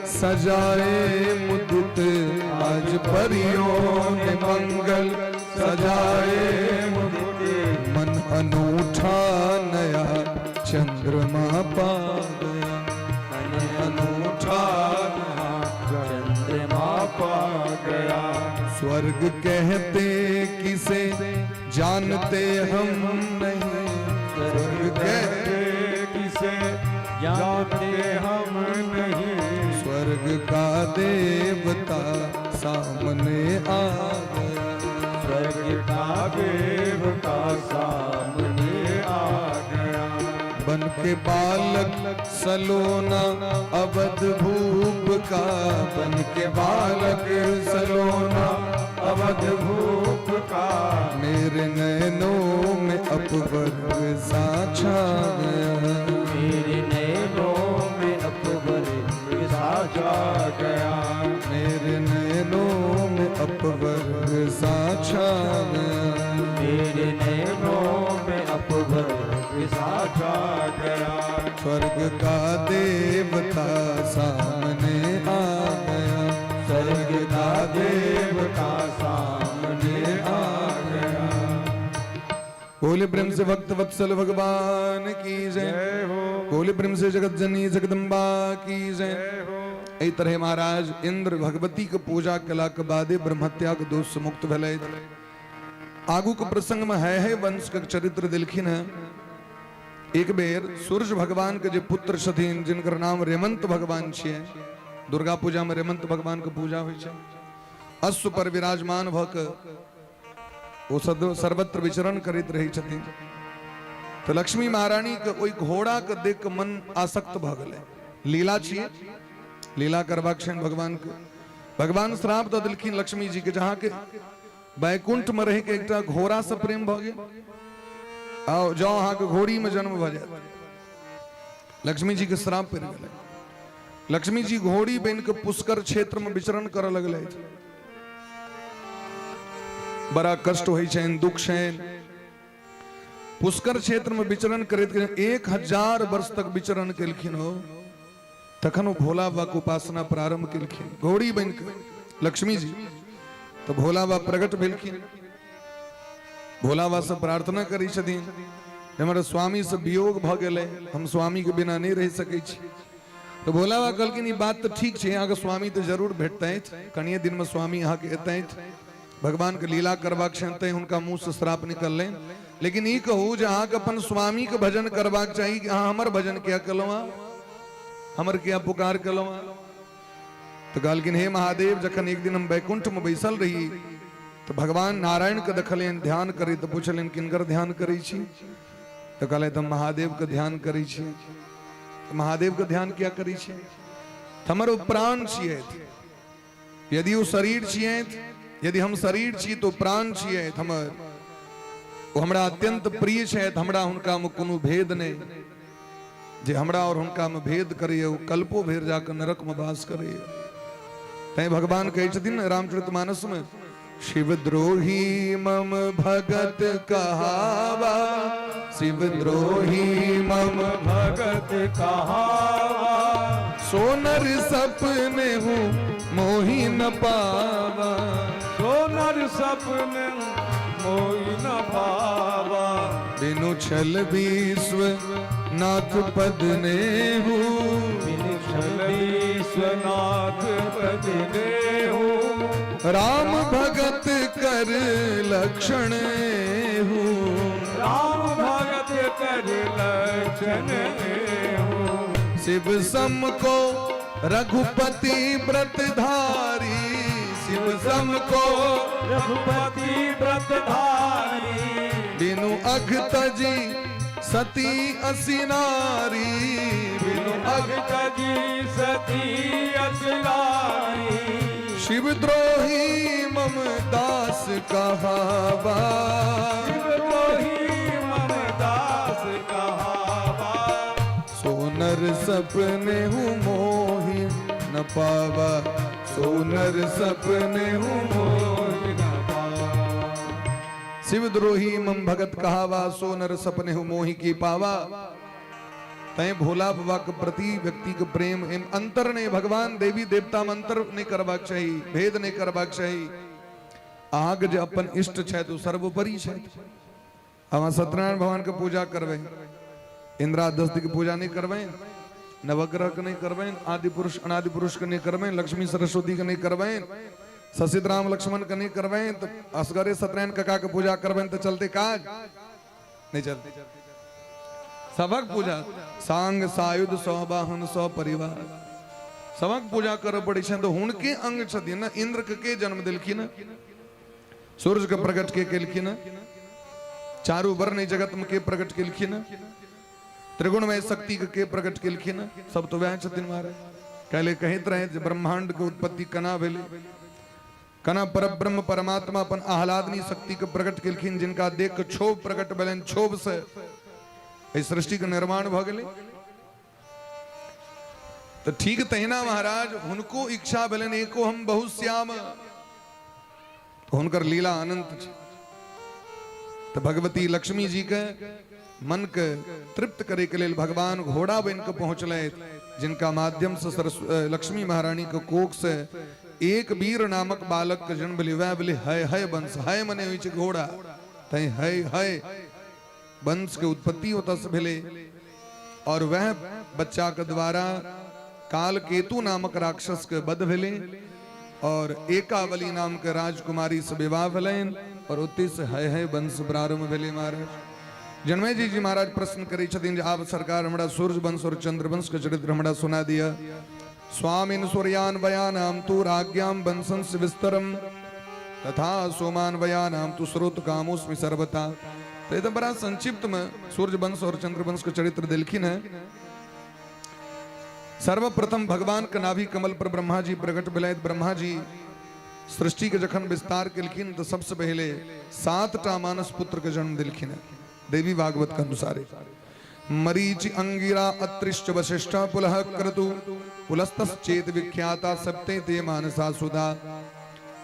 सजाए मुदित। आज परियों ने मंगल सजाए मुदित। मन अनूठा नया चंद्रमा पा गया। मन अनूठा नया चंद्रमा पा गया। स्वर्ग कहते किसे जानते हम नहीं। स्वर्ग कहते किसे जानते हम नहीं। स्वर्ग का देवता सामने आ गया। स्वर्ग का देवता सामने आ गया। बन के बालक सलोना अवध भूप का। बन के बालक सलोना अवध भूप का। मेरे नैनों में अपवर्ग सा छा गया। मेरे नैनों में अपवर्ग सा छा गया। मेरे नैनों में अपवर्ग सा छा गया। मेरे नैनों में अपवर्ग सा छा गया। स्वर्ग का देवता सामने आ गया। स्वर्ग का देवता सामने आ गया। बोले प्रेम से भक्त वत्सल भगवान की जय। जय हो। बोले प्रेम से जगत जननी जगदम्बा की जय। जय हो। एहि तरह महाराज इंद्र भगवती के पूजा कला के बादे ब्रह्महत्या के दोष से मुक्त भेलै। आगू के प्रसंग में है वंश के चरित्र दिलखिन है। एक बेर सूर्य भगवान के जे पुत्र छथिन, जिनकर नाम रेवंत भगवान छियै, दुर्गा पूजा में रेवंत भगवान के पूजा होइ छै, अश्व पर विराजमान भऽ के ओ सर्वत्र विचरण करैत रहै छथिन। तऽ लक्ष्मी महारानी के ओहि घोड़ा के देख के मन आसक्त भऽ गेलै। लीला छियै, लीला करबाक छनि भगवान के। भगवान श्राप दऽ देलखिन लक्ष्मी जी के, जहाँ के वैकुंठ में रह के एकटा घोड़ा से प्रेम भऽ गेल, आओ जाओ अहाँके घोड़ी में जन्म भऽ जायत। लक्ष्मी जी के श्राप पड़ि गेलै। लक्ष्मी जी घोड़ी बनि के पुष्कर क्षेत्र में विचरण करऽ लगलै। बड़ा कष्ट होइ छनि, दुख छनि। पुष्कर क्षेत्र में विचरण करैत 1000 वर्ष तक विचरण केलखिन हो, तखन ओ भोला बाबा के उपासना प्रारंभ केलखिन घोड़ी बनि के लक्ष्मी जी। तो भोला बाबा प्रकट भेलखिन। भोला बाबा से प्रार्थना करै छथिन, हमर स्वामी से वियोग भऽ गेलै, हम स्वामी के बिना नहि रहि सकै छी। तो भोला बाबा कहलखिन ई बात तऽ ठीक छै, अहाँके स्वामी तऽ जरूर भेटतथि, कनिये दिन में स्वामी अहाँके एतथि। भगवान के लीला करबाक छनि तैं हुनका मुँह से श्राप निकललनि। लेकिन ई कहू जे अहाँके अपन स्वामी के भजन करबाक चाही कि अहाँ हमर भजन किया केलहुँ, हमर किया पुकार केलहुँ? तो कहलखिन हे महादेव, जखन एक दिन हम वैकुंठ में बैसल रही तो भगवान नारायण के देखलियनि ध्यान करी, तो पुछलियनि किनकर ध्यान करै छी? तो कहलथि हम महादेव के ध्यान करै छी। तो महादेव के ध्यान किया करै छी? हमर ओ प्राण छियै, यदि ओ शरीर छियै, यदि हम शरीर छी तो प्राण छियै हमर, ओ हमरा अत्यंत प्रिय छथि, हमरा हुनका में कोनो भेद नहि। जे हमरा आओर हुनकामे भेद करैए ओ कल्पो भरि जाकऽ नरकमे वास करैए। तैं भगवान कहै छथिन रामचरित मानसमे, शिवद्रोही मम भगत कहावा, शिवद्रोही मम भगत कहावा, सोनर सपने हूँ मोहि न पावा, सोनर सपने मोहि न पावा, बिनु छल विश्व नाथ पद ने हूँ, बिनु छल विश्वनाथ पद ने हूँ, राम भगत कर लक्षण हूँ, राम भगत कर लक्षण हूँ, शिव सम को रघुपति व्रतधारी, शिव सम को रघुपति व्रतधारी, बिनु अघ तजी सती असिनारी, बिनु अघ तजी सती असिनारी, शिवद्रोही मम दास कहावा, शिवद्रोही मम दास कहावा, सोनर सपने हूँ मोहि न पावा, सोनर सपने हूँ मोहि न पावा। शिवद्रोही मम भगत कहावा, सोनर सपने हूँ मोहि की पावा। तैं भोला बाबा के प्रति व्यक्ति के प्रेम एम अंतर नहीं, भगवान देवी देवता में अंतर नहीं करबाक चाही, भेद नहीं करबाक चाही। अहाँके जे अपन इष्ट छथि ओ सर्वोपरि छथि। अहाँ सत्यनारायण भगवान के पूजा करबै, इंदिरा दस के पूजा नहीं करबै, नवग्रह के नहीं करबै, आदि पुरुष अनादि पुरुष के नहीं करबै, लक्ष्मी सरस्वती के नहीं करबै, ससित राम लक्ष्मण के नहीं करबै, तो असगरे सत्यनारायण काका के पूजा करबै तो चलते काज नहीं चलते। सबक पूजा सांग सायुध सौ वाहन सौ परिवार, सबक पूजा करऽ पड़ै छनि। तऽ हुनके अंग छथिन ने, इंद्र के जन्म देलखिन, सूर्य के प्रकट के केलखिन, चारू वर्ण जगत में के प्रकट केलखिन, त्रिगुणमय शक्ति के प्रकट केलखिन, सब तो वएह छथिन महाराज। काल्हि कहैत रहे जे ब्रह्मांड के उत्पत्ति केना भेलै, केना परब्रह्म परमात्मा अपन आह्लादनी शक्ति के प्रकट केलखिन, जिनका देख के क्षोभ प्रकट भेलनि, क्षोभ से एहि सृष्टि के निर्माण भऽ गेलै। तऽ ठीक तहिना महाराज हुनको इच्छा भेलनि एको हम बहुश्याम, हुनकर लीला अनंत छै। तऽ भगवती लक्ष्मी जी के मन के तृप्त करे के लेल भगवान घोड़ा बनि के पहुँचलथि, जिनका माध्यम से लक्ष्मी महारानी के कोख से एक वीर नामक बालक के जन्म भेलै। वएह भेलै हय हय वंश। हय मने होइ छै घोड़ा, तैं हय हय वंश के उत्पत्ति ओतऽ से भेलै। और वह बच्चा के द्वारा कालकेतु नामक राक्षस के वध भेलै और एकावली नाम के राजकुमारी से विवाह भेलनि और ओतहि से हय हय वंश प्रारंभ भेलै। महाराज जन्मेजय जी महाराज प्रश्न करै छथिन जे आब सरकार हमरा सूर्य वंश और चंद्र वंश के चरित्र हमरा सुना दिअ। स्वामिन सूर्यान वयानाम तु राज्ञाम वंशंस विस्तरम तथा सोमान वयानाम तु स्रोत कामोस्मि सर्वथा। तो एकदम बड़ा संक्षिप्त में सूर्य वंश और चंद्र वंश के चरित्र दिलखिन है। सर्वप्रथम भगवान के नाभि कमल पर ब्रह्मा जी प्रकट भेलथि। ब्रह्मा जी सृष्टि के जखन विस्तार केलखिन तो सबसे पहले 7 टा मानस पुत्र के जन्म दिलखिन है देवी भागवत के अनुसार। मरीचि अंगिरा अत्रिश्च वशिष्ठ पुलह क्रतु पुलस्तश्चेत विख्याता सप्ते ते मानसा सुधा।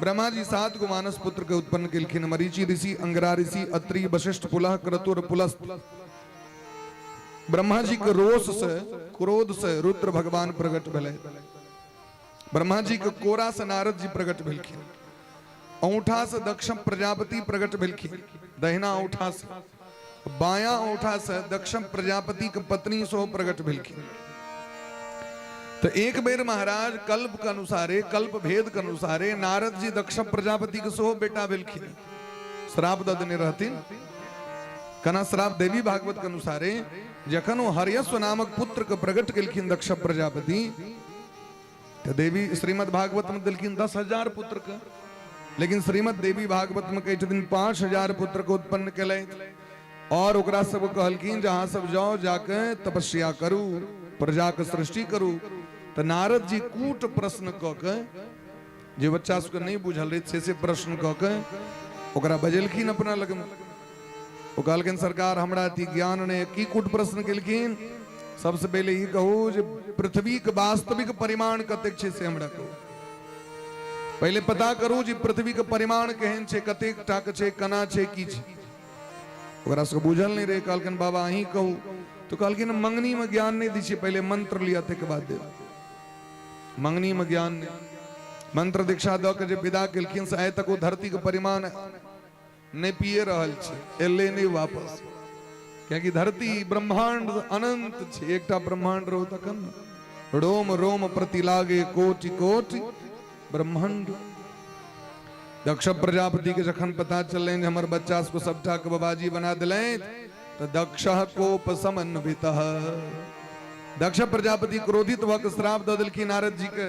ब्रह्मा जी 7 गो मानस पुत्र के उत्पन्न केलखिन, मरीचि ऋषि, अंगिरा ऋषि, अत्रि, वशिष्ठ, पुलह क्रतु और पुलस्त। ब्रह्मा जी के रोष से, क्रोध से रुद्र भगवान प्रकट भेलै। ब्रह्मा जी के कोरा से नारद जी प्रकट भेलखिन। औंठा से दक्ष प्रजापति प्रकट भेलखिन, दहिना औंठा से। बाया औंठा से दक्ष प्रजापति के पत्नी सेहो प्रकट भेलखिन। तो एक बेर महाराज कल्प के अनुसारे, कल्प भेद के अनुसारे नारद जी दक्ष प्रजापति के सेहो बेटा भेलखिन। श्राप दऽ देने रहथिन। कना श्राप देवी भागवत के अनुसारे जखन ओ हर्यश्व नामक पुत्र के प्रकट केलखिन दक्ष प्रजापति, तो देवी श्रीमद् भागवत में दिलखिन 10,000 पुत्र के, लेकिन श्रीमद् देवी भागवत में कहै छथिन 5,000 पुत्र के उत्पन्न केलथि और ओकरा सब कहलखिन जे अहाँ सब जाओ जाके तपस्या करू, प्रजा के सृष्टि करू। तो नारद जी कूट प्रश्न कऽ के, जे बच्चा सबके नहीं बुझल रहे से प्रश्न कऽ के ओकरा बजेलखिन अपना लगमे। ओ कहलखिन सरकार हमरा अति ज्ञान नहीं। की कूट प्रश्न केलखिन? सबसँ पहिले ई कहू जे पृथ्वीक वास्तविक परिमाण कतेक छै से हमरा कहू। पहिले पता करू जे पृथ्वीक परिमाण केहन छै, कतेक टाक छै, केना छै, की छै। ओकरा सबके बुझल नहि रहै। कहलखिन बाबा अहीं कहू। तऽ कहलखिन मंगनीमे ज्ञान नहि दै छियै, पहिले मंत्र लिअ ताहिके बाद देब। मंगनीमे ज्ञान नहि, मंत्र दीक्षा दऽ के जे विदा केलखिन से आइ तक ओ धरतीके परिमाण नहि पिए रहल छै, एलै नहि वापस। कियाकि धरती ब्रह्मांड अनंत छै, एकटा ब्रह्मांड रहो तखन ने। रोम रोम प्रति लागे कोटि कोटि ब्रह्मांड। दक्ष प्रजापति के जखन पता चललनि जे हमर बच्चा सबके सबटा के बाबाजी बना देलनि तऽ दक्ष कोप समन्वित, दक्ष प्रजापति क्रोधित भऽ के श्राप दऽ देलखिन नारद जी के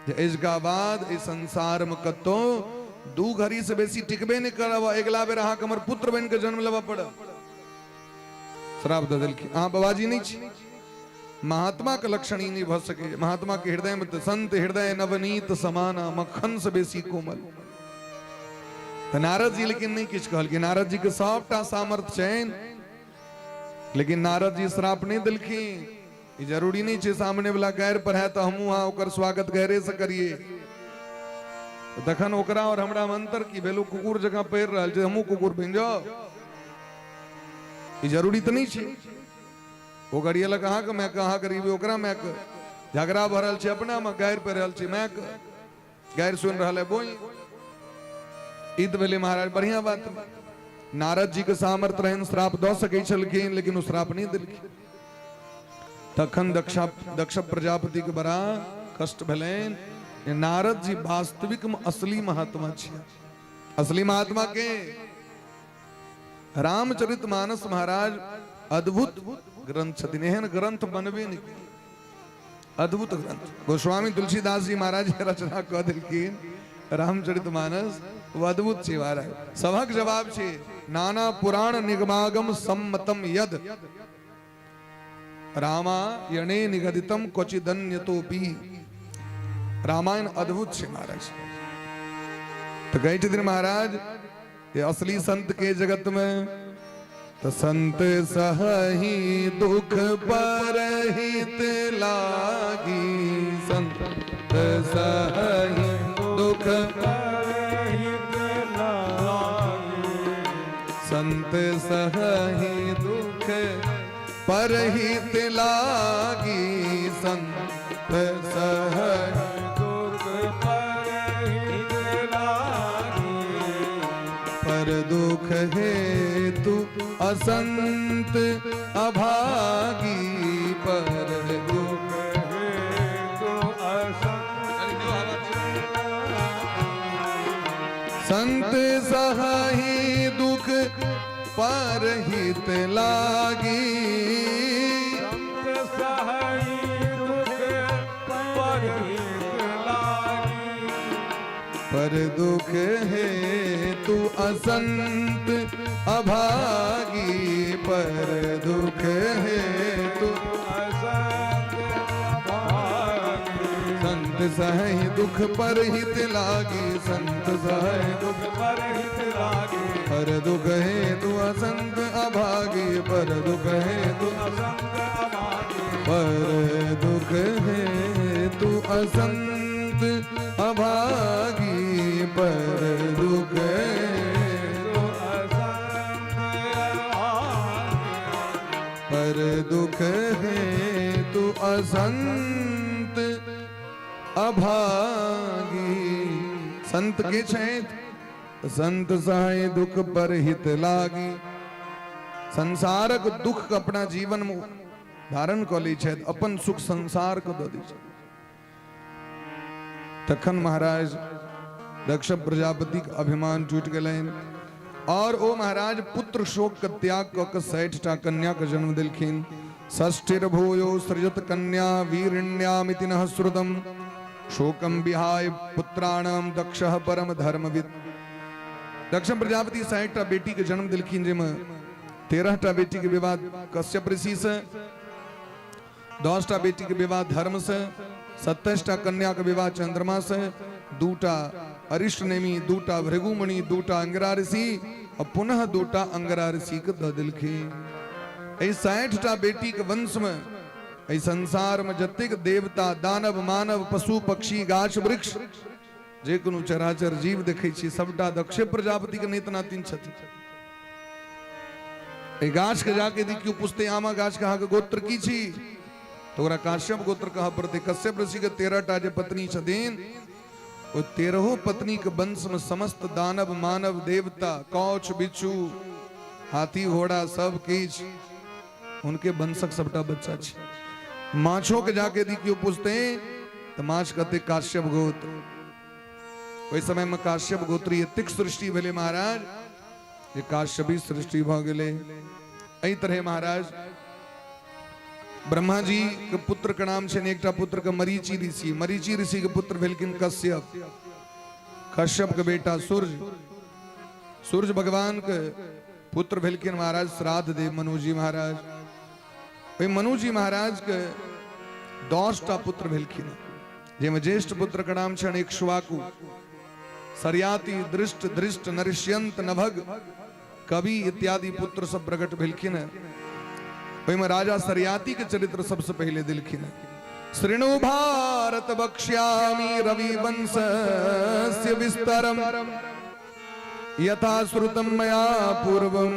जे एहिका बाद एहि संसार में कतौ 2 घड़ी से बेसी टिकबे नहि करब, अगिला बेर अहाँके हमर पुत्र बनि के जन्म लेबऽ पड़त। श्राप दऽ देलखिन। अहाँ बाबाजी नहि छी। महात्मा के लक्षण ई नहि भऽ सकै। महात्मा के हृदय में तऽ संत हृदय नवनीत समाना, मक्खन से बेसी कोमल। तऽ नारद जी लेकिन नहि किछु कहलखिन। नारद जी के सबटा सामर्थ्य छनि, लेकिन नारद जी श्राप नहि देलखिन। ई जरूरी नहि छै सामने वाला गैर पर है तऽ हमहूँ अहाँ ओकर स्वागत गैरे से करिए। तखन ओकरा और हमरा में अंतर की भेल? ओ कुकुर जकाँ पढ़ि रहल छै, हमहूँ कुकुर बनि जाउ, ई जरूरी तऽ नहि छै। ओ गरियलक अहाँके मायके, अहाँ गरीबी ओकरा मायके, झगड़ा भऽ रहल छै अपनामे, गारि पड़ि रहल छै मायके, गारि सुनि रहल है बोई। ई तऽ भेलै महाराज बढ़िया बात। नारद जी के सामर्थ्य रहनि, श्राप दऽ सकै छलखिन, लेकिन ओ श्राप नहि देलखिन। तखन दक्ष प्रजापति के बड़ा कष्ट भेलनि। नारद जी वास्तविक में असली महात्मा छियै। असली महात्मा के रामचरित मानस महाराज अद्भुत ग्रंथ छथिन, एहन ग्रंथ बनबे नहि कयल, अद्भुत ग्रंथ। गोस्वामी तुलसीदास जी महाराज रचना कऽ देलखिन रामचरित मानस, ओ अद्भुत छै महाराज। सभक जवाब छै नाना पुराण निगमागम सम्मतम यद रामायणे निगदितम क्वचिदन्यतोपि। रामायण अद्भुत छै महाराज। तऽ कहै छथिन महाराज ये असली संत के जगत में तो संत सही दुख पर हित लागी, संत सही दुख पर हित लागी, संत सही दुख पर हित लागी, संत सही दुख पर हित लागी, पर दुख हेतु असंत अभागी, पर दुख हेतु असंत। संत सही दुख पर हित लागी, संत सही दुख पर हित लागी, पर दुख हेतु असंत अभागी, पर दुख हेतु असंत अभागी, संत सही दुख पर हित लागी, संत सही दुख पर हित लागी, पर दुख हेतु असंत अभागी, पर दुख हेतु असंत अभागी, पर दुख हेतु असंत अभागी, पर दुख हेतु असंत अभागी, पर दुख हेतु असंत अभागी। संत के छथि संत सहाय दुख पर हित लागी, संसारक दुख के अपना जीवन में धारण कऽ लै छथि, अपन सुख संसार के दऽ दै छथि। तखन महाराज दक्ष प्रजापति के अभिमान टूटि गेलनि और ओ महाराज पुत्र शोक के त्याग कऽ के 60 टा कन्या के जन्म देलखिन। षष्ठिर भूयो सृजत कन्या वीरिण्यामिति नः श्रुतम, शोकम विहाय पुत्राणाम दक्षः परम धर्मविद। दक्ष प्रजापति 60 टा बेटी के जन्म देलखिन, जाहिमे 13 टा बेटी के विवाह कश्यप ऋषि से, 10 टा बेटी के विवाह धर्म से, 27 टा कन्या के विवाह चंद्रमा से, 2 टा अरिष्ट नेमी, 2 टा भृगुमणि, 2 टा अंगरा ऋषि और पुनः 2 टा अंगरा ऋषि के दऽ देलखिन। एहि 60 टा बेटीके वंशमे एहि संसारमे जतेक देवता, दानव, मानव, पशु, पक्षी, गाछ वृक्ष, जे कोनो चराचर जीव देखै छी, सबटा दक्ष प्रजापतिके नेत नातिन छथिन। एहि गाछ के जाके यदि केओ पूछते आमा गाछ के अहाँके गोत्र की छी, तऽ ओकरा काश्यप गोत्र कहऽ पड़तै। कश्यप ऋषि के 13 टा जे पत्नी छथिन, ओहि 13 पत्नी के वंश में समस्त दानव, मानव, देवता, कौछ, बिच्छू, हाथी, घोड़ा, सब किछु उनके वंशक सबटा बच्चा छै। माछो के जाके यदि केओ पूछते तऽ माछ कहते काश्यप गोत्र। ओहि समय में काश्यप गोत्री एतेक सृष्टि भेलै महाराज जे काश्यपी सृष्टि भऽ गेलै। एहि तरहे महाराज ब्रह्मा जी के पुत्र के नाम छनि, एकटा पुत्र के मरीचि ऋषि, मरीचि ऋषि के पुत्र भेलखिन कश्यप, कश्यप के बेटा सूर्य, सूर्य भगवान के पुत्र भेलखिन महाराज श्राद्ध देव मनुजी महाराज। ओहि मनुजी महाराज के 10 टा पुत्र भेलखिन, जाहिमे ज्येष्ठ पुत्र के नाम छनि इक्ष्वाकु, सरयाति, दृष्ट, धृष्ट, नरिष्यंत, नभग, कवि इत्यादि पुत्र सब प्रकट भेलखिन। ओहिमे राजा सरयाति के चरित्र सबसे पहले दिलखिन। शृणु भारत वक्ष्यामि रवि वंशस्य विस्तरम यथा श्रुतं मया पूर्वं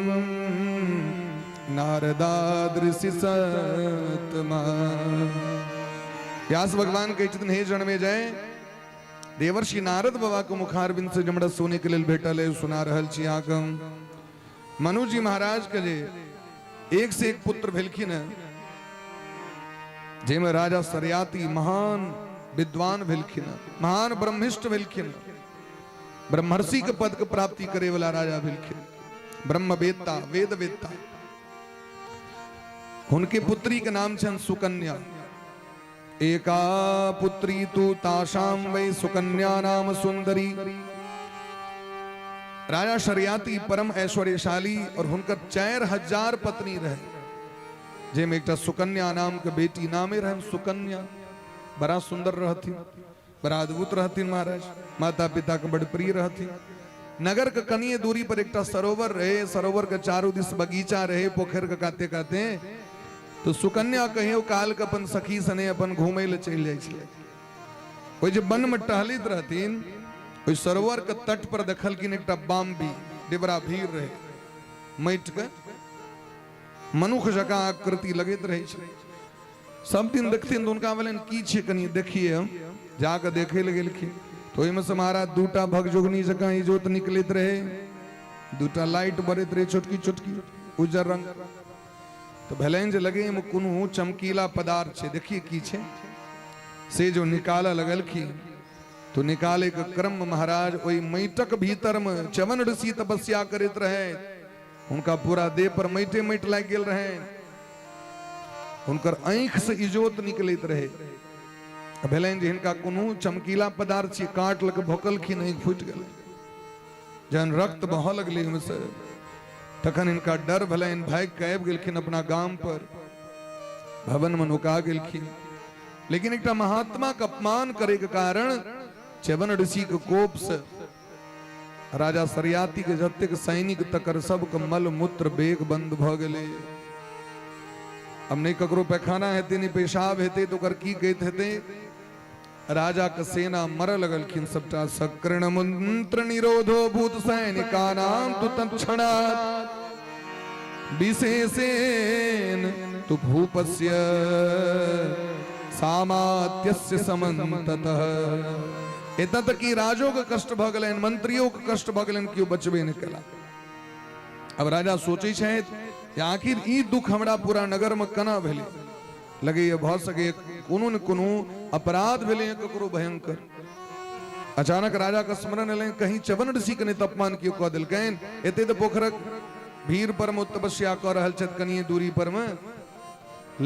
नारदादृशि सत्मा। व्यास भगवान कहै छथिन, हे जनमे जय, देवर्षि नारद बाबा के मुखारविंद से जमड़ा सोने के लेल भेटल है, सुना रहल छी अहाँके हम। मनुजी महाराज के जे एक से एक पुत्र भेलखिन है, जाहिमे राजा सरयाति महान विद्वान भेलखिन, महान ब्रह्मिष्ठ भेलखिन, ब्रह्मर्षि के पद के प्राप्ति करे वाला राजा भेलखिन, ब्रह्मवेत्ता, वेदवेत्ता। हुनके पुत्री के नाम छनि सुकन्या। एका पुत्री तु ताशाम वै सुकन्या नाम सुंदरी। राजा शर्याति परम ऐश्वर्यशाली और हुनकर 4000 पत्नी रहे, जाहिमे एकटा सुकन्या नाम के बेटी, नामे रहन सुकन्या, बड़ा सुंदर रहथिन, बड़ा अद्भुत रहथिन महाराज, माता पिता के बड़ प्रिय रहथिन। नगर के कनिए दूरी पर एकटा सरोवर रहे, सरोवर के चारू दिस बगीचा रहे, पोखर के काते काते। तो सुकन्या कहियो काल के अपन सखी सने अपन घूमे ले चलि जाइ छलै। ओहि जे वन में टहलैत रहथिन, ओहि सरोवर के तट पर देखलखिन एकटा बाम्बी डिबरा भीड़ रहे, माटि के मनुख जकाँ आकृति लगैत रहै छै। सब दिन देखथिन तऽ हुनका भेलनि की छै, कनि देखिए हम। जाकऽ देखै लए गेलखिन तऽ ओहिमे से महाराज दूटा भगजोगनी जकाँ इजोत निकलैत रहै, दूटा लाइट बरैत रहै छोटकी छोटकी उज्जर रंग। तऽ भेलनि जे लगे एहिमे कोनो चमकीला पदार्थ छै, देखिए की छै। से जो निकालऽ लगलखिन तो निकाले के क्रम में महाराज ओहि माटिक भीतर में च्यवन ऋषि तपस्या करैत रहे, हुनका पूरा देह पर माटे माटि लागि गेल रहे, हुनकर आँखि से इजोत निकलैत रहे। भेलनि जे हिनका कोनो चमकीला पदार्थ छियै, काट लऽ कऽ भोकलखिन, आँखि फूटि गेलै। जहन रक्त बहऽ लगलै ओहिमे से, तखन हिनका डर भेलनि, भागि कऽ आबि गेलखिन अपना गाम पर, भवन में नुका गेलखिन। लेकिन एकटा महात्मा के अपमान करे के कारण च्यवन ऋषि के कोप से राजा सरयाति के जतेक सैनिक तकर सबके मल मूत्र बेग बंद भऽ गेलै। अब नहि ककरो पैखाना हेतै, नहि पेशाब हेतै, तऽ ओकर की गति हेतै। राजा के सेना मरऽ लगलखिन सबटा। सकृण मंत्र निरोधो भूत सैनिका नाम तु तत्क्षणात् विशेषेण तु भूपस्य सामात्यस्य समन्ततः। एतऽ तक कि राजो के कष्ट भऽ गेलनि, मंत्रियों के कष्ट भऽ गेलनि, केओ बचबे नहि केला। अब राजा सोचै छथि जे आखिर ई दुख हमरा पूरा नगर में केना भेलै, लगैए भऽ सकैए कोनो ने कोनो अपराध भेलै ककरो भयंकर। अचानक राजा के स्मरण एलनि, कहीं च्यवन ऋषि के नहि तऽ अपमान केओ कऽ देलकनि, एते तऽ पोखरक भीड़ पर मे तपस्या कऽ रहल छथि कनिए दूरी पर मे,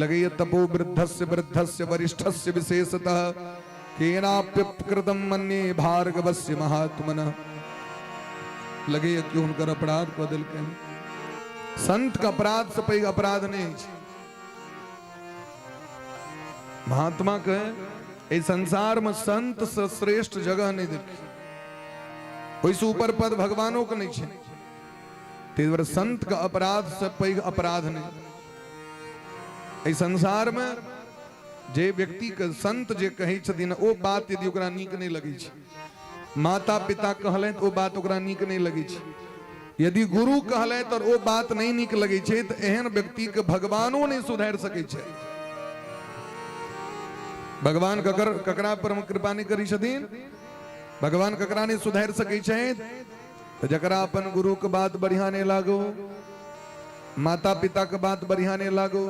लगैए तपो वृद्धस्य वृद्धस्य वरिष्ठस्य विशेषतः केनाप्यकृतम मन्ये भार्गवस्य महात्मनः। लगैए कि हुनकर अपराध कऽ देलकनि। संत के अपराध से पैघ अपराध नहि अछि। महात्मा के एहि संसार में संत से श्रेष्ठ जगह नहीं देखी, ओहिसँ ऊपर पद भगवानों के नहीं छै। ताहि दुआरे संत के अपराध से पैघ अपराध नहीं। एहि संसारमे जे व्यक्तिके संत जे कहै छथिन ओ बात यदि ओकरा नीक नहि लगै छै, माता पिता कहलथि ओ बात ओकरा नीक नहि लगै छै, यदि गुरु कहलथि और ओ बात नहि नीक लगै छै, तऽ एहन व्यक्तिके भगवानो नहि सुधारि सकै छै। भगवान ककर ककरा पर कृपा नहि करै छथिन? भगवान ककरा नहि सुधारि सकै छथि? तऽ जकरा अपन गुरु के बात बढ़िया नहि लागो, माता पिता के बात बढ़िया नहि लागो,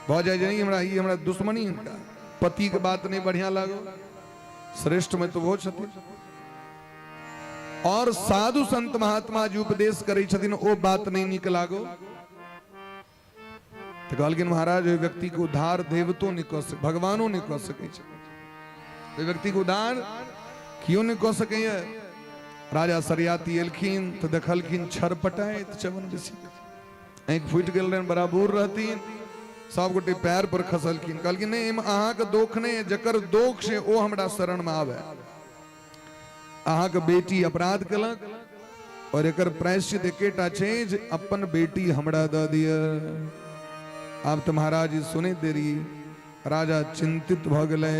भऽ जाय जे नहीं हमरा ई हमरा दुश्मनी हिनका, पति के बात नहीं बढ़िया लागो, श्रेष्ठ में तो वो छथिन। और साधु संत महात्मा जी उपदेश करै छथिन ओ बात नहीं नीक लागो, तऽ कहलखिन महाराज ओहि व्यक्ति के उद्धार देवतो नहीं कऽ सक, भगवानो नहीं कऽ सकै छै, ओहि व्यक्ति के उद्धार केओ नहीं कऽ सकैया। राजा सरियाती एलखिन तऽ देखलखिन छरपटाइत च्यवन ऋषि, आँखि फूटि गेल रहनि, बड़ा बूढ़ रहथिन। सब गोटे पैर पर खसलखिन, कहलखिन नहीं एहिमे अहाँके दोख नहीं, जकर दोख छै ओ हमरा शरणमे आबे। अहाँके बेटी अपराध केलक और एकर प्रायश्चित एकेटा छै जे अपन बेटी हमरा दऽ दिअ। आब तऽ महाराज जी सुनैत देरी राजा चिंतित भऽ गेलै।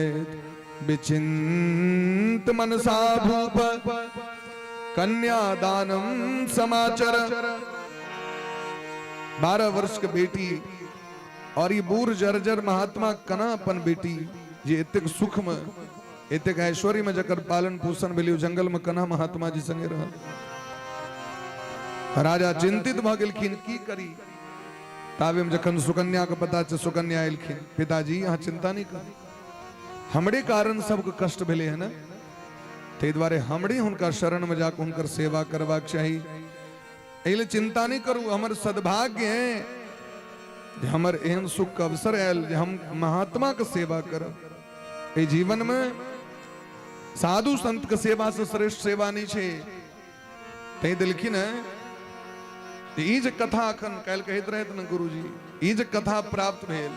विचिंत मनसा भूप कन्यादानम समाचर। 12 वर्ष के बेटी और ई बूढ़ जर्जर महात्मा कना अपन बेटी जे एतेक सुख में एतेक ऐश्वर्य में जकर पालन पोषण भेलै, जंगल में कना महात्मा जी संगे रहल। राजा चिंतित भऽ गेलखिन की करी। ताबे में जखन सुकन्या के पता छै, सुकन्या एलखिन, पिताजी अहाँ चिंता नहीं करू, हमरे कारण सबके कष्ट भेलै है ने, ताहि दुआरे हमरे हुनका शरण में जाके हुनकर सेवा करबाक चाही, एहि लेल चिंता नहीं करू। हमर सद्भाग्य है जे हमर एहन सुख के अवसर आयल जे हम महात्मा के सेवा करब। एहि जीवन में साधु संत के सेवा से श्रेष्ठ सेवा नहीं छै। तैं देलखिन है ई जे कथा अखन काल्हि कहैत रहथि ने गुरुजी, ई जे कथा प्राप्त भेल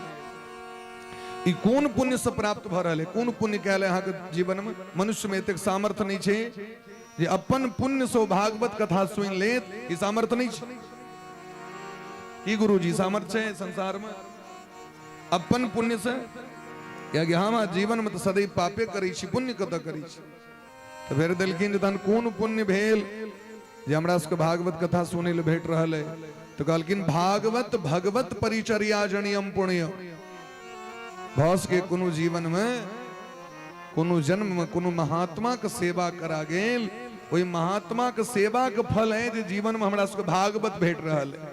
ई कोन पुण्य से प्राप्त भऽ रहल है, कोन पुण्य कयल अहाँके जीवन में? मनुष्य में एतेक सामर्थ्य नहीं छै जे अपन पुण्य से भागवत कथा सुनि लेत, ई सामर्थ्य नहीं छै। की गुरुजी सामर्थ्य छै संसार में अपन पुण्य से? कियाकि हम जीवन में तऽ सदैव पापे करै छी, पुण्य कतऽ करै छी? तऽ फेर देलखिन जे तहन कोन पुण्य भेल जे हमरा सबके भागवत कथा सुनै लए भेट रहल है? तऽ कहलखिन भागवत भगवत परिचर्या जनियम पुण्य। भऽ सके कोनो जीवन में कोनो जन्म में कोनो महात्मा के सेवा करा गेल, ओहि महात्मा के सेवा के फल है जे जीवन में हमरा सबके भागवत भेट रहल है।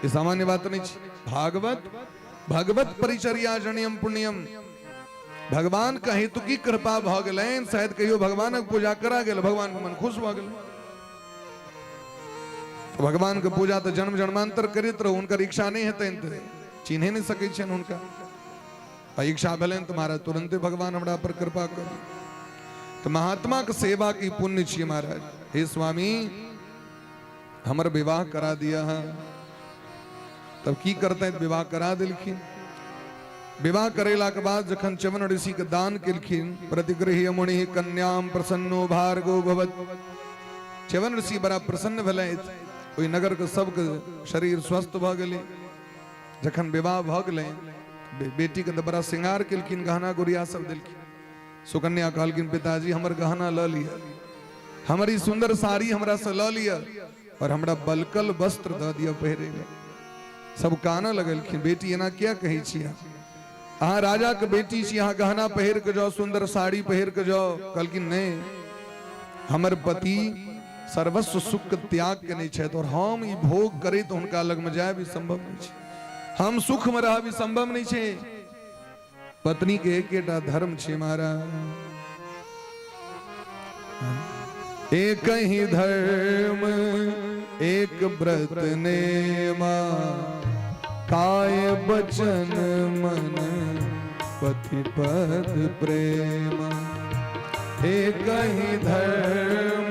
ई सामान्य बात नहीं छै। भागवत भगवत परिचर्या जनियम पुण्यम, भगवान के हेतु की कृपा भऽ गेलनि, शायद कहियो भगवानक पूजा करा गेल, भगवान के मन खुश भऽ गेल। भगवान के पूजा तऽ जन्म जन्मांतर करैत रहू, हुनकर इच्छा नहीं हेतनि तऽ चिन्हे नहीं सकै छियनि हुनका, आ इच्छा भेलनि तऽ महाराज तुरंते भगवान हमरा पर कृपा करू। तऽ महात्मा के सेवा की पुण्य छियै महाराज। हे स्वामी हमर विवाह करा दिया है। तब की करते, विवाह करा देलखिन। विवाह करेला के बाद जखन च्यवन ऋषि के दान केलखिन, प्रतिगृह्य मुनि कन्याम प्रसन्नो भार्गव भवत। च्यवन ऋषि बड़ा प्रसन्न भेलथि, ओहि नगर के सबके शरीर स्वस्थ भऽ गेलै। जखन विवाह भऽ गेलै, बेटी के तऽ बड़ा श्रृंगार केलखिन, गहना गुड़िया सब देलखिन। सुकन्या कहलखिन पिताजी हमर गहना लऽ लिअ, हमर ई सुंदर साड़ी हमरा से लऽ लिअ और हमरा बलकल वस्त्र दऽ दिअ पहिरे लए। सब कानऽ लगलखिन, बेटी एना किया कहै छी अहाँ? अहाँ राजा के बेटी छी, अहाँ गहना पहिर के जाओ, सुंदर साड़ी पहिर के जाओ। कहलखिन नहीं, हमर पति सर्वस्व सुख के त्याग केने छथि और हम ई भोग करैत हुनका लग में जायब ई संभव नहीं छै, हम सुख में रहब ई संभव नहीं छै। पत्नी के एकेटा धर्म छै महाराज, एक ही धर्म एक व्रत नेमा, काय बचन मन पति पद प्रेम। एक ही धर्म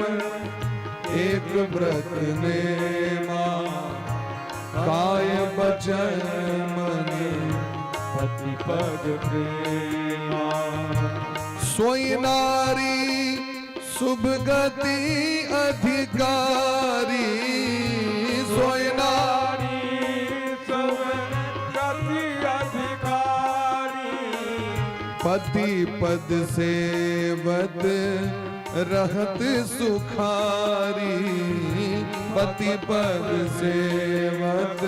एक व्रत नेमा, काय बचन मन पति पद प्रेमा। सोई नारी शुभ गति अधिकारी, सोई नारी शुभ पति पद सेवत रहत सुखारी, पति पद सेवत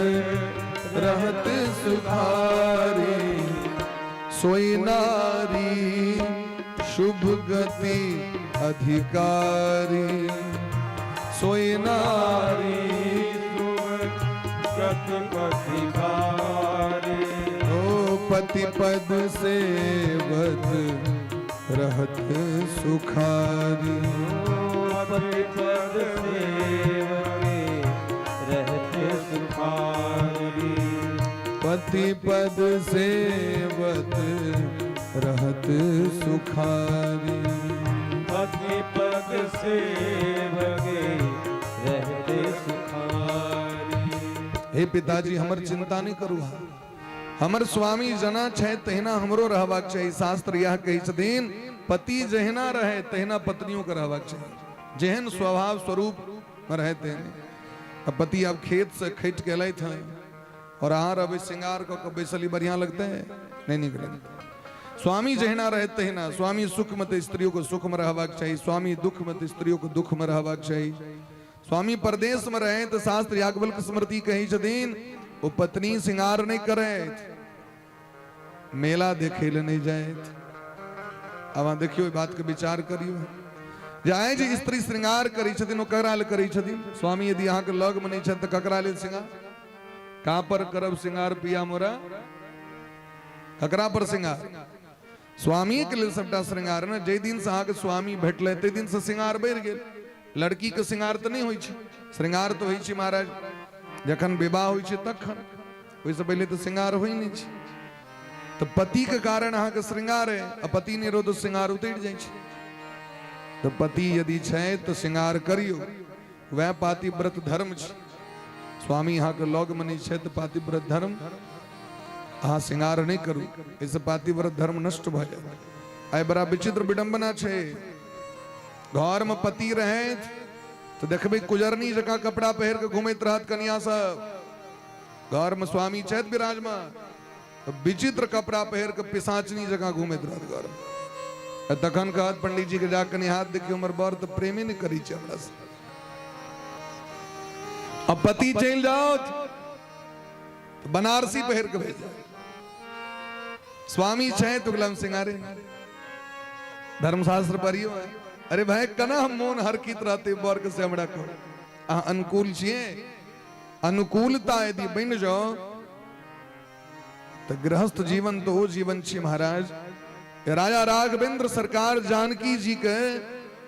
रहत सुखारी, सोई नारी शुभ गति अधिकारी, सोई नारी गति अधिकारी। ओ पति पद सेवत रहत सुखारी, पति पद सेवते रहत सुखारी, पति पद सेवत रहत सुखारी, पति पद सेवके रहत सुखारी। हे पिताजी, हमर चिंता नहीं करू। हमर स्वामी जना छै तहिना हमरो रहबाक चाही। शास्त्र यह कहै छथिन, पति जहिना रहे तहिना पत्नियों के रहबाक चाही, जेहन स्वभाव स्वरूप में रहे तेहने। अब पति अब खेत से खटि के एलथि हैं और अहाँ रहबै श्रृंगार कऽ के बैसली, बढ़िया लगते है? नहीं नीक लगते। स्वामी जहिना रहे तहिना। स्वामी सुख में तऽ स्त्रियों को सुख में रहबाक चाही, स्वामी दुख में तऽ स्त्रियों को दुख में रहबाक चाही। स्वामी परदेश में रहे तऽ शास्त्र याज्ञवल्क्य स्मृति कहै छथिन, ओ पत्नी श्रृंगार नहीं करे, मेला देखे ले नहीं जाए। अब अहाँ देखियौ, ई बात के विचार करियौ जे आइ जे स्त्री श्रृंगार करै छथिन, ओ ककरा लेल करै छथिन? स्वामी यदि अहाँके लग में नहीं छथि तऽ ककरा लेल श्रृंगार? कहाँ पर करब श्रृंगार पिया मोरा? ककरा पर श्रृंगार? स्वामी के लेल सबटा श्रृंगार ने। जाहि दिन से अहाँके स्वामी भेटलै ताहि दिन से श्रृंगार बढ़ि गेल। लड़की के श्रृंगार तऽ नहि होइ छै। श्रृंगार तऽ होइ छै महाराज जखन विवाह होइ छै तखन, ओहिसँ पहिले तऽ श्रृंगार होइ नहि छै। तऽ पति के कारण अहाँके श्रृंगार है, आ पति नहि रहो तऽ श्रृंगार उतरि जाइ छै। तऽ पति यदि छै तऽ श्रृंगार करियौ, वएह पातिव्रत धर्म छै। स्वामी अहाँके लग में नहि छै तऽ पातिव्रत धर्म अहाँ श्रृंगार नहि करू, एहिसँ पातिव्रत धर्म नष्ट भऽ जायत। आइ बड़ा विचित्र विडंबना छै। घर में पति रहै तऽ देखबै कुजरनी जकाँ कपड़ा पहिर के घुमैत रहत कनिया सब। घर में स्वामी छथि विराजमान, तऽ विचित्र कपड़ा पहिर के पिसाचनी जकाँ घुमैत रहत घर में। आ तखन कहत पंडित जी के जा कनि हाथ देखियौ, हमर बर तऽ प्रेमे नहि करै छै हमरा से। आ पति चलि जाओ तऽ बनारसी पहिर के भेज जाओ। स्वामी छै तो गुलाम सिंगारे धर्मशास्त्र पढ़ियो है। अरे भाई, कना हम मोन हरकित रहते बर के से हमरा कहू? अहाँ अनुकूल छियै? अनुकूलता यदि बनि जाओ तऽ गृहस्थ जीवन तो ओ जीवन छी महाराज। राजा राघवेंद्र सरकार जानकी जी के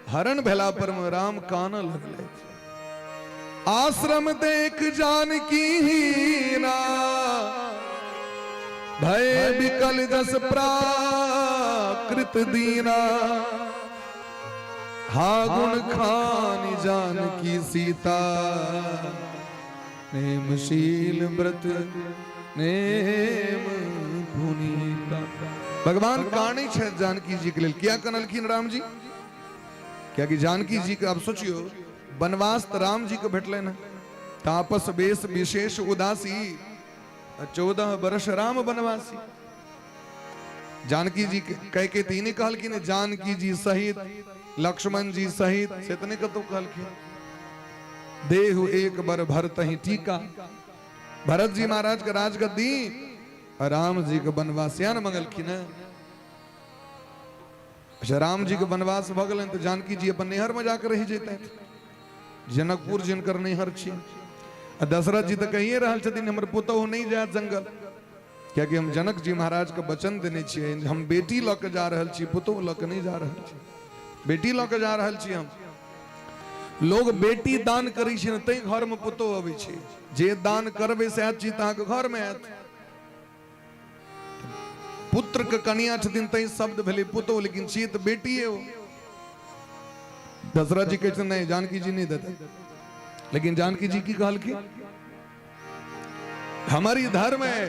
हरण भेला पर में राम कानऽ लगले। आश्रम देख जानकी हीना, भय विकल जस प्राकृत दीना, हा गुण खान जानकी सीता, नेमशील व्रत नेम पुनीता। भगवान कानै छै जानकी जी के लेल। किया कनलखिन राम जी? कियाकि जानकी जी के, अब सोचियो, वनवास तऽ राम जी के भेटलनि हँ। तापस वेश विशेष उदासी, 14 वर्ष राम वनवासी। जानकी जी कह के तऽ ई नहि कहलखिन जानकी जी सहित लक्ष्मण जी सहित, से तऽ नहि कतहु कहलखिन। देहु एक बर भरत ही टीका, भरत जी महाराज के राजगद्दी, राम जी के वनवास या ने मंगलखिन है। अच्छा, राम जी के वनवास भऽ गेलनि तऽ जानकी जी अपन नैहर में जाके रहि जैतथि, जनकपुर जिनकर नैहर छी। आ दशरथ जी तऽ कहिए रहल छथिन, हमर पुतोहु नहि जायत जंगल, कियाकि हम जनक जी महाराज के वचन देने छियै, हम बेटी लऽ के जा रहल छी, पुतोहु लऽ के नहि जा रहल छी, बेटी लऽ के जा रहल छी हम। लोग बेटी दान करै छै ने, तै घर में पुतोहु अबै छै। जे दान करबै सएह चीज तऽ अहाँके घर में आयत। पुत्र के कनिया छथिन तै शब्द भेलै पुतोहु, लेकिन छियै तऽ बेटिए ओ। दशरथ जी कहै छथिन, नहि, जानकी जी नहि देतै। लेकिन जानकी जी की कहलखिन? हमर ई धर्म है,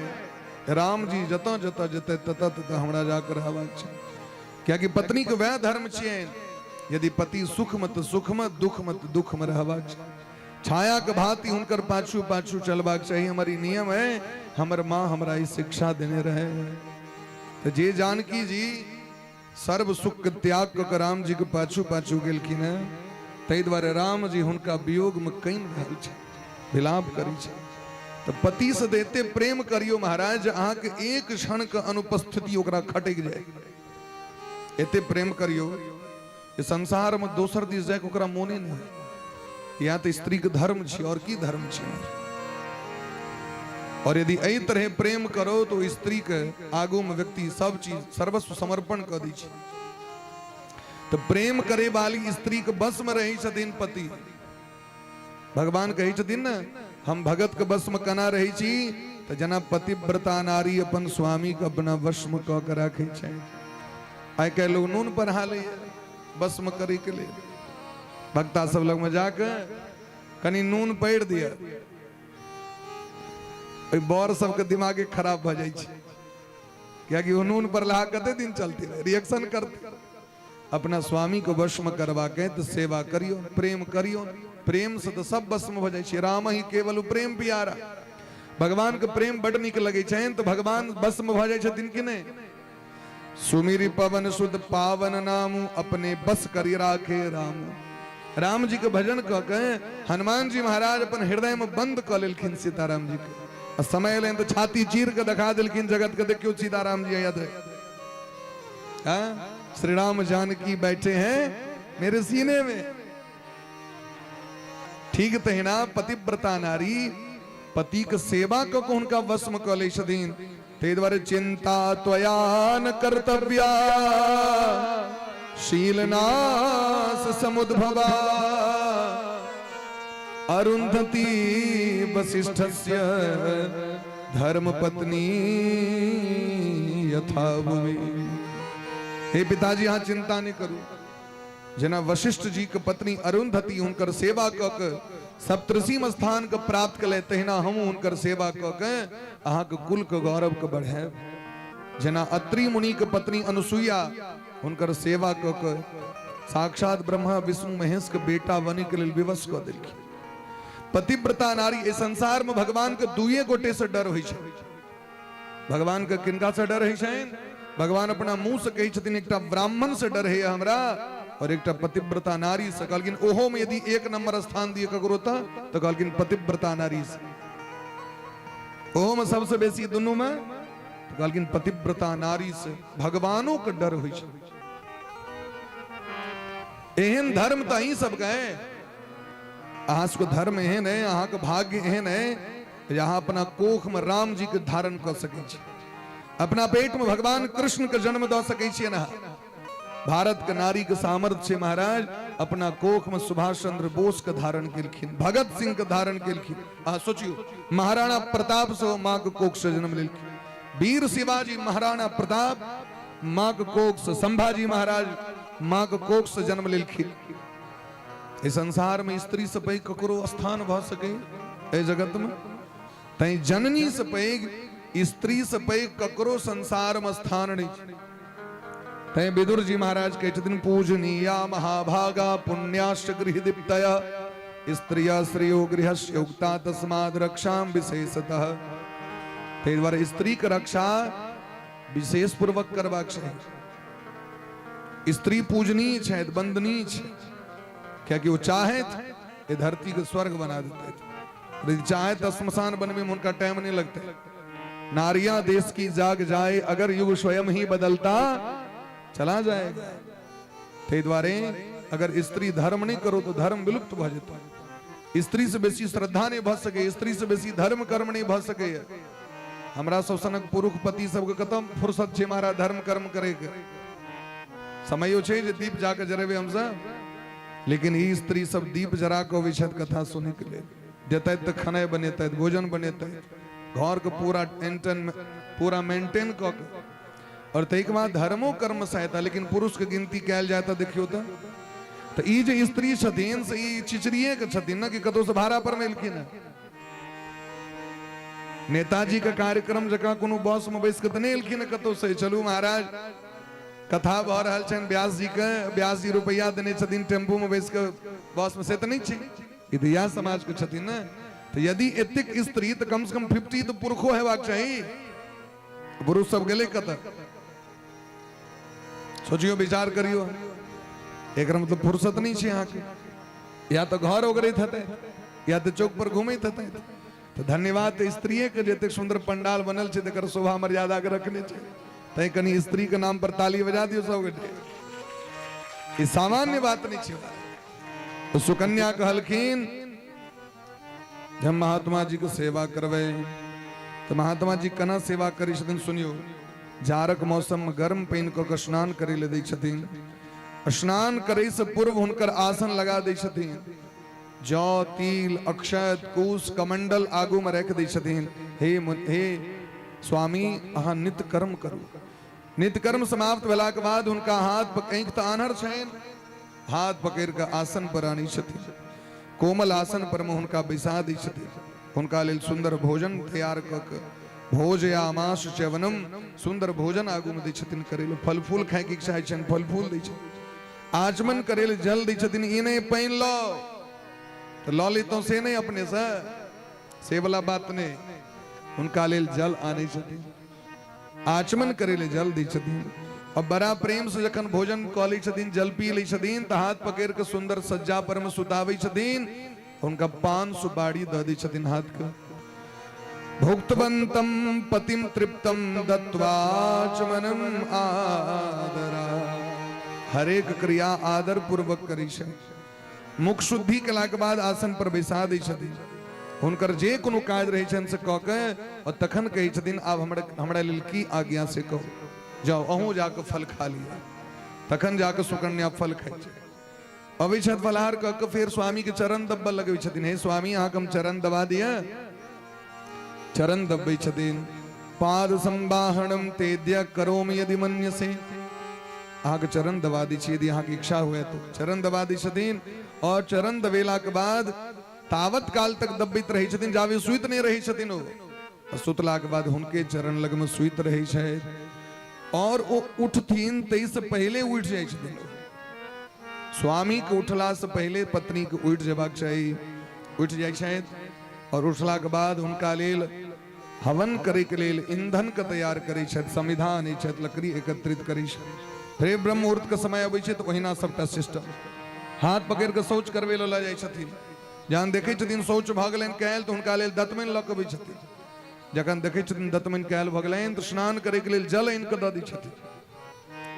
राम जी जतऽ जतऽ जेतै ततऽ ततऽ हमरा जाकर रहबाक छै। कियाकि पत्नी के वएह धर्म छियनि, यदि पति सुख में तऽ सुख में, दुख में तऽ दुख में रहबाक छै, छाया के भांति हुनकर पाछू पाछू चलबाक चाही। हमर ई नियम है, हमर माँ हमरा ई शिक्षा देने रहे। तऽ जे जानकी जी सर्व सुख के त्याग कऽ के राम जी के पाछू पाछू गेलखिन हेँ, ताहि दुआरे राम जी हुनका वियोग में कानि रहल छै, विलाप करै छै। तऽ पति से तऽ एते प्रेम करियौ महाराज जे अहाँके एक क्षण के अनुपस्थिति ओकरा खटकि जाय। एते प्रेम करियौ जे संसार में दोसर दिस जायके ओकरा मोने नहि होय। या तऽ स्त्री के धर्म छै, और की धर्म छै? और यदि एहि तरह प्रेम करो तो स्त्री के आगू में व्यक्ति सब चीज सर्वस्व समर्पण कर दै छै। तो प्रेम करे वाली स्त्री के बस में रहै छथिन पति। भगवान कहै छथिन ने, हम भगत के बस में केना रहै छी? तऽ जेना पतिव्रता नारी अपन स्वामी के अपना वश में कऽ के राखै छै। आइ काल्हि लोग नून पढ़ा लैए बस में करे के लेल। भक्ता सब लग में जाके कनि नून पढ़ि दिअ, ओहि बर सबके दिमागे खराब भऽ जाइ छै, कियाकि ओ नून पड़लाहा कते दिन चलते रहै, रिएक्शन करते। अपना स्वामी को वश में करवा के तो सेवा करियो, प्रेम करियो। प्रेम से तो सब वश में हो जाइ छै। राम ही केवल प्रेम प्यारा, भगवान के प्रेम बड नीक लगै छनि तो भगवान वश में भऽ जाइ छथिन कि नहि? सुमिरि पवन सुत पावन नामु, अपने बस करि राखे राम। राम जी के भजन कऽ के हनुमान जी महाराज अपन हृदय में बंद कऽ लेलखिन सीताराम जी के। आ समय एलनि तऽ छाती चीर के देखा देलखिन जगत के, देखियौ सीताराम जी याद है। हाँ? श्री राम जानकी बैठे हैं मेरे सीने में। ठीक तहिना पतिव्रता नारी पति के सेवा कऽ के हुनका वश में कऽ लै छथिन। ताहि दुआरे चिंता त्वया न कर्तव्या शीलनाश समुद्भवा अरुंधति वशिष्ठस्य धर्म पत्नी यथा भुवि। हे पिताजी, अहाँ चिंता नहीं करू। जेना वशिष्ठ जी के पत्नी अरुंधति हुनकर सेवा कऽ के सप्तऋषिम स्थान के प्राप्त कले, तहिना हम हुनकर सेवा कऽ के अहाँके कुल के गौरव के बढ़ायब। जेना अत्रि मुनि के पत्नी अनुसुईया हुनकर सेवा कऽ के साक्षात ब्रह्मा विष्णु महेश के बेटा बने के लेल विवश कऽ देलखिन। पतिव्रता नारी, एहि संसार में भगवान के दुए गोटे से डर होइ छै। भगवान के किनका से डर होइ छनि? भगवान अपना मुंह से कहै छथिन, एकटा ब्राह्मण से डर है हमरा और एकटा पतिव्रता नारी से। कहलखिन ओहो में यदि एक नंबर स्थान दिए ककरो तऽ कहलखिन पतिव्रता नारी से। ओहो में सबसे बेसी दुनू में तऽ कहलखिन पतिव्रता नारी से भगवानों के डर होइ छै। एहन धर्म तऽ अहीं सबके है। अहाँ सबके धर्म एहन है, अहाँके भाग्य एहन है जे अहाँ अपना कोख में राम जी के धारण कऽ सकै छी, अपना पेट में भगवान कृष्ण के जन्म दऽ सकै छियै ना। भारत के नारी के सामर्थ्य छै महाराज, अपना कोख में सुभाष चंद्र बोस के धारण केलखिन, भगत सिंह के धारण केलखिन। अहाँ सोचियो, महाराणा प्रताप से माँ के कोख से जन्म लेलखिन, वीर शिवाजी महाराणा प्रताप माँ के कोख से, संभाजी महाराज माँ के कोख से जन्म लेलखिन। एहि संसार में स्त्री से पैघ ककरो स्थान भऽ सकै एहि जगत में? तैं जननी से पैघ, स्त्री से पैघ ककरो संसार में स्थान नहीं छै। तैं विदुर जी महाराज कहै छथिन, पूजनीया महाभागा पुण्याश्च गृह दीप्तय स्त्रिया श्रेयो गृहस्य उक्ता तस्माद् रक्षां विशेषतः। ताहि दुआरे स्त्री के रक्षा विशेष पूर्वक करबाक चाही। स्त्री पूजनीय छथि, वंदनीय छै, कियाकि ओ चाहैत ए धरती के स्वर्ग बना देते, यदि चाहे तो श्मशान बनवे में उनका टाइम नहीं लगता। नारियां देश की जाग जाए अगर युग स्वयं ही बदलता चला जाएगा। ताहि दुआरे अगर स्त्री धर्म नहीं करो तो धर्म विलुप्त भऽ जेतै। स्त्री से बेसी श्रद्धा नहीं भऽ सकै, स्त्री से बेसी धर्म कर्म नहीं भऽ सकै। हमरा सब सनक पुरुष पति सबके कतऽ फुर्सत छै महाराज धर्म कर्म करे के? समयो छै जे दीप जाके जरेबै हमसब? लेकिन ई स्त्री सब दीप जरा के अबै छथि कथा सुनै के लेल। देतथि तऽ खेनाइ बनेतथि, भोजन बनेतथि, घर के पूरा एंटन पूरा मेंटेन कऽ के, और ताहिके बाद धर्मो कर्म सहायता। लेकिन पुरुष के गिनती कयल जाय तऽ देखियौ तऽ ई जे स्त्री छथिन से ई चिचरिए के छथिन ने कि कतौ से भाड़ा पर मे एलखिन हेँ? नेताजी के कार्यक्रम जकाँ कोनो बस में बैस के तऽ नहि एलखिन हेँ कतौ से। चलू महाराज, कथा भऽ रहल छनि व्यास जी के, व्यास जी रुपैआ देने छथिन, टेम्पू में बैस के बस में, से तऽ नहि छै। ई तऽ इएह समाज के छथिन ने। तऽ यदि एतेक स्त्री तऽ कम से कम 50 तऽ पुरुषो हेबाक चाही। पुरुष सब गेलै कतऽ? सोचियो, विचार करियो, एकर मतलब फुर्सत नहीं छै अहाँके। या तऽ घर ओगरैत हेतै या तऽ चौक पर घूमैत हेतै। तऽ धन्यवाद तऽ स्त्रीए के जे एतेक सुंदर पंडाल बनल छै, तकर शोभा मर्यादा के रखने छै। तैं कनि स्त्री के नाम पर ताली बजा दियौ सब गोटे। ई सामान्य बात नहीं छै। तो सुकन्या कहलखिन जब महात्मा जी के सेवा करबै तऽ महात्मा जी केना सेवा करै छथिन सुनियौ। जाड़क मौसम में गर्म पानि कऽ के स्नान करै लए दै छथिन। स्नान करै से पूर्व हुनकर आसन लगा दै छथिन। जौ, तिल, अक्षत, कुश, कमंडल आगू में राखि दै छथिन। हे हे स्वामी, अहाँ नित्य कर्म करू। नित्य कर्म समाप्त भेलाके बाद हुनका हाथ आँखि तऽ आन्हर छनि, हाथ पकड़ि कऽ आसन पर आनै छथिन। कोमल आसन पर में हुनका बैसा दै छथिन। हुनका लेल सुंदर भोजन तैयार कऽ के भोजयामास च्यवनम, सुंदर भोजन आगू में दै छथिन करै लए। फल फूल खायके इच्छा होइ छनि, फल फूल दै छथिन। आचमन करै लए जल दै छथिन। ई नहि पानि लऽ तऽ लऽ लेतहुँ से नहि, अपने से से वाला बात नहि, हुनका लेल जल आनै छथिन, आचमन करै लए जल दै छथिन। और बड़ा प्रेम से जखन भोजन कऽ लै छथिन, जल पी लै छथिन, तऽ हाथ पकड़ि कऽ सुंदर सज्जा पर में सुताबै छथिन। हुनका पान सुपारी दऽ दै छथिन हाथ के। भुक्तवंतम पतिम तृप्तम दत्वाचमनम आदरा। हरेक क्रिया आदर पूर्वक करै छै। मुख शुद्धि केलाके बाद आसन पर बैसा दै छथिन। हुनकर जे कोनो काज रहै छनि से कऽ के और तखन कहै छथिन आब हमरा हमरा लेल की आज्ञा से कहू, जाउ अहूँ जाके फल खा लिअ। तखन जाके सुकन्या फल खाइ छै। अबै छथि फलहार कऽ के फेर स्वामी के चरण दबबऽ लगै छथिन। हे स्वामी, अहाँके हम चरण दबा दिअ। चरण दबबै छथिन। पाद संवाहनम तेद्य करोमि यदि मन्यसे, अहाँके चरण दबा दै छी यदि अहाँके इच्छा हुए तो। चरण दबा दै छथिन और चरण दबेलाके बाद तावत काल तक दबैत रहै छथिन जाबे सुति नहि रहै छथिन ओ। सुतलाके बाद हुनके चरण लगमे सुति रहै छथि और ओ उठथिन ताहिसँ पहिले उठि जाइ छथिन। स्वामी के उठला से पहिले पत्नी के उठि जेबाक चाही। उठि जाइ छथि और उठलाके बाद हुनका लेल हवन करे के लेल ईंधन के तैयार करै छथि, संविधान आनै छथि, लकड़ी एकत्रित करै छथि। फेर ब्रह्म मुहूर्त के समय अबै छै तऽ ओहिना सबटा सिस्टम। हाथ पकड़ि कऽ शौच करबै लए लऽ जाइ छथिन। जहन देखै छथिन शौच भऽ गेलनि कयल तऽ हुनका लेल दतमनि लऽ कऽ अबै छथिन। जखन देखै छथिन दतमनि कयल भऽ गेलनि तऽ स्नान करैके लेल जल आनि कऽ दऽ दै छथिन।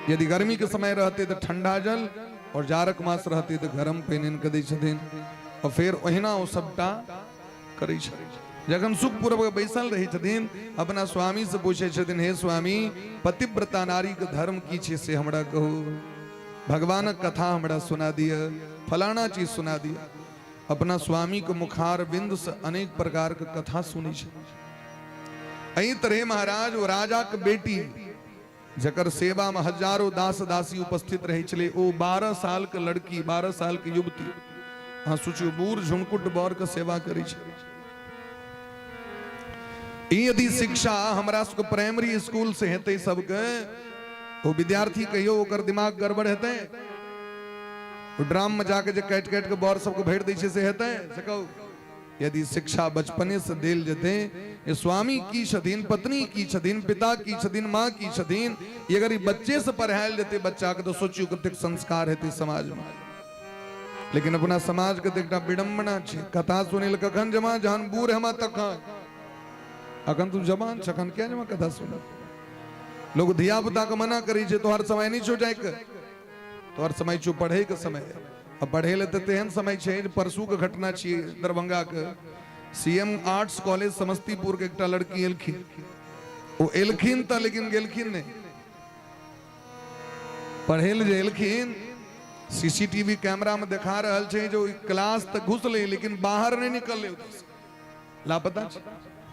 यदि गर्मी के समय रहतै तऽ ठंडा जल और जाड़क मास रहतै तऽ गरम पानि आनि कऽ दै छथिन और फेर ओहिना ओ सबटा करै छथिन। जखन सुखपूर्वक बैसल रहै छथिन अपना स्वामी से पूछै छथिन, हे स्वामी, पतिव्रता नारी के धर्म की छै से हमरा कहू, भगवानक कथा हमरा सुना दिअ, फलाना चीज सुना दिअ। अपना स्वामी के मुखार बिंद से अनेक प्रकार के कथा सुनै छै। एहि तरह महाराज ओ राजा के बेटी जकर सेवा में हजारों दास दासी उपस्थित रहे छलै, ओ 12 साल के लड़की, 12 साल के युवती, अहाँ सोचियौ बूढ़ झुनकुट बर के सेवा करै छै। ई यदि शिक्षा हमरा सबके प्राइमरी स्कूल से हेतै सबके, ओ विद्यार्थी कहियो ओकर दिमाग गड़बड़ हेतै? ओ ड्राम में जाके जे काटि काटि के बर सबके भरि दै छै से हेतै? से कहू। यदि शिक्षा बचपने से देल जेतै जे स्वामी की छथिन, पत्नी की छथिन, पिता की छथिन, माँ की छथिन, अगर ई बच्चे से पढ़ायल जेतै बच्चा के तऽ सोचियौ कतेक संस्कार हेतै समाज में। लेकिन अपना समाज के तऽ एकटा विडम्बना छै, कथा सुनै लए कखन जमा, जहन बूढ़ हेमा तखन। अखन तू जवान छ, अखन किया जमा कथा सुनै? लोग धिया पुता के मना करै छै, तोहर समय नहि छौ जाइके, तोहर समय छौ पढ़ै के समय। आ पढ़ै लए तऽ तेहन समय छै जे परसू के घटना छियै, दरभंगा के सीएम आर्ट्स कॉलेज समस्तीपुर के एकटा लड़की एलखिन। ओ एलखिन तऽ लेकिन गेलखिन नहि पढ़ै लए। जे एलखिन सीसीटीवी कैमरा में देखा रहल छै जे क्लास तऽ घुसलै लेकिन बाहर नहि निकललै, लापता छै।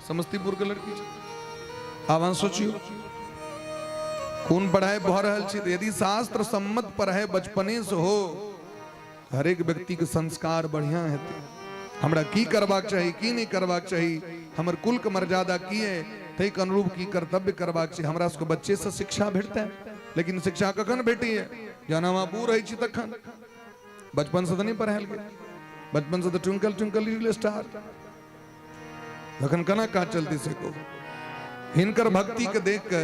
समस्तीपुर के लड़की छै। आब अहाँ सोचियौ कोन पढ़ाई भऽ रहल छै। यदि शास्त्र सम्मत पढ़ाई बचपने से हो, हरेक व्यक्ति के संस्कार बढ़िया हेतै। हमरा की करबाक चाही, की नहि करबाक चाही, हमर कुल के मर्यादा की है, ताहिके अनुरूप की कर्तव्य करबाक छै, हमरा सबके बच्चे से शिक्षा भेटतै। लेकिन शिक्षा कखन भेटैए? जहन हम बूढ़ रहै छी तखन। बचपन से तऽ नहि पढ़ायल गेल, बचपन से तऽ ट्विंकल ट्विंकल लिटिल स्टार, तखन केना काज चलतै से कहू। हिनकर भक्ति के देख के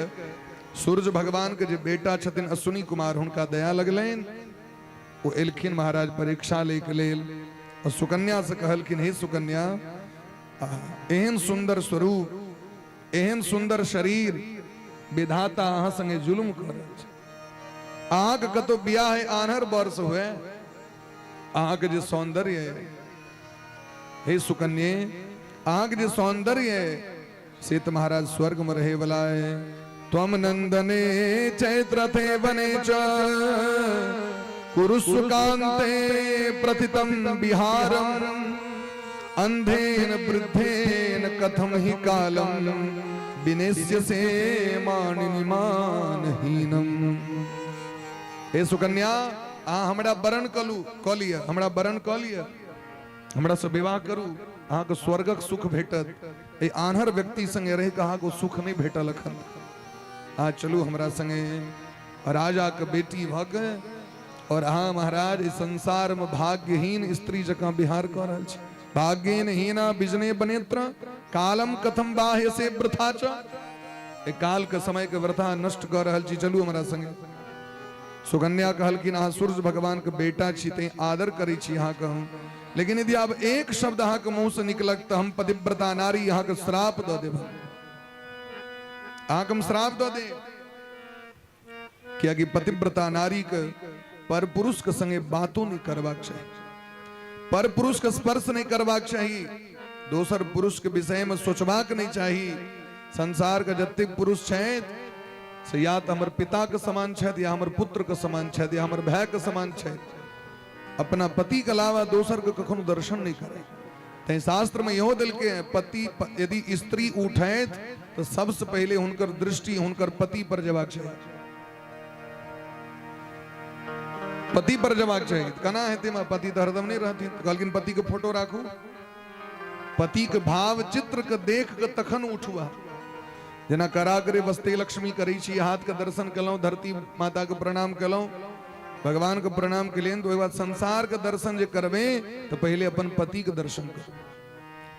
सूर्य भगवान के जे बेटा छथिन अश्विनी कुमार, हुनका दया लगलनि। ओ एलखिन महाराज परीक्षा लै के लेल और सुकन्या से कहलखिन, हे सुकन्या, एहन सुंदर स्वरूप, एहन सुंदर शरीर, विधाता अहाँ संगे जुल्म कर रहल छै। अहाँके कतौ बियाह है आन्हर वर्ष हुए, अहाँके जे सौंदर्य है, हे सुकन्ये, अहाँके जे सौंदर्य है से तऽ महाराज स्वर्ग में रहे वाला है। त्वम नंदने चैत्रथे वने च कुरु सुकांते प्रथितम विहारम अंधेन वृद्धेन कथम हि कालम विनेश्यसे मानिनी मानहीनम। हे सुकन्या, अहाँ हमरा वरण कलू कऽ लिअ, हमरा वरण कऽ लिअ, हमरा से विवाह करू, अहाँके स्वर्गक सुख भेटत। एहि आन्हर व्यक्ति संगे रहि कऽ अहाँके सुख नहि भेटल अखन। अहाँ चलू हमरा संगे। राजा के बेटी भऽ के और अहाँ महाराज इस संसार में भाग्यहीन स्त्री जकाँ विहार कऽ रहल छी। भाग्यहीन हीना बिजने बनेत्र कालम कथम बाह्य से वृथा च। काल के समय के वृथा नष्ट कऽ रहल छी, चलू हमरा संगे। सुकन्या कहलखिन, अहाँ सूर्य भगवान के बेटा छी तें आदर करै छी अहाँके हम, लेकिन यदि आब एक शब्द अहाँके मुंह से निकलक तऽ हम पतिव्रता नारी अहाँके श्राप दऽ देब, अहाँके हम श्राप दऽ देब। कियाकि पतिव्रता नारी के पर पुरुष के संगे बातो नहीं करबाक चाही, पर पुरुष के स्पर्श नहीं करबाक चाही, दोसर पुरुष के विषय में सोचबाक नहीं चाही। संसार के जतेक पुरुष छथि से या तऽ हमर पिता के समान छथि, या हमर पुत्र के समान छथि, या हमर भाय के समान छथि। अपना पति के अलावा दोसर के कखनो दर्शन नहीं करे। तैं शास्त्र में इहो देलकै हैं, पति यदि स्त्री उठैत तो सबसे पहले हुनकर दृष्टि हुनकर पति पर जेबाक चाही, पति पर जेबाक चाही। केना हेतै? पति तऽ हरदम नहीं रहथिन। तऽ कहलखिन पति के फोटो राखू, पति के भाव चित्र के देख के तखन उठू अहाँ। जेना कराग्रे वस्ते लक्ष्मी करै छी, हाथ के दर्शन केलहुँ, धरती माता के प्रणाम केलहुँ, भगवान के प्रणाम केलियनि, तऽ ओहि बाद संसार के दर्शन जे करबै तऽ पहिले अपन पति के दर्शन करू।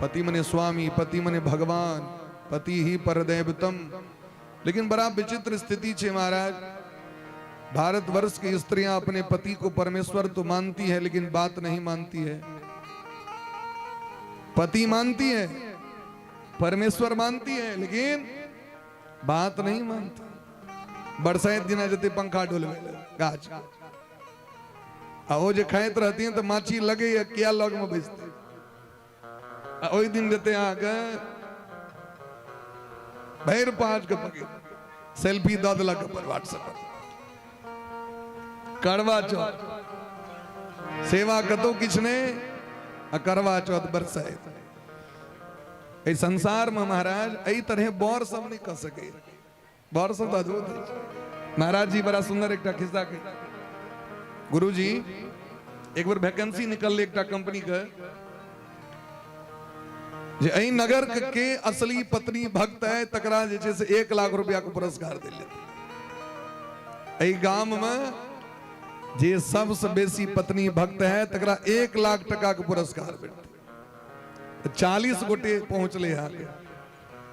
पति मने स्वामी, पति मने भगवान, पति ही परदैवतम। लेकिन बड़ा विचित्र स्थिति छे महाराज, भारतवर्ष की स्त्रियां अपने पति को परमेश्वर तो मानती है लेकिन बात नहीं मानती है। पति मानती है, परमेश्वर मानती है, लेकिन बात नहीं मानती। बरसाइत दिना जते पंखा डोलवे गाछ आ ओ जे खाइत रहती तो माछी लगे या किया लग में बैसते, आ ओहि दिन जते अहाँके भरि पाँच के पकड़ सेल्फी दऽ देलक अपन व्हाट्सएप पर। करवा चौथ सेवा कतौ किछु नहि आ करवा चौथ बरसाइत। एहि संसार में महाराज एहि तरह बर सब नहीं कऽ सकै, बर सब तऽ अद्भुत अछि। महाराज जी बड़ा सुंदर एकटा खिस्सा कहि, गुरुजी एक बेर वैकेंसी निकललै एकटा कंपनी के जे एहि नगर के असली पत्नी भक्त है तकरा जे छै से 1 लाख रुपया के पुरस्कार देल जेतै। एहि गाम में जे सबसे बेसी पत्नी भक्त है तकरा 1 लाख टका के पुरस्कार भेटतै। 40 गोटे पहुंचले यहाँ के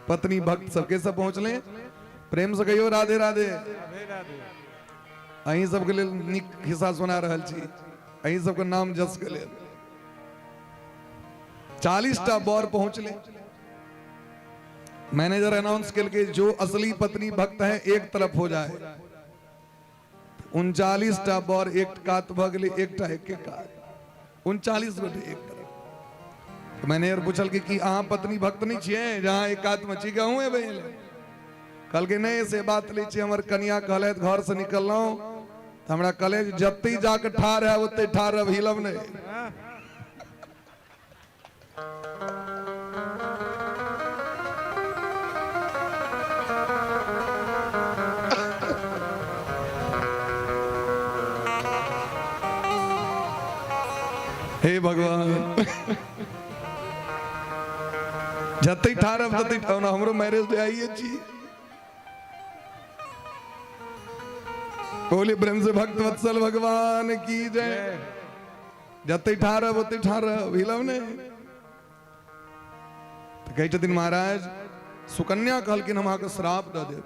पत्नी भक्त सबके सब पहुंचले। प्रेम से कहियो राधे राधे। अहीं सबके लेल नीक खिस्सा सुना रहल छी, अहीं सबके नाम जस के लेल। 40 टा बर पहुंचले। मैनेजर अनाउंस केलकै जो असली पत्नी भक्त है एक तरफ हो जाए। 39 टा बर एक कात भऽ गेलै, एकटा एक कात, 39 गोटे एक तरफ। मैनेजर पूछलकै कि अहाँ पत्नी भक्त नहीं छियै जहाँ एक कात में छी कि अहूँ एबै? कहलकै नहीं से बात नहीं छियै, हमर कनिया कहलथि घर से निकललहुँ तऽ हमरा कहले जते जाके ठाढ़ है ओते ठाढ़ रहब, हिलब नहीं। हे भगवान, जते ठाढ़ तते ठाढ़। हमरो मैरिज डे आइए छी। बोले प्रेम से भक्त वत्सल भगवान की जय। जते ठाढ़ रहब ओते ठाढ़ रहब, हिलब नहि। तऽ कहै छथिन महाराज, सुकन्या कहलखिन हम अहाँके श्राप दऽ देब।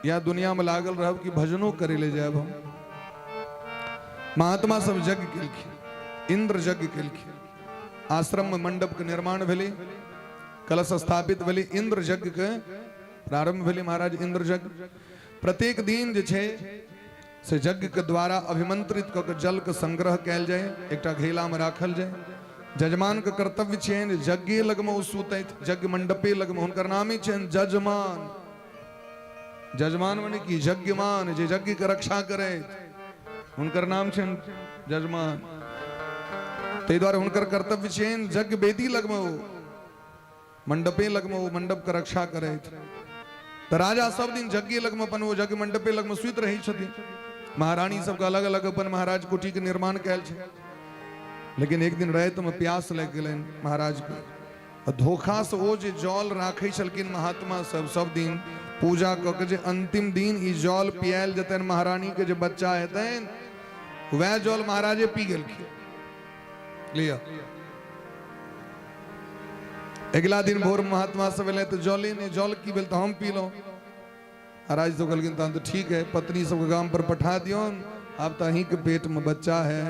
या दुनिया में लागल रहब कि भजनो करे ले जायब हम। महात्मा सब यज्ञ केलखिन, इंद्र यज्ञ केलखिन, आश्रम में मंडप के निर्माण भेलै, कलश स्थापित भेलै, इंद्र यज्ञ के प्रारंभ भेलै। महाराज इंद्र यज्ञ प्रत्येक दिन जे छै से यज्ञ के द्वारा अभिमंत्रित कऽ के जल के संग्रह कयल जाय, एकटा घैला में राखल जाय। जजमान के कर्तव्य छियनि यज्ञे लगमे ओ सुतथि, यज्ञ मंडपे लगमे, हुनकर नामे छियनि जजमान। जजमान मने की यज्ञमान, जे यज्ञ के रक्षा करे हुनकर नाम छनि जजमान। ताहि दुआरे हुनकर कर्तव्य छियनि यज्ञ वेदी लगमे ओ मंडपे लगमे ओ मंडप के रक्षा करे। तऽ राजा सब दिन यज्ञ लगमे अपन ओ यज्ञ मंडपे लगमे सुति रहै छथिन। महारानी सबके अलग अलग अपन महाराज कुटी के निर्माण कयल छै। लेकिन एक दिन रातिमे प्यास लागि गेलनि महाराज के, आ धोखा से ओ जे जल राखै छलखिन महात्मा सब सब दिन पूजा कऽ के जे अंतिम दिन ई जल पियायल जेतनि महारानी के जे बच्चा हेतनि वएह जल महाराजे पी गेलखिन। लिअ, अगिला दिन भोर महात्मा सब एलै तऽ जले नहि, जल की भेल तऽ हम पीलहुँ। महाराज सब कहलखिन तहन तऽ ठीक है, पत्नी सबके गाम पर पठा दियौन, आब तऽ अहींके पेट में बच्चा है।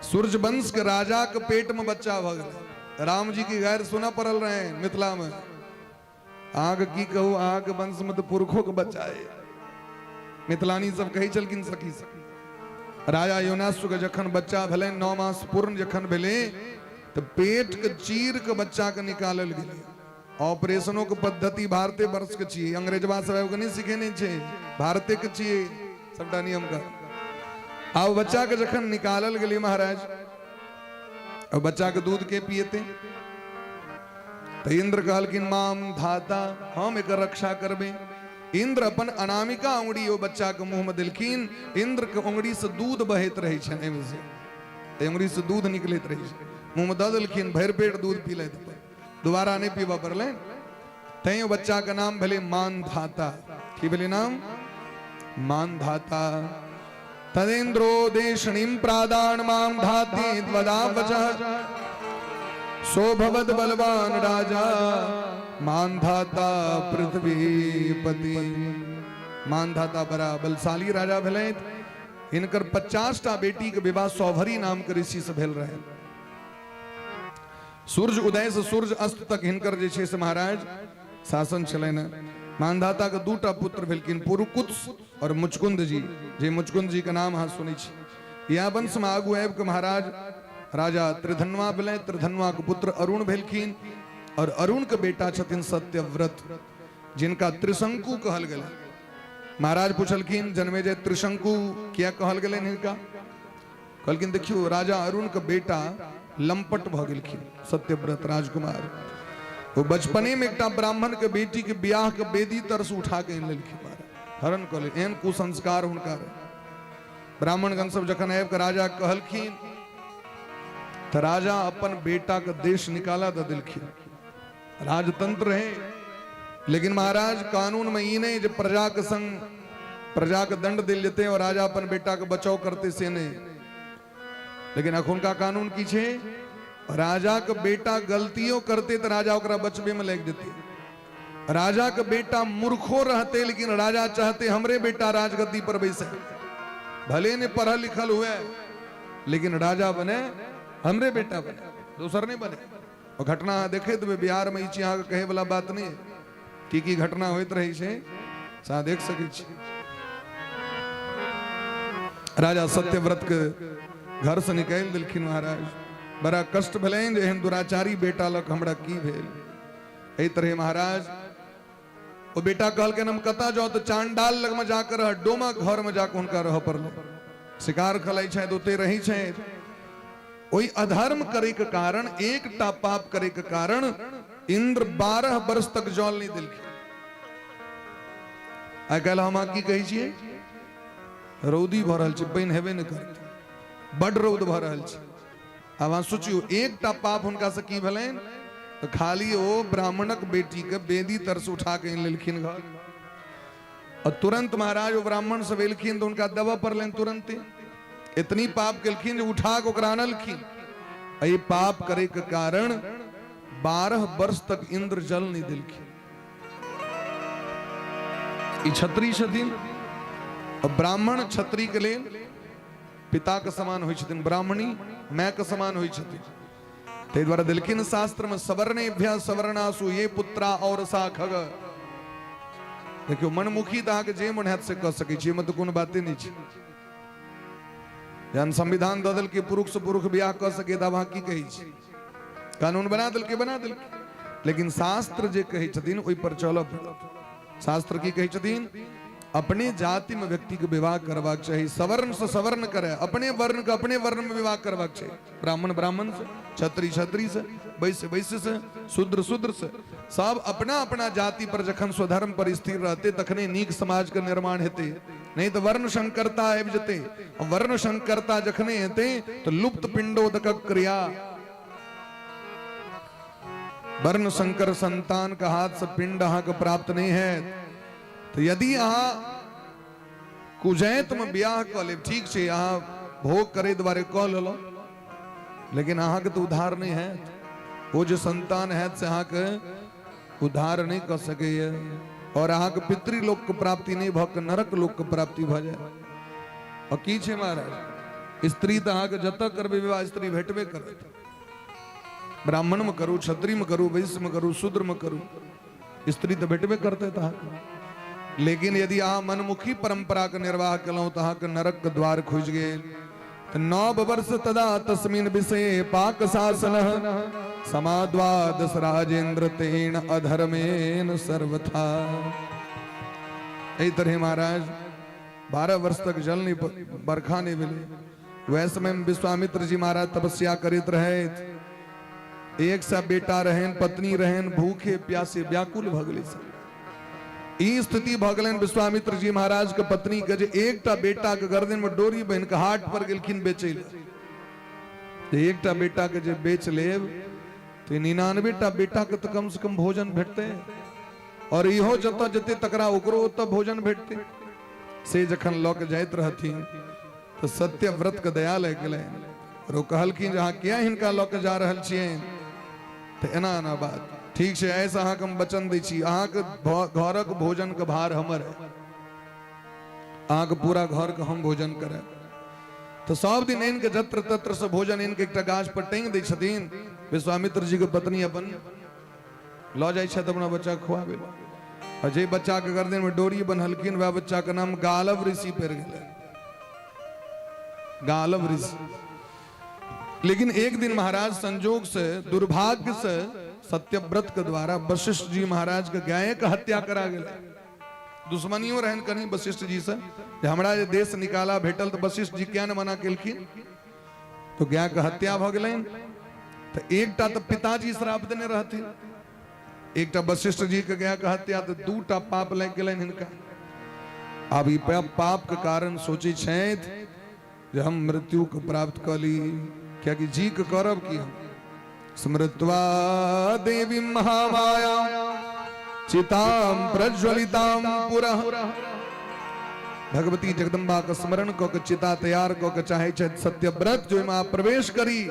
सूर्य वंश के राजा के पेट में बच्चा भऽ गेलै। राम जी की गैर सुनऽ पड़ल रहे मिथिला में। अहाँके की कहू, अहाँके वंश में तऽ पुरखो के बच्चा है, मिथिलानी सब कहै छलखिन सखी सब। राजा योनासु के जखन बच्चा भेलै, 9 मास पूर्ण जखन भेलै तऽ पेट के चीर के बच्चा के निकालल गेलै। ऑपरेशनों के पद्धति भारते वर्ष के छियै, अंग्रेजवा सब आबि के नहि सिखेने छै, भारते के छियै सबटा नियम का। आब बच्चा के जखन निकालल गेलै महाराज, अब बच्चा के दूध के पिएते, तऽ इंद्र कहलखिन माम धाता, हम एकर रक्षा करबै। इंद्र अपन अनामिका उंगली ओ बच्चा के मुंह में देलखिन। इंद्र के उंगली से दूध बहैत रहै छनि, एहिमे से एहि उंगली से दूध निकलैत रहै छै, मुंह में दऽ देलखिन, भरि पेट दूध पी लैत, दोबारा नहि पीबऽ पड़लै। तैं ओ बच्चा के नाम भेलै मानधाता। की भेलै नाम? मानधाता। तदेन्द्रो देशणीं प्रादान माम धाती त्वदा वचः सोभवद बलवान राजा मानधाता पृथ्वीपति। मानधाता बड़ा बलशाली राजा भेलथि। हिनकर 50 टा बेटी के विवाह सौभरी नाम के ऋषि से भेल रहे। सूर्य उदय से सूर्य अस्त तक हिनकर जे छै से महाराज शासन छलनि। मानधाता के दूटा पुत्र भेलखिन, पुरुकुत्स और मुचकुंद जी। जे मुचकुंद जी के नाम अहाँ सुनै छी। इएह वंश में आगू आबि के महाराज राजा त्रिधन्वा भेलै। त्रिधन्वा के पुत्र अरुण भेलखिन और अरुण के बेटा छथिन सत्यव्रत, जिनका त्रिशंकु कहल गेलै। महाराज पुछलखिन जन्मेजय त्रिशंकु किया कहल गेलनि हिनका? कहलखिन देखियौ राजा अरुण के बेटा लंपट भऽ गेलखिन सत्यव्रत राजकुमार। ओ बचपने में एकटा ब्राह्मण के बेटी के बियाह के बेदी तर से उठा के आनि लेलखिन, हरण कऽ लेल। एहन कुसंस्कार हुनका रहे। ब्राह्मणगण सब जखन आबि कऽ राजा कहलखिन तऽ राजा अपन बेटा के देश निकाला दऽ देलखिन। राजतंत्र रहे, लेकिन महाराज कानून में ई नहीं जे प्रजा के संग प्रजा के दंड दिल जेते और राजा अपन बेटा के बचाव करते से नहीं। लेकिन अखुनका कानून की छे, राजा के बेटा गलतियों करते तो राजा ओकरा बचबे में लग जेते। राजा के बेटा मूर्खो रहते लेकिन राजा चाहते हमरे बेटा राजगद्दी पर बैसे, भले ने पढ़ल लिखल हुए लेकिन राजा बने हमरे बेटा बने, दोसर नहीं बने। और घटना अहाँ देखैत हेबै बिहार में, ई चीज अहाँके कहै वाला बात नहीं है, की की घटना होइत रहै छै से अहाँ देख सकै छी। राजा सत्यव्रत के घर से निकालि देलखिन महाराज। बड़ा कष्ट भेलनि जे एहन दुराचारी बेटा लग हमरा की भेल। एहि तरहे महाराज ओ बेटा कहलखिन हम कतऽ जाउ, तऽ चांडाल लगमे जाके रह, डोमा घर में जाके हुनका रहऽ पड़लै। शिकार खेलै छथि, ओतै रहै छथि। ओहि अधर्म करे के कारण, एकटा पाप करे के कारण इंद्र 12 वर्ष तक जल नहीं देलखिन। आइ काल्हि हम अहाँ की कहै छियै, रौदी भऽ रहल छै, पानि हेबे नहि करतै, बड रौद भऽ रहल छै। आब अहाँ सोचियौ, एकटा पाप हुनका से की भेलनि, तऽ खाली ओ ब्राह्मणक बेटी के बेदी तर से उठा के आनि लेलखिन घर। और तुरंत महाराज ओ ब्राह्मण सब एलखिन तऽ हुनका देबऽ पड़लनि तुरंते। इतनी पाप केलखिन जे उठा के ओकरा अनलखिन। एहि पाप करे के कारण 12 वर्ष तक इंद्र जल नहीं देलखिन। ई क्षत्रिय छथिन आ ब्राह्मण क्षत्रियके लेल पिताके समान होइ छथिन, ब्राह्मणी मायके समान होइ छथिन। ताहि दुआरे देलखिन शास्त्रमे सवर्णेभ्य सवर्णासु ये पुत्रा और सा खग। देखियौ मनमुखी तऽ अहाँके जे मन हैत से कऽ सकै छी, एहिमे तऽ कोनो बाते नहि छै। जहन संविधान दऽ देलकै पुरुष से पुरुष बियाह कऽ सकै, तऽ आब अहाँ की कहै छी? कानून बना देलकै, बना देलकै, लेकिन शास्त्र जे कहै छथिन ओहि पर चलऽ पड़त। शास्त्र की कहै छथिन? अपने जाति में व्यक्ति के विवाह करबाक चाही, सवर्ण से सवर्ण करे, अपने वर्ण के अपने वर्ण में विवाह करबाक चाही, ब्राह्मण ब्राह्मण से, क्षत्रिय क्षत्रिय से, वैश्य वैश्य से, शूद्र शूद्र से, सब अपना अपना जाति पर जखन स्वधर्म पर स्थिर रहते तखने नीक समाज के निर्माण हेतै, नहीं तो वर्ण संकरता आबि जेतै। वर्ण संकरता जखने हेतै तो लुप्त पिंडोदक क्रिया, वर्ण संकर संतान के हाथ से पिंड अहाँ के प्राप्त नहीं है। तो यदि अहाँ कुजैत में ब्याह कऽ लेब, ठीक छै, अहाँ भोग करे दुआरे कऽ लेलहुँ, लेकिन अहाँके तऽ उद्धार नहीं है। ओ जे संतान है से अहाँके उद्धार नहीं कऽ सकैए और अहाँके पितृलोक के प्राप्ति नहीं भऽ के नरक लोक के प्राप्ति भऽ जाए। और की छै महाराज, स्त्री तऽ अहाँके जतऽ करबै विवाह स्त्री भेटबे करत। ब्राह्मण में करू, क्षत्रिय में करू, वैश्य में करू, शूद्र में करू, स्त्री तऽ भेटबे करतै अहाँके। लेकिन यदि अहाँ मनमुखी परंपरा के निर्वाह केलहुँ तऽ अहाँके नरक के द्वार खुजि गेल। तऽ 9 वर्ष तदा तस्मिन विषये पाक शासन समाद्वादश राजेंद्र तेन अधर्मेन सर्वथा। एहि तरह महाराज 12 वर्ष तक जल नहीं, बरखा नहीं भेलै। वह समय में विश्वामित्र जी महाराज तपस्या करैत रहथि। एक सा बेटा रहन, पत्नी रहन, भूखे प्यासे व्याकुल भऽ गेलै सब। ई स्थिति भऽ गेलनि विश्वामित्र जी महाराज के पत्नी के जे एकटा बेटा के गर्दन में डोरी बान्हि के हाट पर गेलखिन बेचै लए। एकटा बेटा के जे बेच लेब तऽ 99 टा बेटा के तऽ कम से कम भोजन भेटतै, और इहो जतऽ जेतै तकरा ओकरो ओतऽ भोजन भेटतै। से जखन लऽ के जाइत रहथिन तऽ सत्यव्रत के दया लागि गेलनि और ओ कहलखिन जे अहाँ किया हिनका लऽ के जा रहल छियनि? तऽ एना एना बात, ठीक छै, ऐसे अहाँके हम वचन दै छी, अहाँके घरक भोजनके भार हमर है, अहाँके पूरा घरके हम भोजन करब। तऽ सब दिन आनि के जत्र तत्र से भोजन आनि के एकटा गाछ पर टांगि दै छथिन। विश्वामित्र जी के पत्नी अपन लऽ जाइ छथि अपना बच्चा खुआबै लए। आ जे बच्चा के गर्दन में डोरी बन्हलखिन वएह बच्चा के नाम गालव ऋषि पड़ि गेलै, गालव ऋषि। लेकिन एक दिन महाराज संजोग से, दुर्भाग्य से सत्यव्रत के द्वारा वशिष्ठ जी महाराज के गाय के हत्या करा गेलै। दुश्मनियो रहन कनी वशिष्ठ जी से, जे हमरा जे देश निकाला भेटल तऽ वशिष्ठ जी किया ने मना केलखिन, तो गाय के हत्या भऽ गेलनि। तऽ एकटा तऽ पिताजी श्राप देने रहथिन, एकटा वशिष्ठ जी के गाय के हत्या, तऽ दूटा पाप लागि गेलनि हिनका। आब ई पाप के कारण सोचै छथि जे हम मृत्यु के प्राप्त कऽ ली, कियाकि जी के करब की हम। स्मृत्वा देवी महामाया चिताम प्रज्वलिताम पुरः। भगवती जगदम्बा के स्मरण कऽ के चिता तैयार कऽ के चाहे छथि सत्यव्रत जो ओहिमे प्रवेश करी,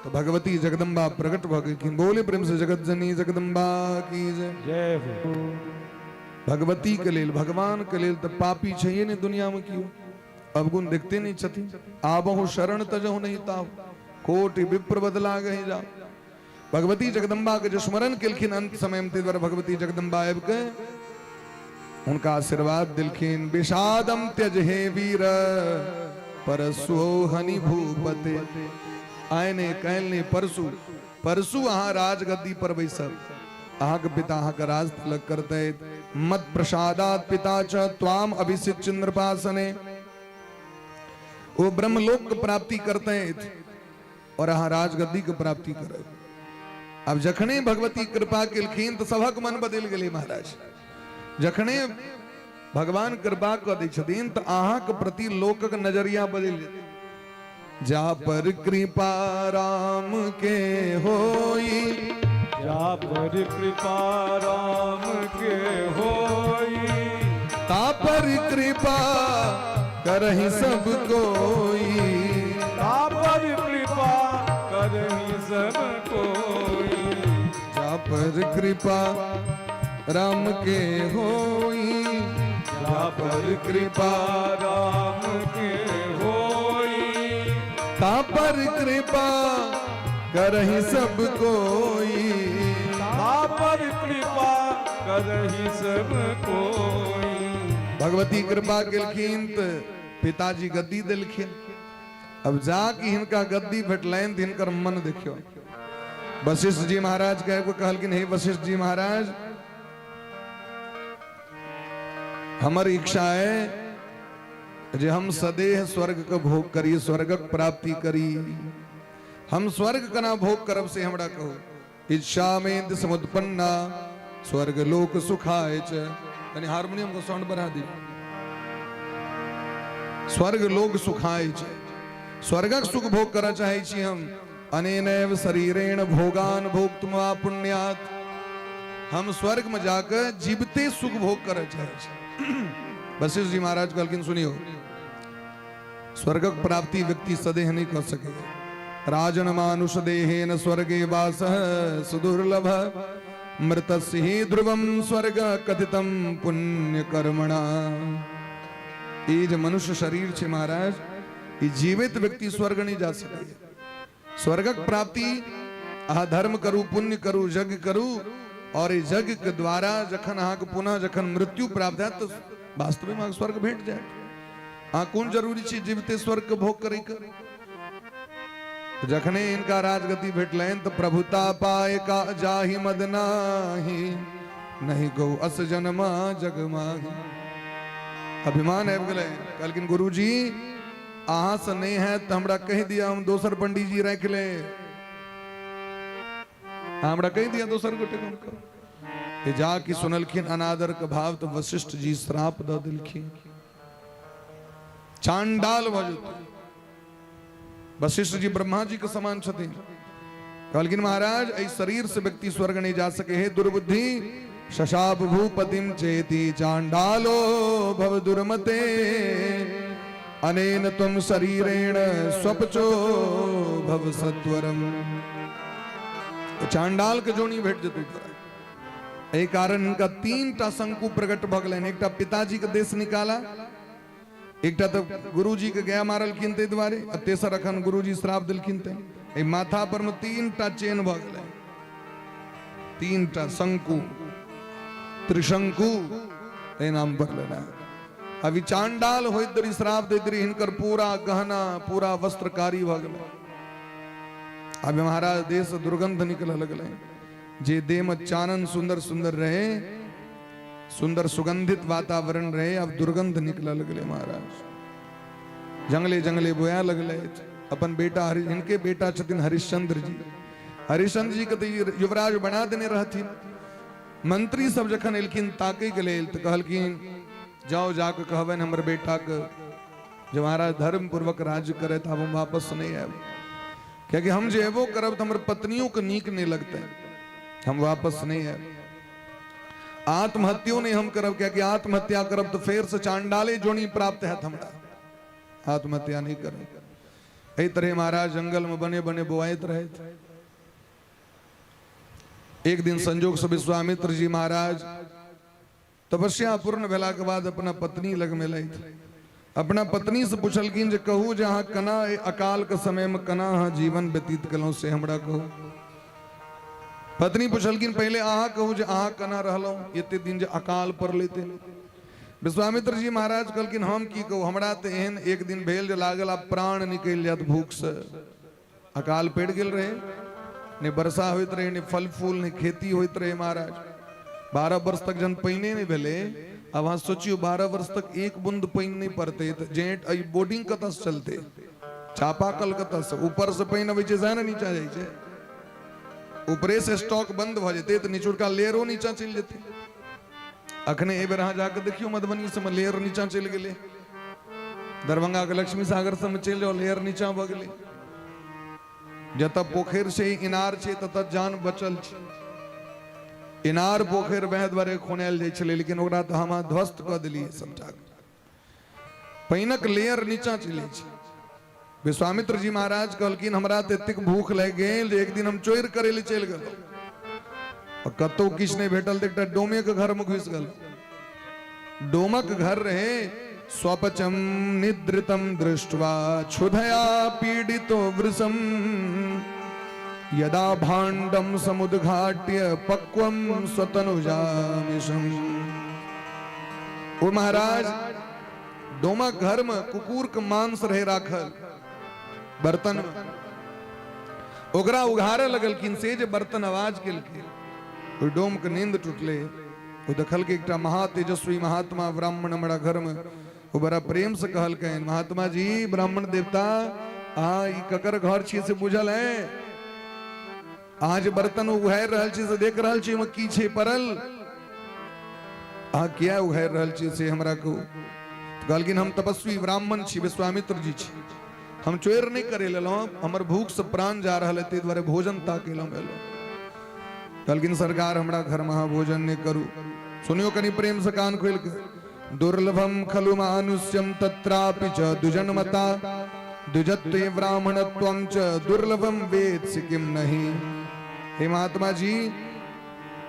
तो भगवती जगदम्बा प्रकट भऽ गेलखिन। बोले प्रेम से जगत जननी जगदम्बा की जय। जय हो। भगवती के लेल, भगवान के लेल तऽ पापी छैहे नहि दुनिया में केओ, अवगुण देखते नहीं छथिन। आबहु शरण तजहु नहीं ताहु, कोटि विप्र बदला गहि जाओ। भगवती जगदम्बा के जो स्मरण केलखिन अंत समय में, ताहि दुआरे भगवती जगदम्बा आबि के हुनका आशीर्वाद दिलखिन। विषादम त्यज हे वीर परसोहनि भूपते। आइ नहि काल्हि नहि परसू, परसू अहाँ राजगद्दी पर बैसब, अहाँके पिता अहाँके राज तिलक करतै। मत प्रसादात पिता च त्वाम अभिषिक्त नृपासने। ओ ब्रह्मलोक के प्राप्ति करतै और अहाँ राजगद्दी के प्राप्ति करब। आब जखने भगवती कृपा केलखिन तऽ सभक मन बदलि गेलै महाराज। जखने भगवान कृपा कऽ दै छथिन तऽ अहाँके प्रति लोकक नजरिया बदलि जेतै। जा पर कृपा राम के होई, जा पर कृपा राम के होई, ता पर कृपा करहि सब कोई, ता पर कृपा करहि सब कोई, जा पर कृपा राम के होई जा पर कृपा राम के होई, ता पर कृपा करहि सब कोई। ता पर कृपा करहि सब कोई। भगवती कृपा केलखिन तऽ पिताजी गद्दी देलखिन। अब जाके हिनका गद्दी भेटलनि तऽ हिनकर मन देखियौ। वशिष्ठ जी महाराज के आबि कऽ कहलखिन, हे वशिष्ठ जी महाराज, हमर इच्छा है जे हम सदेह स्वर्ग के भोग करी, स्वर्गक प्राप्ति करी। हम स्वर्ग केना भोग करब से हमरा कहू। इच्छा में समुत्पन्ना स्वर्ग लोक सुखाय च। कनी हारमोनियम के साउंड बढ़ा दी। स्वर्ग लोक सुखाय च, स्वर्गक सुख भोग करऽ चाहै छी हम। अनेनैव शरीरेण भोगान भोक्तुम वा पुण्यात। हम स्वर्ग में जाकर जीवते सुख भोग करऽ चाहै छी। वशिष्ठ जी महाराज कहलखिन, सुनियो, स्वर्गक प्राप्ति व्यक्ति सदेह नहीं कर सके। राजन मानुष देहेन स्वर्गे वास सुदुर्लभ, मृतस्य ही ध्रुवम स्वर्ग कथितम पुण्य कर्मणा। ई जे मनुष्य शरीर छै महाराज, ई जीवित व्यक्ति स्वर्ग नहीं जा सके। स्वर्गक प्राप्ति अहाँ धर्म करू, पुण्य करू, यज्ञ करू, और ई यज्ञ के द्वारा जखन अहाँके पुनः जखन मृत्यु प्राप्त हैत तऽ वास्तविक अहाँके स्वर्ग भेट जायत। अहाँ कोन जरूरी छै जीविते स्वर्ग के भोग करैके? जखने इनका राजगति भेटलनि तऽ प्रभुता पाए का जाहि मद नाही, नहीं गौ अस जन्मा जग माही। अभिमान आबि गेलै। कहलखिन, गुरुजी, अहाँ से नहीं है तऽ हमरा कहि दिअ, हम दोसर पंडीजी राखि ले। हमरा कहि दिअ, दोसर गोटे हम करब। जा कि सुनलखिन अनादर के भाव तऽ वशिष्ठ जी श्राप दऽ देलखिन, चांडाल भऽ जेतै। वशिष्ठ जी ब्रह्मा जी के समान छथिन। कहलखिन, महाराज, एहि शरीर से व्यक्ति स्वर्ग नहीं जा सके। हे दुर्बुद्धि, शशाप भूपतिम चेति चांडालो भव दुर्मते, अनेन तुम शरीरेण स्वपचो भव सत्वरम। चांडाल के जोनी भेट जेतौ तोरा। एहि कारण हिनका तीन टा शंकु प्रकट भऽ गेलनि। एकटा पिताजी के देश निकाला, एकटा तऽ गुरुजी के गाय मारलखिन ताहि दुआरे, आ तेसर अखन गुरुजी श्राप देलखिन। ते एहि माथा पर मे तीन टा चेन भऽ गेलै, तीन टा शंकु, त्रिशंकु एहि नाम पर लेना। अभी चांडाल होइत रही, श्राप दैत रही, हिनकर पूरा गहना, पूरा वस्त्र कारी भऽ गेलै। अभी महाराज देह से दुर्गंध निकलऽ लगलै। जे देह में चानन सुंदर सुंदर रहे, सुंदर सुगंधित वातावरण रहे, अब दुर्गंध निकलऽ लगलै। महाराज जंगले जंगले बोया लगलै। अपन बेटा हरि, हिनके बेटा छथिन हरिश्चंद्र जी। हरिश्चंद्र जी के तऽ युवराज बना देने रहथिन। मंत्री सब जखन एलखिन ताकै के लेल तऽ कहलखिन, जाओ, जाके कहबनि हमर बेटाके जे महाराज धर्म पूर्वक राज्य करे, आब हम वापस नहीं आयब, कियाकि हम जे एबो करब तऽ हमर पत्नियों के नीक नहीं लगतै। हम वापस नहीं आयब। आत्महत्यो नहीं हम करब, कियाकि आत्महत्या करब तऽ फेर से चांडाले जोनी प्राप्त हैत हमरा। आत्महत्या नहीं करब। एहि तरह महाराज जंगल में बने बने बोआइत रहे। एक दिन संजोग से विश्वामित्र जी महाराज तपस्या पूर्ण भेला के बाद अपना पत्नी लग में लथि। अपना पत्नी से पूछलखिन जे कहू जे अहाँ केना एहि अकाल के समय में केना अहाँ जीवन व्यतीत केलहुँ, से हमरा कहू। पत्नी पूछलखिन, पहिले अहाँ कहू जे अहाँ केना रहलहुँ एते दिन जे अकाल पड़लै। ते विश्वामित्र जी महाराज कहलखिन, हम की कहू, हमरा तऽ एहन एक दिन भेल जे लागल आब प्राण निकलि जायत भूख से। अकाल पड़ि गेल रहे, नहि वर्षा होइत रहे, नहि फल फूल, नहि खेती होइत रहे। महाराज, 12 वर्ष तक जहन पानिए नहि भेलै, आब अहाँ सोचियौ, 12 वर्ष तक एक बूंद पानि नहि पड़तै तऽ जेंट एहि बोर्डिंग कतऽसँ चलतै? चापाकल कतऽसँ? ऊपरसँ पानि अबै छै सएह ने नीचा जाइ छै। ऊपरे से स्टॉक बंद भऽ जेतै तऽ निचुरका लेयरो नीचा चलि जेतै। अखने एहि बेर अहाँ जाकऽ देखियौ, मधुबनी सबमे लेयर नीचा चलि गेलै। दरभंगा के लक्ष्मी सागर सबमे चलि जाउ, लेयर नीचा भऽ गेलै। जतऽ पोखरि छै, इनार छै, ततऽ जान बचल छै। इनार पोखरि वएह दुआरे खुनायल जाइ छलै, लेकिन ओकरा तऽ हम ध्वस्त कऽ देलियै सबटा। पानिक लेयर नीचा चलि छै। विश्वामित्र जी महाराज कहलखिन, हमरा तऽ एतेक भूख लागि गेल जे एक दिन हम चोरि करै लए चलि गेलहुँ। आ कतहु किछु नहि भेटल तऽ एकटा डोमेके घरमे घुसि गेल। डोमक घर रहे। स्वपचम निद्रितम दृष्ट्वा क्षुधया पीडितो वृषम यदा भाण्डम समुद्घाट्य पक्वम स्वतनुजामिषम। ओ महाराज, डोमक घर में कुकुर के मांस रहे राखल बर्तन में, ओकरा उघारे लगलखिन। से जे बर्तन आवाज केलकै, ओहि डोम के नींद टूटले। ओ देखलकै एकटा महा तेजस्वी महात्मा ब्राह्मण हमरा घर में। ओ बड़ा प्रेम से कहलकनि, महात्मा जी, ब्राह्मण देवता, अहाँ ई ककर घर छी से बुझल है? अहाँ जे बर्तन उघारि रहल छी से देख रहल छी ओहिमे की छै पड़ल? अहाँ किया उघारि रहल छी से हमरा कहू। कहलखिन, हम तपस्वी ब्राह्मण छी, विश्वामित्र जी छी, हम चोरि नहि करे लेलहुँ, हमर भूख से प्राण जा रहल है, ताहि दुआरे भोजन ताके लए एलहुँ। कहलखिन, सरकार, हमरा घरमे अहाँ भोजन नहि करू। सुनियो कनि प्रेम से कान खोलि के। दुर्लभम खलु मानुष्यम तत्रापि च दुजन्मता द्विजत्वे ब्राह्मणत्वं च दुर्लभम वेत्सि किम नहीं। हे महात्मा जी,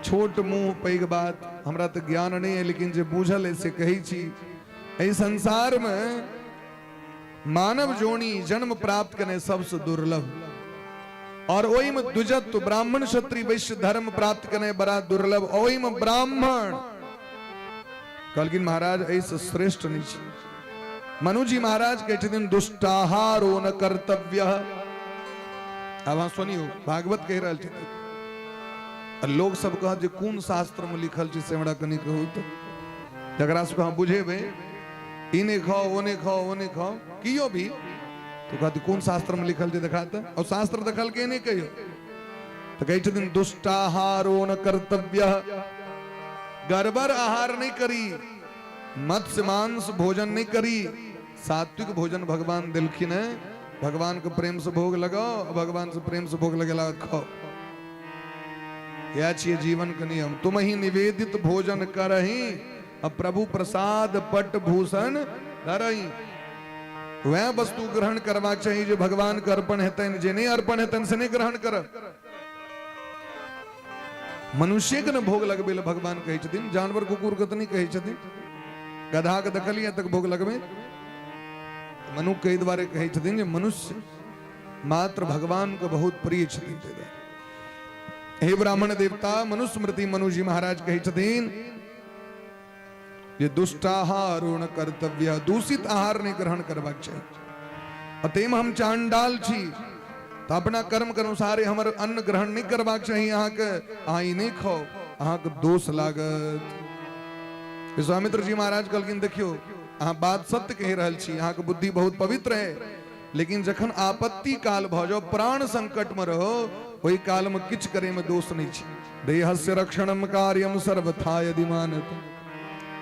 छोट मुंह पैघ बात, हमरा तऽ ज्ञान नहीं है, लेकिन जे बुझल है से कहै छी। एहि संसार में मानव जोनी जन्म प्राप्त करने सबसे दुर्लभ, और ओहि में द्विजत्व ब्राह्मण क्षत्रिय वैश्य धर्म प्राप्त करने बड़ा दुर्लभ, ओहि में ब्राह्मण। कहलखिन, महाराज, एहिसँ श्रेष्ठ नहि छै। मनुजी महाराज कहै छथिन, दुष्टाहारो न कर्तव्य। आब अहाँ सुनियौ, भागवत कहि रहल छथिन आ लोक सब कहत जे कोन शास्त्र में लिखल छै से हमरा कनि कहू। तऽ जकरा सबके अहाँ बुझेबै, ई नहि खाओ, ओ नहि खाओ, ओ नहि खाओ, कियो भी तो कहते, कोन शास्त्र में लिखल छै देखा तऽ। और शास्त्र देखलकै नहि कहियो। तऽ कहै छथिन, दुष्टाहारो न कर्तव्य, गड़बड़ आहार नहि करी, मत्स्य मांस भोजन नहीं करी, सात्विक भोजन भगवान दिलखिन है। भगवान के प्रेम से भोग लगाओ, भगवान से प्रेम से भोग लगेला खाओ। यह छियै जीवन के नियम। तुम ही निवेदित भोजन करही, अब प्रभु प्रसाद पट भूषण धरही। वह वस्तु ग्रहण करबाक चाही जे भगवान के अर्पण हेतनि, जे नहीं अर्पण हेतनि से नहीं ग्रहण करब। मनुष्य के ने भोग लगबै लए भगवान कहै छथिन, जानवर कुकुर के तऽ नहि कहै छथिन। गधा के देखलियै तक भोग लगबै? मनुख के दुआरे कहै छथिन जे मनुष्य मात्र भगवान के बहुत प्रिय छथिन। ताहि दुआरे हे ब्राह्मण देवता, मनुस्मृति मनुजी महाराज कहै छथिन जे दुष्टाहार कर्तव्य, दूषित आहार नहि ग्रहण करबाक चाही। अतएव हम चांडाल छी तऽ अपना कर्म के अनुसार हमर अन्न ग्रहण नहि करबाक चाही अहाँके। अहाँ ई नहि खाउ, अहाँके दोष लागत। विश्वामित्र जी महाराज कहलखिन, देखियौ, अहाँ बात सत्य कहि रहल छी, अहाँके बुद्धि बहुत पवित्र है, लेकिन जखन आपत्ति काल भऽ जाओ, प्राण संकट में रहो, ओहि काल में किछु करे में दोष नहीं छै। देहस्य रक्षणम कार्यम सर्वथा यदि मानत।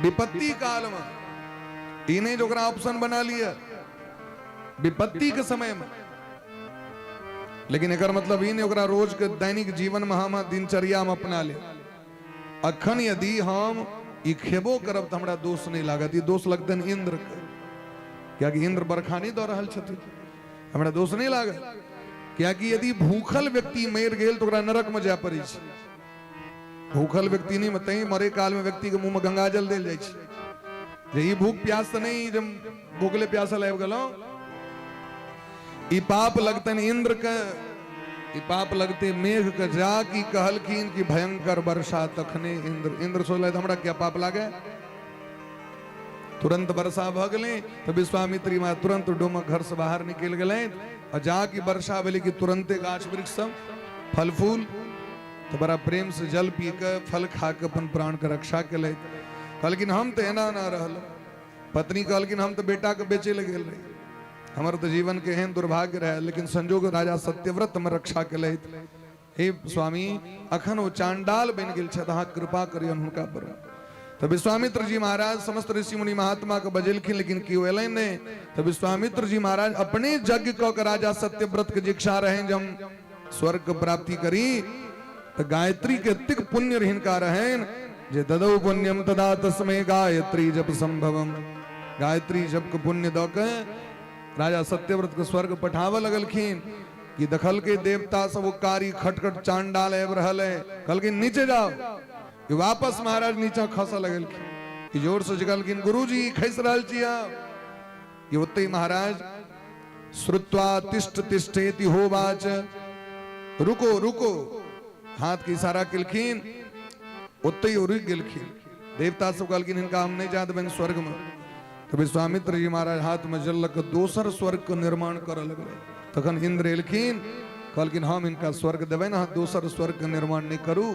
विपत्ति काल में ई नहीं जो ओकरा ऑप्शन बना लिया विपत्ति के समय में, लेकिन एकर मतलब ई नहीं ओकरा रोज के दैनिक जीवन में हम दिनचर्या में अपना ले। अखन यदि हम ई खेबो करब तऽ हमरा दोष नहीं लागत। ई दोष लगतनि इंद्र के, कियाकि इंद्र बरखा नहीं दऽ रहल छथिन। हमरा दोष नहीं लागत, कियाकि यदि भूखल व्यक्ति मरि गेल तऽ ओकरा नरक में जाय पड़ै छै। भूखल व्यक्ति नहीं, तैं मरे काल में व्यक्ति के मुंह में गंगा जल देल जाइ छै जे ई भूख प्यास तऽ नहीं, जे भूखले प्यासल आबि गेलहुँ। ई पाप लगतनि इंद्र के, ई पाप लगते मेघ के। जा की कहलखिन कि भयंकर वर्षा, तखने इंद्र इंद्र सोचलथि, हमरा क्या पाप लागे? तुरंत वर्षा भऽ गेलै तऽ विश्वामित्री माँ तुरंत डोमक घर से बाहर निकलि गेलनि आ जा की वर्षा भेलै कि तुरंते गाछ वृक्ष सब फल फूल, तऽ बड़ा प्रेम से जल पी के, फल खा के अपन प्राण के रक्षा केलथि। कहलखिन, हम तऽ एना एना रहल। पत्नी कहलखिन, हम तऽ बेटा के बेचे लए गेल रही, हमर तऽ जीवन के एहन दुर्भाग्य रहे, लेकिन संजोग राजा सत्यव्रत हमर रक्षा केलथि। हे स्वामी, अखन ओ चांडाल बनि गेल छथि, अहाँ कृपा करियौन हुनका पर। तऽ विश्वामित्र जी महाराज समस्त ऋषि मुनि महात्मा के बजेलखिन, लेकिन केओ एलनि नहि। तऽ विश्वामित्र जी महाराज अपने यज्ञ कऽ के, राजा सत्यव्रत के जिज्ञा रहनि जे हम स्वर्ग के प्राप्ति करी, तऽ गायत्री के एतेक पुण्य हिनका रहनि जे ददौ पुण्यम तदा तस्मै गायत्री जप संभवम। गायत्री जप के पुण्य दऽ के राजा सत्यव्रत के स्वर्ग पठाबऽ लगलखिन। कि देखलकै देवता सब ओ कारी खटखट चांडाल आबि रहल है। कहलखिन नीचे जाओ। कि वापस महाराज नीचा खसऽ लगलखिन कि जोर से कहलखिन गुरुजी खसि रहल छी हम। कि ओतहि महाराज श्रुत्वा तिष्ठ तिष्ठेति होवाच, रुको रुको, हाथ के इशारा केलखिन, ओतहि ओ रुकि गेलखिन। देवता सब कहलखिन हिनका हम नहि जा देबनि स्वर्ग में। तऽ विश्वामित्र जी महाराज हाथ में जल लऽ कऽ दोसर स्वर्ग के निर्माण करऽ लगलै। तखन इंद्र एलखिन, कहलखिन हम हिनका स्वर्ग देबनि, अहाँ दोसर स्वर्ग के निर्माण नहि करू।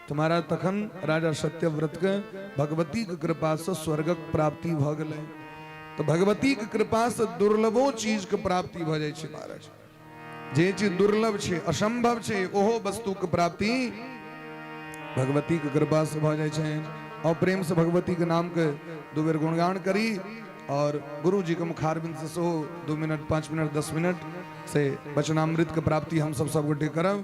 तऽ महाराज तखन राजा सत्यव्रत के भगवती के कृपा से स्वर्गक प्राप्ति भऽ गेलै। तऽ भगवती के कृपा से दुर्लभो चीज के प्राप्ति भऽ जाइ छै महाराज। जे चीज दुर्लभ छै, असंभव छै, ओहो वस्तु के प्राप्ति भगवती के कृपा से भऽ जाइ छै। और प्रेम से भगवती के नाम के दू बेर गुणगान करी और गुरु जी के मुखारबिंद से सेहो 2 मिनट 5 मिनट 10 मिनट से वचनामृत के प्राप्ति हम सब सब गोटे करब।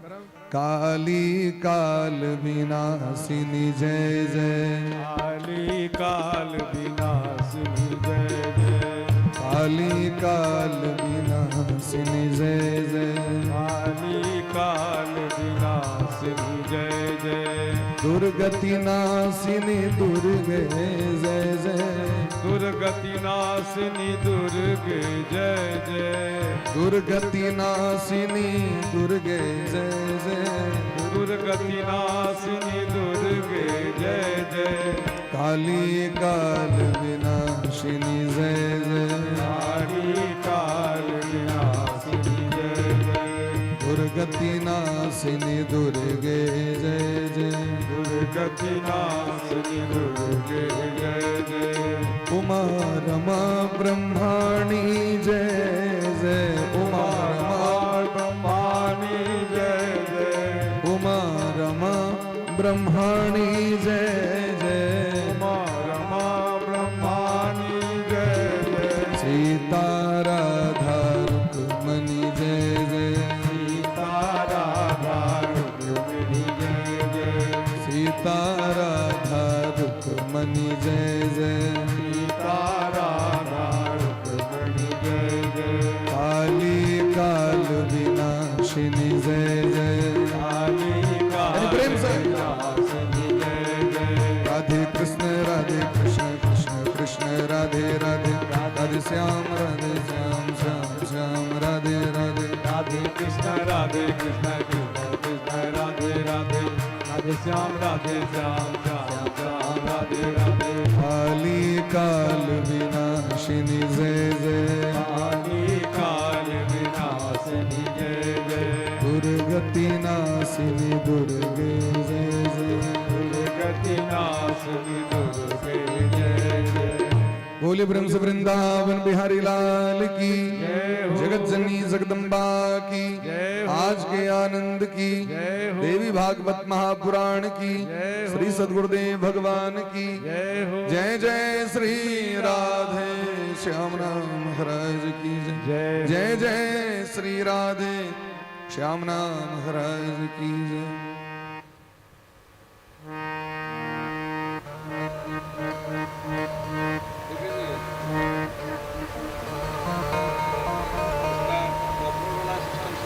काली काल विनाशिनी जय जय, काली काल विनाशिनी जय जय, काली काल विनाशिनी जय जय, काली काल विनाशिनी जय जय, दुर्गति नाशिनी दुर्गे जय जय, दुर्गति नाशिनी दुर्गे जय जय, दुर्गति नाशिनी दुर्गे जय जय, दुर्गति नाशिनी दुर्गे जय जय, काली काल विनाशिनी जय जय, काली काल विनाशिनी जय जय, दुर्गति नाशिनी दुर्गे जय जय, दुर्गति नाशिनी दुर्गे जय जय, उमा रमा ब्रह्माणी जय जय, उमा रमा ब्रह्माणी जय जय, उमा रमा ब्रह्माणी जय जय, उमा रमा ब्रह्माणी जय जय, सीता राधा रुक्मणी जय जय, सीता राधा रुक्मिणी जय जय, सीता राधा रुक्मणी जय जय, सीता राधा रुक्मिणी जय जय, काली काल विनाशिनी जय जय, काली काल प्रेम से। विनाशिनी जय जय, राधे कृष्ण कृष्ण कृष्ण राधे राधे, राधे श्याम श्याम श्याम राधे राधे, राधे कृष्ण कृष्ण कृष्ण राधे राधे, राधे श्याम श्याम श्याम राधे राधे, काली काल विनाशिनी जय जय, काली काल विनाशिनी जय जय, दुर्गति नाशिनी दुर्गे जय जय, दुर्गति नाशिनी दुर्गे जय जय, बोले ब्रह्म से वृंदावन बिहारी लाल की जय हो। जगत जननी जगदम्बा की जय हो। आज के आनंद की जय हो। देवी भागवत महापुराण की जय हो। श्री सदगुरुदेव भगवान की जय हो। जय जय श्री राधे श्याम राम महाराज की जय, जय जय जय श्री राधे श्याम नाम महाराज की जय।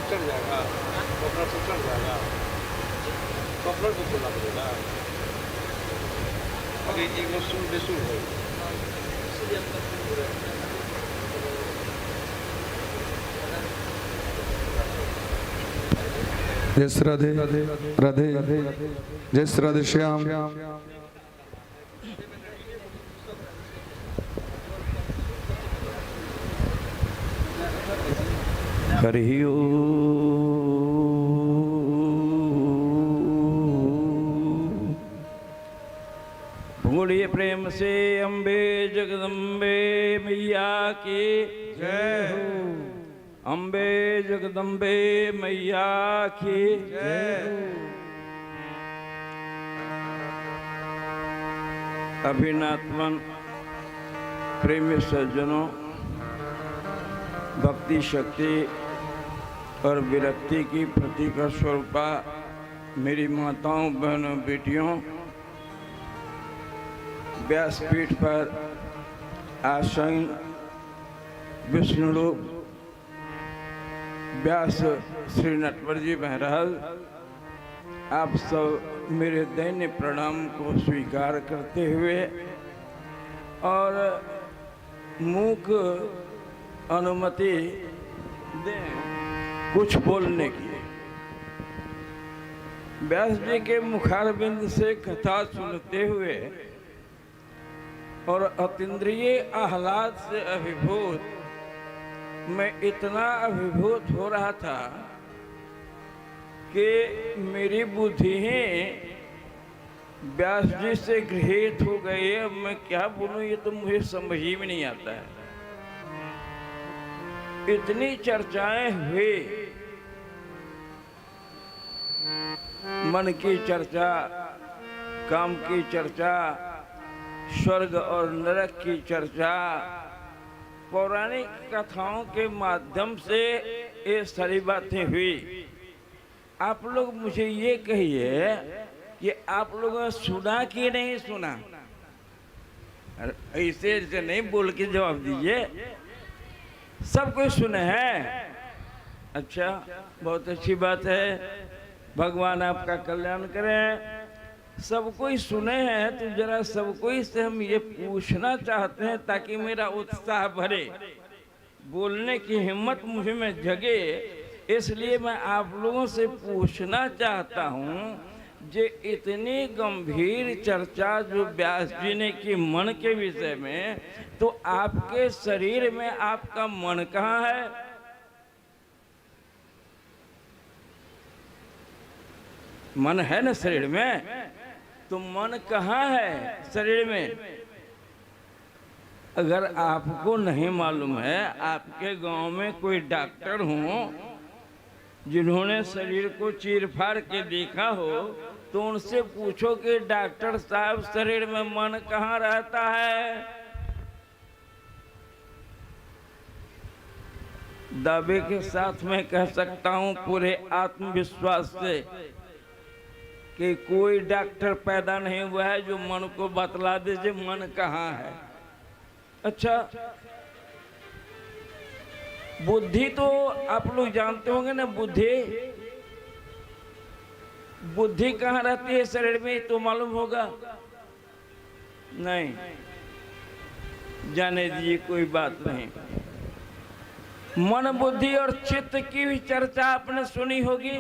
चढ़ जाएगा, कपड़ा से चढ़ जाएगा, कपड़ा को खोलना पड़ेगा। अभी एक सुर बेसुर है। जय श्री राधे राधे, जय श्री राधे श्याम। हरि ओम। बोलिए प्रेम से अम्बे जगदम्बे मैया की जय हो। अम्बे जगदम्बे मैया की जय हो। अभिनात्मन प्रेमी सज्जनों, भक्ति शक्ति और विरक्ति की प्रतीक स्वरूपा मेरी माताओं बहनों बेटियों, व्यासपीठ पर आसन विष्णु रूप व्यास श्री नटवर जी महाराज, आप सब मेरे दैन्य प्रणाम को स्वीकार करते हुए और मूक अनुमति दें कुछ बोलने की। व्यास जी के मुखारबिंद से कथा सुनते हुए और अतीन्द्रिय आह्लाद से अभिभूत, मैं इतना अभिभूत हो रहा था कि मेरी बुद्धि ही व्यास जी से गृहीत हो गई है। अब मैं क्या बोलूं ये तो मुझे समझ ही में नहीं आता है। इतनी चर्चाएं हुई, मन की चर्चा, काम की चर्चा, स्वर्ग और नरक की चर्चा, पौराणिक कथाओं के माध्यम से ये सारी बातें हुई। आप लोग मुझे ये कहिए कि आप लोगों ने सुना कि नहीं सुना? अरे ऐसे ऐसे नहीं बोल के जवाब दीजिए। सब कुछ सुने हैं? अच्छा, बहुत अच्छी बात है, भगवान आपका कल्याण करें। सब कोई सुने हैं तो जरा सब कोई से हम ये पूछना चाहते हैं ताकि मेरा उत्साह भरे, बोलने की हिम्मत मुझ में जगे, इसलिए मैं आप लोगों से पूछना चाहता हूँ, जे इतनी गंभीर चर्चा जो व्यास जी ने की मन के विषय में, तो आपके शरीर में आपका मन कहाँ है? मन है ना शरीर में, तो मन कहाँ है शरीर में? अगर आपको नहीं मालूम है, आपके गांव में कोई डॉक्टर हो जिन्होंने शरीर को चीर फाड़ के देखा हो, तो उनसे पूछो कि डॉक्टर साहब शरीर में मन कहाँ रहता है? दावे के साथ मैं कह सकता हूँ पूरे आत्मविश्वास से कि कोई डॉक्टर पैदा नहीं हुआ है जो मन को बतला दे जे मन कहाँ है। अच्छा, बुद्धि तो आप लोग जानते होंगे ना, बुद्धि बुद्धि कहाँ रहती है शरीर में तो मालूम होगा नहीं? जाने दीजिए, कोई बात नहीं। मन, बुद्धि और चित्त की भी चर्चा आपने सुनी होगी,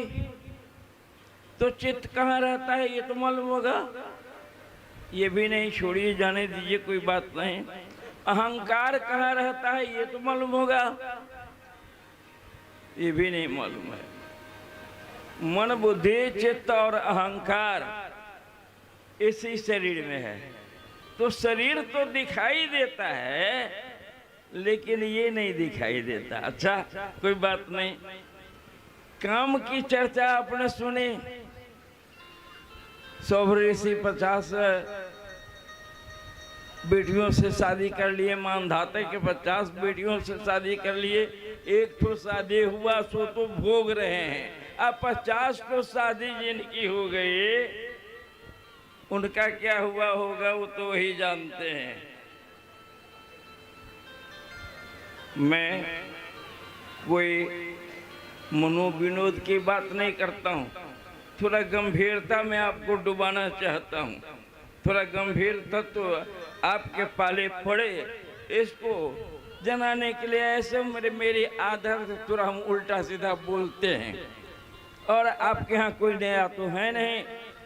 तो चित्त कहाँ रहता है ये तो मालूम होगा? ये भी नहीं, छोड़िए, जाने दीजिए, कोई बात नहीं। अहंकार कहाँ रहता है ये तो मालूम होगा? ये भी नहीं मालूम है। मन, बुद्धि, चित्त और अहंकार इसी शरीर में है। तो शरीर तो दिखाई देता है लेकिन ये नहीं दिखाई देता। अच्छा, कोई बात नहीं। काम की चर्चा आपने सुनी, सौभ ऋषि 50 बेटियों से शादी कर लिए, मानधाते के 50 बेटियों से शादी कर लिए, एक तो शादी हुआ सो तो भोग रहे हैं, अब 50 तो शादी जिनकी हो गई उनका क्या हुआ होगा वो तो वही जानते हैं। मैं कोई मनोविनोद की बात नहीं करता हूँ, थोड़ा गंभीरता में आपको डुबाना चाहता हूँ, थोड़ा गंभीर तत्व आपके पाले पड़े इसको जनाने के लिए ऐसे मेरे मेरी आदत थोड़ा हम उल्टा सीधा बोलते हैं। और आपके यहाँ कोई नया तो है नहीं,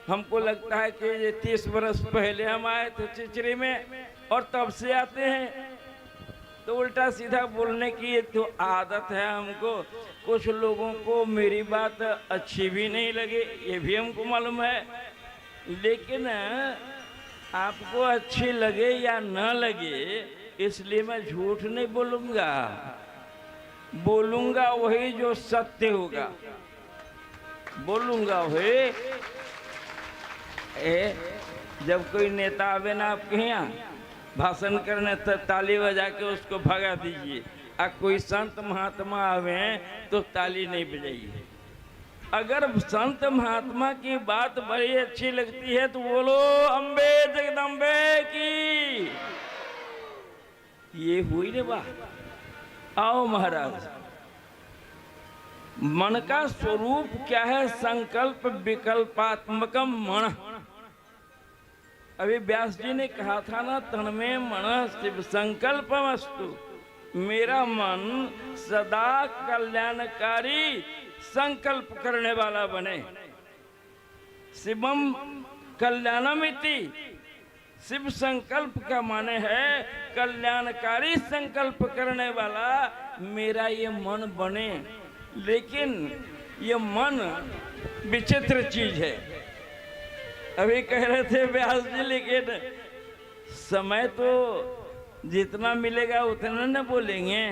हमको लगता है कि ये 30 बरस पहले हम आए थे चिचरी में और तब से आते हैं, तो उल्टा सीधा बोलने की ये तो आदत है हमको। कुछ लोगों को मेरी बात अच्छी भी नहीं लगी, ये भी हमको मालूम है, लेकिन आपको अच्छी लगे या न लगे इसलिए मैं झूठ नहीं बोलूँगा, बोलूँगा वही जो सत्य होगा, बोलूँगा वही। जब कोई नेता आवे ना आपके यहाँ भाषण करने तो ताली बजा के उसको भगा दीजिए, और कोई संत महात्मा आवे तो ताली नहीं बजाइए। अगर संत महात्मा की बात बड़ी अच्छी लगती है तो बोलो अम्बे जगदम्बे की। ये हुई रे बात। आओ महाराज, मन का स्वरूप क्या है? संकल्प विकल्पात्मकम मन। अभी व्यास जी ने कहा था ना, तन्मे मन शिव संकल्पमस्तु। मेरा मन सदा कल्याणकारी संकल्प करने वाला बने। शिवम कल्याणमिति, शिव संकल्प का माने है कल्याणकारी संकल्प करने वाला मेरा ये मन बने। लेकिन ये मन विचित्र चीज है। अभी कह रहे थे व्यास जी, लेकिन समय तो जितना मिलेगा उतना न बोलेंगे।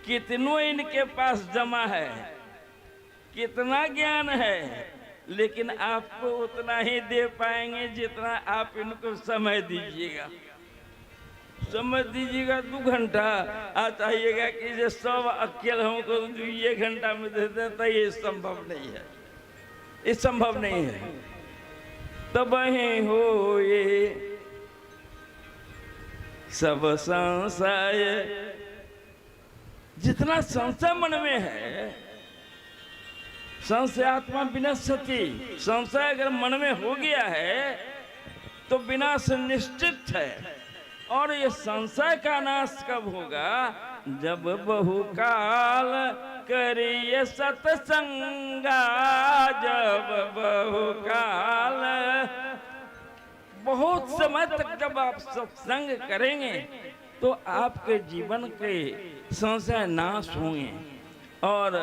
कितनों इनके पास जमा है, कितना ज्ञान है, लेकिन आपको उतना ही दे पाएंगे जितना आप इनको समय दीजिएगा। समय दीजिएगा 2 घंटा, आ चाहिएगा कि जो सब अकेले हमको 2 घंटा में दे दें, तो ये संभव नहीं है, ये संभव नहीं है। तब ही हो ये सब संशय, जितना संशय मन में है, संशय आत्मा विनश्यति। संशय अगर मन में हो गया है तो विनाश निश्चित है। और ये संशय का नाश कब होगा? जब बहुकाल करिए सत्संगा, जब बहुकाल, बहुत समय तक जब आप सत्संग करेंगे तो आपके जीवन के संशय नाश होंगे। और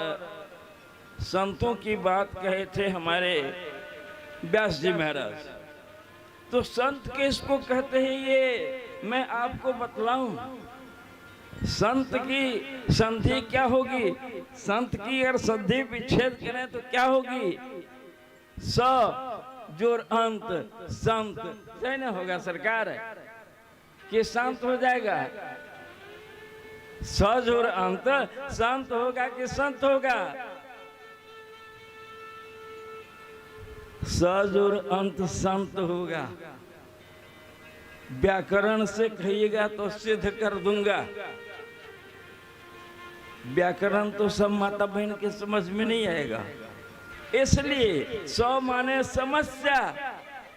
संतों की बात कहे थे हमारे व्यास जी महाराज, तो संत किसको कहते हैं ये मैं आपको बतलाऊं। संत की संधि क्या होगी? संत की अगर संधि विच्छेद करें तो क्या होगी? स जोर अंत, संत। सही ना होगा सरकार कि शांत हो जाएगा? स जोर अंत शांत होगा कि संत होगा? स जोर अंत संत होगा। व्याकरण से कहिएगा तो सिद्ध कर दूंगा। व्याकरण तो सब माता बहन के समझ में नहीं आएगा, इसलिए स माने समस्या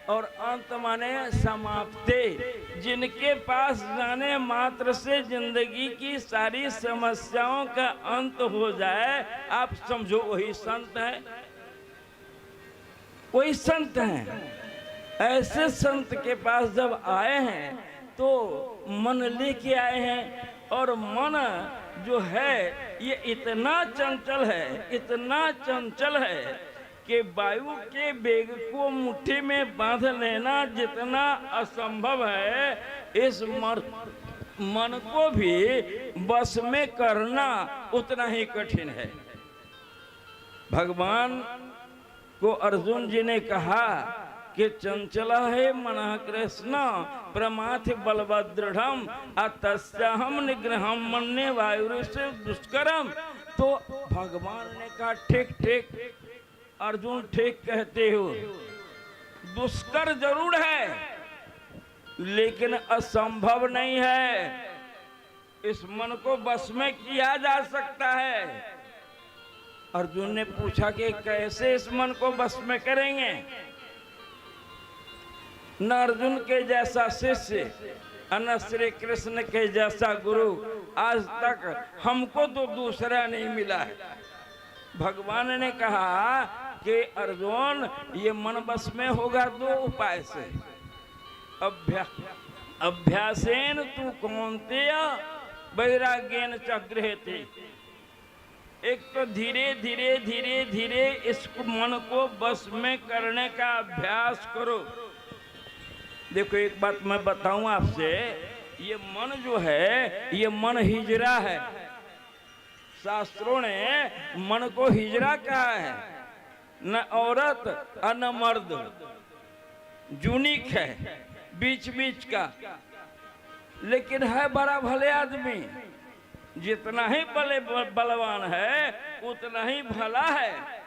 और अंत माने समाप्ति। जिनके पास जाने मात्र से जिंदगी की सारी समस्याओं का अंत हो जाए, आप समझो वही संत है, वही संत हैं। ऐसे संत के पास जब आए हैं तो मन लेके आए हैं, और मन जो है ये इतना चंचल है, इतना चंचल है कि वायु के वेग को मुट्ठी में बांध लेना जितना असंभव है, इस मन को भी बस में करना उतना ही कठिन है। भगवान को अर्जुन जी ने कहा कि चंचला है मन कृष्ण प्रमाथ बलवदृढ़म अतस्याहम निग्रहम मन्ये वायुर्से दुष्करम। तो भगवान ने कहा ठीक ठीक अर्जुन, ठीक कहते हो, दुष्कर जरूर है लेकिन असंभव नहीं है। इस मन को बस में किया जा सकता है। अर्जुन ने पूछा कि कैसे इस मन को बस में करेंगे? न अर्जुन के जैसा शिष्य, न श्री कृष्ण के जैसा गुरु आज तक हमको तो दूसरा नहीं मिला है। भगवान ने कहा कि अर्जुन ये मन बस में होगा दो उपाय से, अभ्यासेन तु कौन्तेय वैराग्येन च गृह्यते। एक तो धीरे धीरे धीरे धीरे इस मन को बस में करने का अभ्यास करो। देखो एक बात मैं बताऊं आपसे, ये मन जो है ये मन हिजरा है। शास्त्रों ने मन को हिजरा कहा है, न औरत और न मर्द, यूनिक है, बीच बीच का, लेकिन है बड़ा भले आदमी। जितना ही बले बलवान है उतना ही भला है।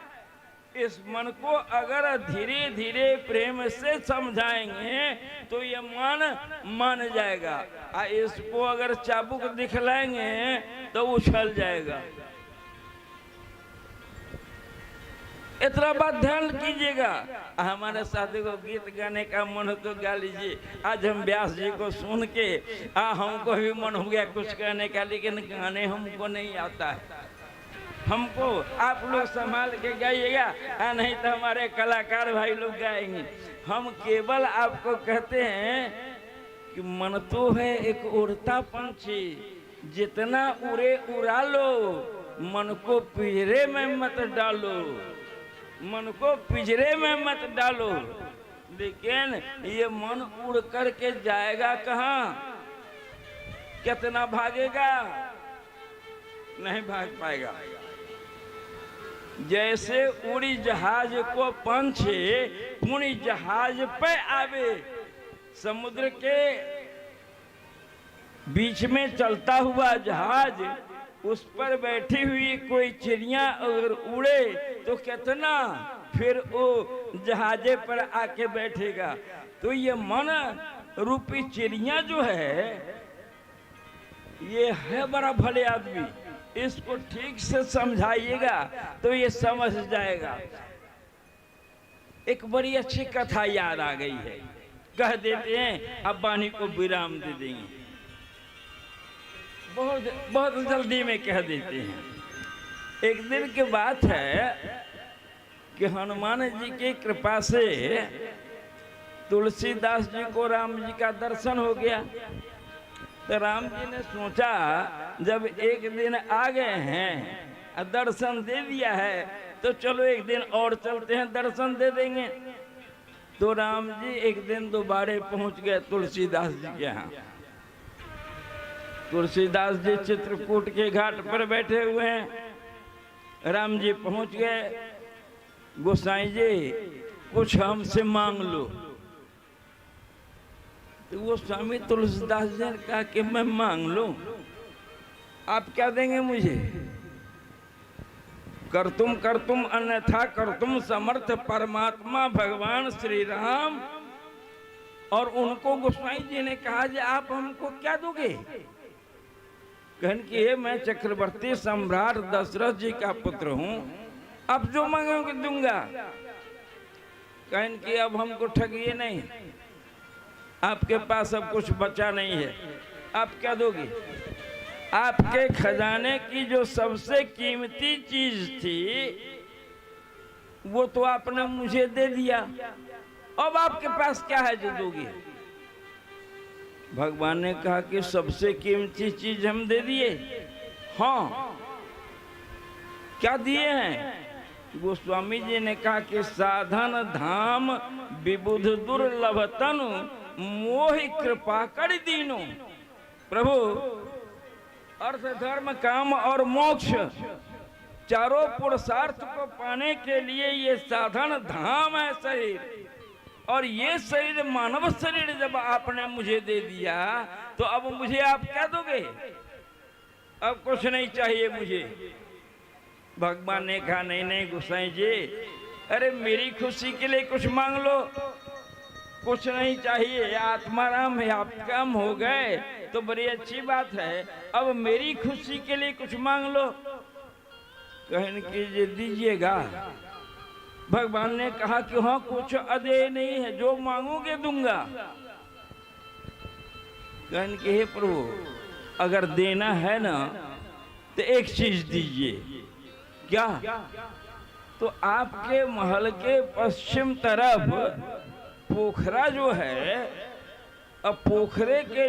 इस मन को अगर धीरे धीरे प्रेम से समझाएंगे तो ये मन मान जाएगा, और इसको अगर चाबुक दिखलाएंगे तो उछल जाएगा। इतना बात ध्यान कीजिएगा। हमारे साथी को गीत गाने का मन हो तो गा लीजिए। आज हम व्यास जी को सुन के हमको भी मन हो गया कुछ कहने का, लेकिन गाने हमको नहीं आता है। हमको आप लोग संभाल के गाइएगा, नहीं तो हमारे कलाकार भाई लोग गाएंगे। हम केवल आपको कहते हैं कि मन तो है एक उड़ता पंछी, जितना उड़े उड़ा लो, मन को पिंजरे में मत डालो, मन को पिंजरे में मत डालो। लेकिन ये मन उड़ करके जाएगा कहाँ? कितना भागेगा? नहीं भाग पाएगा। जैसे उड़ी जहाज को पंछी पुणी जहाज पे आवे, समुद्र के बीच में चलता हुआ जहाज, उस पर बैठी हुई कोई चिड़िया अगर उड़े तो कितना फिर वो जहाजे पर आके बैठेगा। तो ये मन रूपी चिड़िया जो है, ये है बड़ा भले आदमी, इसको ठीक से समझाइएगा तो ये समझ जाएगा। एक बड़ी अच्छी कथा याद आ गई है, कह देते हैं, अब वाणी को विराम दे देंगे, बहुत बहुत जल्दी में कह देते हैं। एक दिन की बात है कि हनुमान जी की कृपा से तुलसीदास जी को राम जी का दर्शन हो गया। तो राम जी ने सोचा जब एक दिन आ गए हैं, दर्शन दे दिया है, तो चलो एक दिन और चलते हैं, दर्शन दे देंगे। तो राम जी एक दिन दोबारे पहुंच गए तुलसीदास जी के यहाँ। तुलसीदास जी चित्रकूट के घाट पर बैठे हुए हैं। राम जी पहुंच गए, गोसाई जी कुछ हमसे मांग लो। तो वो स्वामी तुलसीदास जी ने कहा कि मैं मांग लूं, आप क्या देंगे मुझे? करतुम करतुम अन्यथा करतुम समर्थ परमात्मा भगवान श्री राम। और उनको गोस्वाई जी ने कहा जी आप हमको क्या दोगे? कहन कि ये मैं चक्रवर्ती सम्राट दशरथ जी का पुत्र हूँ, अब जो मांगोगे दूंगा। कहन कि अब हमको ठगिए नहीं, आपके पास अब कुछ बचा नहीं है, आप क्या दोगे? आपके खजाने की जो सबसे कीमती चीज थी वो तो आपने मुझे दे दिया, अब आपके पास क्या है जो दोगे? भगवान ने कहा कि सबसे कीमती चीज हम दे दिए। हाँ, क्या दिए हैं? गोस्वामी जी ने कहा कि साधन धाम विबुध दुर्लभ तनु मोहि कृपा कर दीनो। प्रभु, अर्थ धर्म काम और मोक्ष चारों पुरुषार्थ को पाने के लिए ये साधन धाम है शरीर, और ये शरीर मानव शरीर जब आपने मुझे दे दिया तो अब मुझे आप क्या दोगे? अब कुछ नहीं चाहिए मुझे। भगवान ने कहा नहीं नहीं गोसाई जी, अरे मेरी खुशी के लिए कुछ मांग लो, कुछ नहीं चाहिए, आत्माराम है, आप कम हो गए तो बड़ी अच्छी बात है, अब मेरी खुशी के लिए कुछ मांग लो। कहने की दीजिएगा। भगवान ने कहा कि हाँ कुछ अदेय नहीं है, जो मांगोगे दूंगा। कहने के हे प्रभु, अगर देना है ना तो एक चीज दीजिए। क्या? तो आपके महल के पश्चिम तरफ पोखरा जो है, अब पोखरे के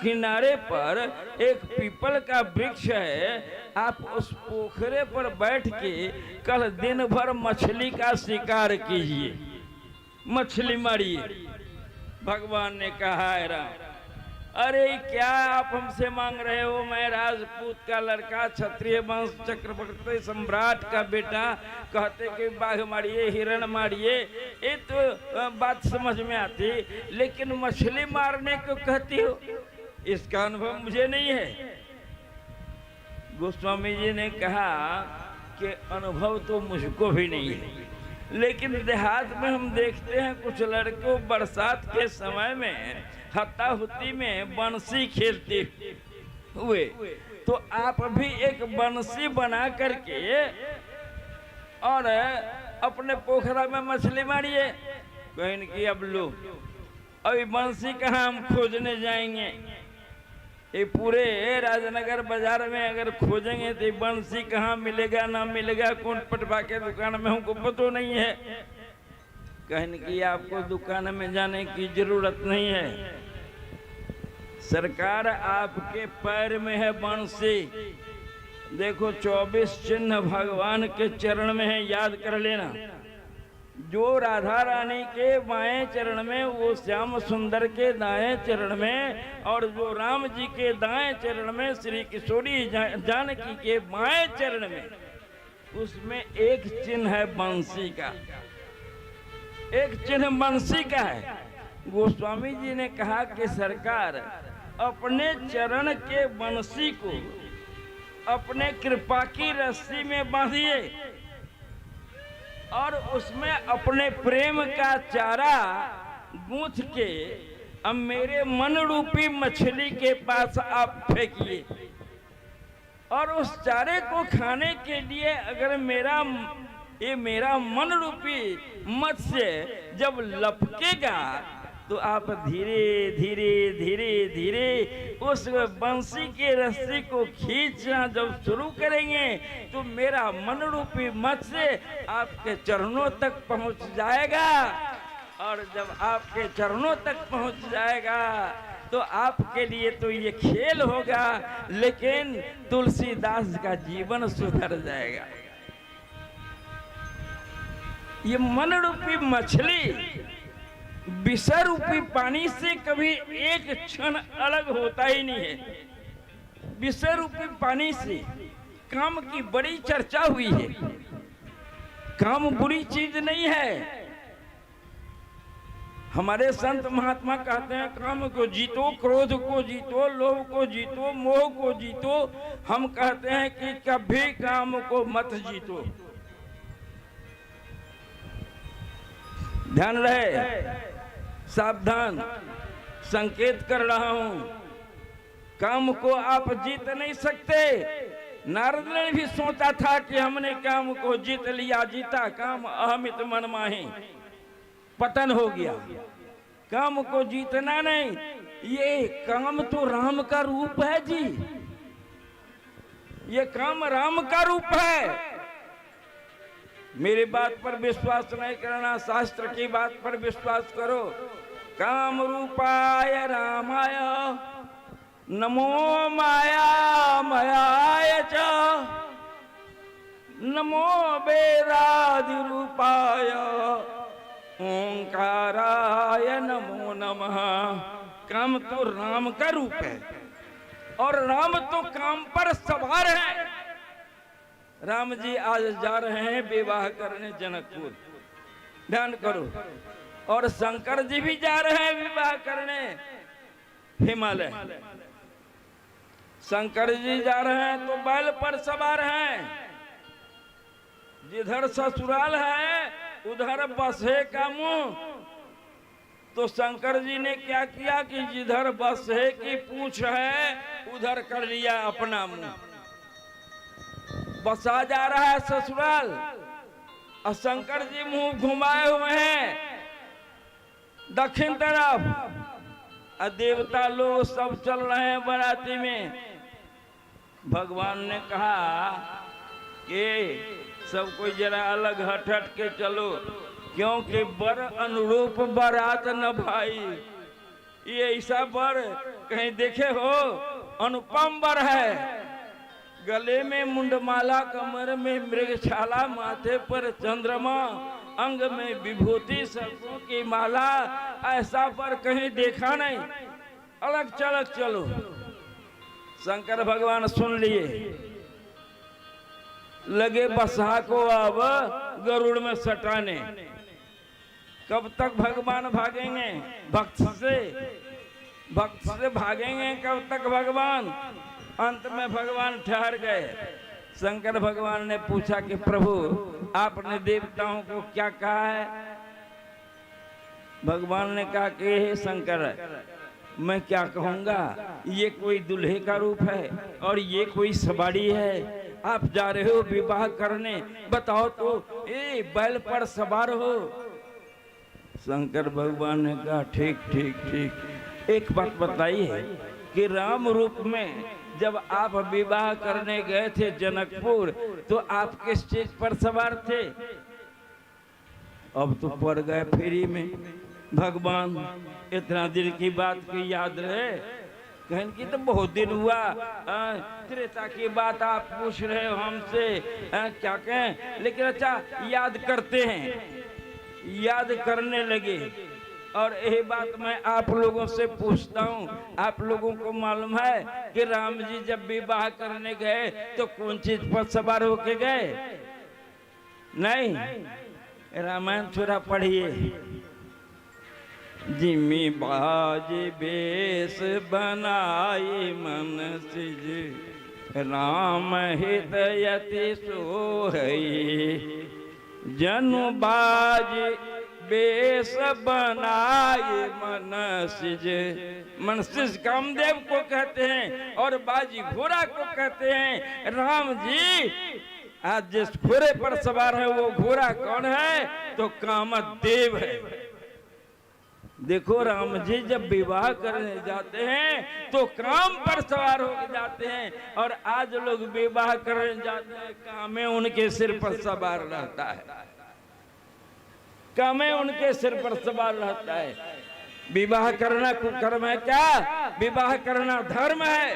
किनारे पर एक पीपल का वृक्ष है, आप उस पोखरे पर बैठ के कल दिन भर मछली का शिकार कीजिए, मछली मारिए। भगवान ने कहा है राम, अरे क्या आप हमसे मांग रहे हो? मैं राजपूत का लड़का, क्षत्रिय वंश चक्रवर्ती सम्राट का बेटा, कहते कि बाघ मारिए, हिरण मारिए, ये तो बात समझ में आती, लेकिन मछली मारने को कहती हो, इसका अनुभव मुझे नहीं है। गोस्वामी जी ने कहा कि अनुभव तो मुझको भी नहीं है, लेकिन देहात में हम देखते हैं कुछ लड़कों बरसात के समय में हत्ताहुत्ती में बंसी खेलते हुए, तो आप भी एक बंसी बना करके और अपने पोखरा में मछली मारिए। कहीं की अब लो, अभी बंसी कहाँ हम खोजने जाएंगे? ये पूरे राजनगर बाजार में अगर खोजेंगे तो बंसी कहाँ मिलेगा ना मिलेगा, कौन पटवा के दुकान में हमको पता नहीं है। कहने की आपको दुकान में जाने की जरूरत नहीं है, सरकार आपके पैर में है बंसी। देखो 24 चिन्ह भगवान के चरण में है, याद कर लेना। जो राधा रानी के बाएं चरण में, वो श्याम सुंदर के दाएं चरण में, और जो राम जी के दाएं चरण में, श्री किशोरी जानकी के बाएं चरण में, उसमें एक चिन्ह है बंसी का, एक चिन्ह बंसी का है। गोस्वामी जी ने कहा कि सरकार अपने चरण के बंसी को अपने कृपा की रस्सी में बांधिए और उसमें अपने प्रेम का चारा गूंथ के अब मेरे मन रूपी मछली के पास आप फेंकिए, और उस चारे को खाने के लिए अगर मेरा ये मेरा मन रूपी मत्स्य जब लपकेगा तो आप धीरे धीरे धीरे धीरे उस बंसी के रस्सी को खींचना जब शुरू करेंगे तो मेरा मन रूपी मत्स्य आपके चरणों तक पहुंच जाएगा। और जब आपके चरणों तक पहुंच जाएगा तो आपके लिए तो ये खेल होगा, लेकिन तुलसीदास का जीवन सुधर जाएगा। ये मन रूपी मछली विषय रूपी पानी से कभी एक क्षण अलग होता ही नहीं है। विषय रूपी पानी से काम की बड़ी चर्चा हुई है। काम बुरी चीज नहीं है। हमारे संत महात्मा कहते हैं काम को जीतो, क्रोध को जीतो, लोभ को जीतो, मोह को जीतो। हम कहते हैं कि कभी काम को मत जीतो। ध्यान रहे, सावधान, संकेत कर रहा हूं, काम को आप जीत नहीं सकते। नारद ने भी सोचा था कि हमने काम को जीत लिया, जीता काम अहमित मन माही, पतन हो गया। काम को जीतना नहीं, ये काम तो राम का रूप है जी, ये काम राम का रूप है। मेरी बात पर विश्वास नहीं करना, शास्त्र की बात पर विश्वास करो। काम रूपाय रामाय नमो माया मयाय च नमो वेदादि रूपाय ओंकाराय नमो नमः। काम तो राम का रूप है और राम तो काम पर सवार है। राम जी आज जा रहे हैं विवाह करने जनकपुर, ध्यान करो। और शंकर जी भी जा रहे हैं विवाह करने हिमालय। शंकर जी जा रहे हैं तो बैल पर सवार हैं। जिधर ससुराल है उधर बसे का मुंह। तो शंकर जी ने क्या किया कि जिधर बसे की पूंछ है उधर कर लिया अपना मुंह। बसा जा रहा है ससुराल और शंकर जी मुंह घुमाए हुए हैं दक्षिण तरफ, और देवता लोग सब चल रहे हैं बाराती में। भगवान ने कहा कि सब कोई जरा अलग हट हट के चलो, क्योंकि बर अनुरूप बारात न भाई। ये ऐसा बर कहीं देखे हो? अनुपम बर है। गले में मुंडमाला, कमर में मृगछाला, माथे पर चंद्रमा, अंग में विभूति, सरसों की माला, ऐसा पर कहीं देखा नहीं। अलग चलक चलो। शंकर भगवान सुन लिए, लगे बसहा को अब गरुड़ में सटाने। कब तक भगवान भागेंगे भक्त से? भक्त से भागेंगे कब तक भगवान? अंत में भगवान ठहर गए। शंकर भगवान ने पूछा कि प्रभु आपने देवताओं को क्या कहा है? भगवान ने कहा कि हे शंकर, मैं क्या कहूँगा, ये कोई दूल्हे का रूप है और ये कोई सवारी है। आप जा रहे हो विवाह करने, बताओ तो ए बैल पर सवार हो। शंकर भगवान ने कहा ठीक ठीक ठीक। एक बात बताइए कि राम रूप में जब आप विवाह करने गए थे जनकपुर, तो आप किस चीज पर सवार थे? अब तो पड़ गए फेरी में। भगवान इतना दिन की बात की याद रहे, कहन की तो बहुत दिन हुआ, त्रेता की बात आप पूछ रहे हो हमसे, क्या कहें, लेकिन अच्छा याद करते हैं। याद करने लगे। और यही बात मैं आप लोगों से पूछता हूँ, आप लोगों को मालूम है कि राम जी जब विवाह करने गए तो कौन चीज पर सवार होके गए? नहीं, रामायण थोड़ा पढ़िए। जिमी बाज बेस बनाई मन सिज, राम हित यति सोहई, जनु बाज बेस बनाए मन सिज। मन सिज कामदेव को कहते हैं और बाजी घोड़ा को कहते हैं। राम जी आज जिस घोड़े पर सवार है वो घोड़ा कौन है? तो कामदेव है। देखो राम जी जब विवाह करने जाते हैं तो काम पर सवार होकर जाते हैं, और आज लोग विवाह करने जाते हैं कामे उनके सिर पर सवार रहता है, कामे उनके सिर पर सवार रहता है। विवाह करना कुकर्म है क्या? विवाह करना धर्म है।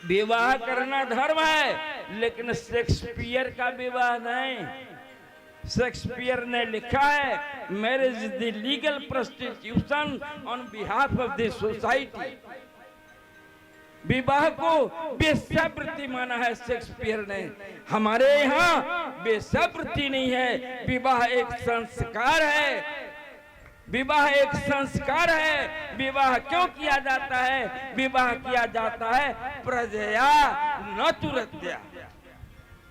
विवाह करना धर्म है, लेकिन शेक्सपियर का विवाह नहीं। शेक्सपियर ने लिखा है marriage is the legal prostitution on behalf of the society. विवाह को वेश्यावृत्ति माना है शेक्सपियर ने। हमारे यहाँ वेश्यावृत्ति नहीं है, विवाह एक संस्कार है। विवाह एक संस्कार है। विवाह क्यों किया जाता है? विवाह किया जाता है प्रजया न तुरत्या।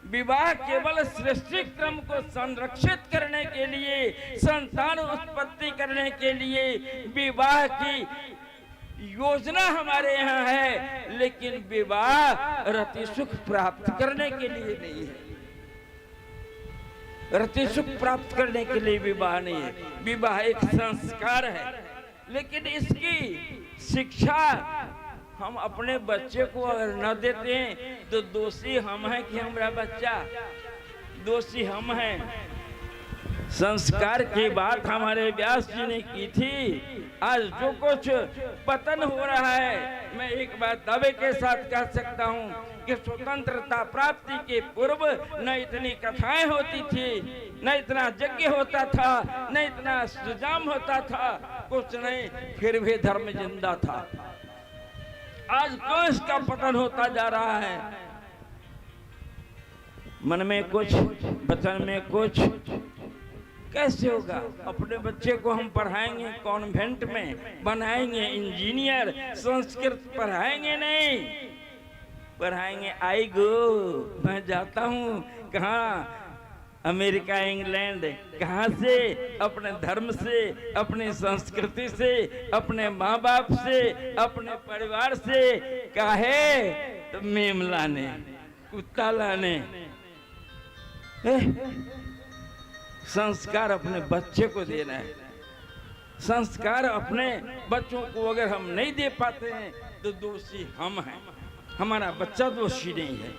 विवाह केवल सृष्टि क्रम को संरक्षित करने के लिए, संतान उत्पत्ति करने के लिए विवाह की योजना हमारे यहाँ है, लेकिन विवाह रति सुख प्राप्त करने के लिए नहीं है। रति सुख प्राप्त करने के लिए विवाह नहीं है। विवाह एक संस्कार है, लेकिन इसकी शिक्षा हम अपने बच्चे को अगर न देते हैं तो दोषी हम हैं कि हमारा बच्चा? दोषी हम हैं। संस्कार की बात हमारे व्यास जी ने की थी। आज जो कुछ पतन हो रहा है, मैं एक बात दावे के साथ कह सकता हूँ कि स्वतंत्रता प्राप्ति के पूर्व न इतनी कथाएं होती थी, न इतना यज्ञ होता था, न इतना सुजाम होता था, कुछ नहीं, फिर भी धर्म जिंदा था। आज क्यों इसका पतन होता जा रहा है? मन में कुछ, वचन में कुछ, कैसे होगा? अपने बच्चे को हम पढ़ाएंगे कॉन्वेंट में, बनाएंगे इंजीनियर, संस्कृत पढ़ाएंगे नहीं, पढ़ाएंगे आई गो मैं जाता हूँ कहाँ? America, England. कहाँ से? अपने धर्म से, अपनी संस्कृति से, अपने माँ बाप से, अपने परिवार से। काहे? तो मेम लाने, कुत्ता लाने। संस्कार अपने बच्चे को देना है। संस्कार अपने बच्चों को अगर हम नहीं दे पाते हैं तो दोषी हम हैं, हमारा बच्चा दोषी नहीं है।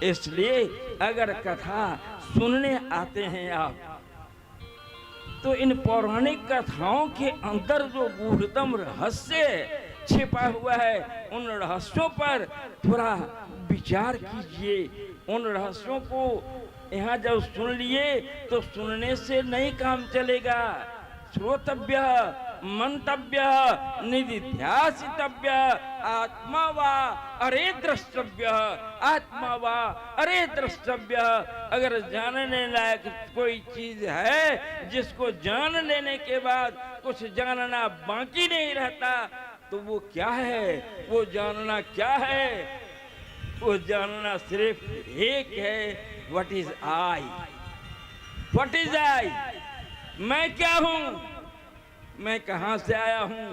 इसलिए अगर कथा सुनने आते हैं आप, तो इन पौराणिक कथाओं के अंदर जो गूढ़तम रहस्य छिपा हुआ है, उन रहस्यों पर थोड़ा विचार कीजिए। उन रहस्यों को यहाँ जब सुन लिए तो सुनने से नहीं काम चलेगा। श्रोतव्य, मंतव्य, निधिध्यासितव्य, आत्मा वा अरे द्रष्टव्य, आत्मा वा अरे द्रष्टव्य। अगर जानने लायक कोई चीज है जिसको जान लेने के बाद कुछ जानना बाकी नहीं रहता, तो वो क्या है? वो जानना क्या है? वो जानना सिर्फ एक है, what is I, what is I, मैं क्या हूं, मैं कहां से आया हूं,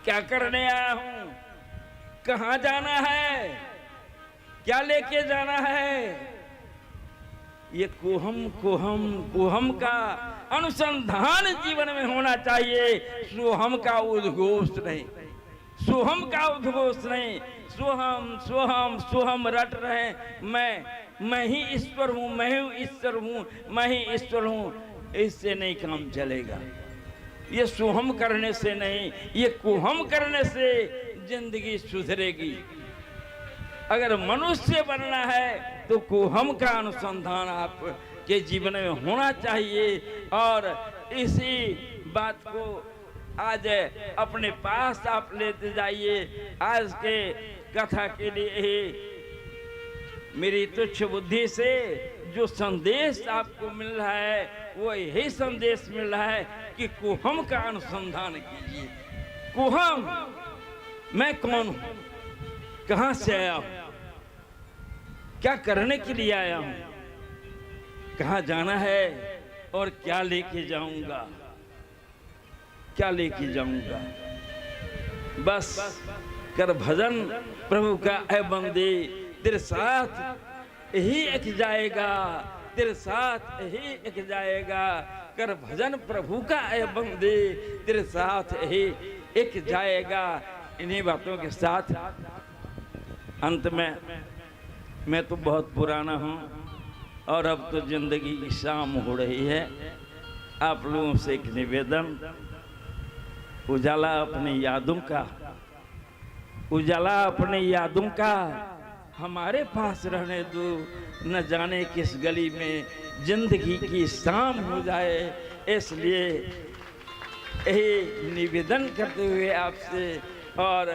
क्या करने आया हूं, कहां जाना है, क्या लेके जाना है। ये कोहम कोहम कोहम का अनुसंधान जीवन में होना चाहिए, सोहम का उद्घोष नहीं, सोहम का उद्घोष नहीं। सोहम सोहम सोहम रट रहे हैं, मैं ही ईश्वर हूँ, मैं ही ईश्वर हूँ, मैं ही ईश्वर हूँ, इससे नहीं काम चलेगा। ये सोहम करने से नहीं, ये कोहम करने से जिंदगी सुधरेगी। अगर मनुष्य बनना है तो कोहम का अनुसंधान आपके जीवन में होना चाहिए। और इसी बात को आज अपने पास आप लेते जाइए। आज के कथा के लिए ही मेरी तुच्छ बुद्धि से जो संदेश आपको मिल रहा है वो यही संदेश मिल रहा है कि कोहम का अनुसंधान कीजिए। कोहम, मैं कौन हूँ, कहाँ से आया हूँ, क्या करने के लिए आया हूँ, कहाँ जाना है और क्या लेके जाऊंगा, क्या लेके जाऊंगा। बस कर भजन प्रभु का, ऐ बंदे तेरे साथ यही एक जाएगा, तेरे साथ यही एक जाएगा। कर भजन प्रभु का ऐ बंदे तेरे साथ यही एक जाएगा। इन्हीं बातों के साथ अंत में, मैं तो बहुत पुराना हूँ और अब तो ज़िंदगी की शाम हो रही है। आप लोगों से एक निवेदन, उजाला अपनी यादों का, उजाला अपनी यादों का हमारे पास रहने दो, न जाने किस गली में जिंदगी की शाम हो जाए। इसलिए यही निवेदन करते हुए आपसे, और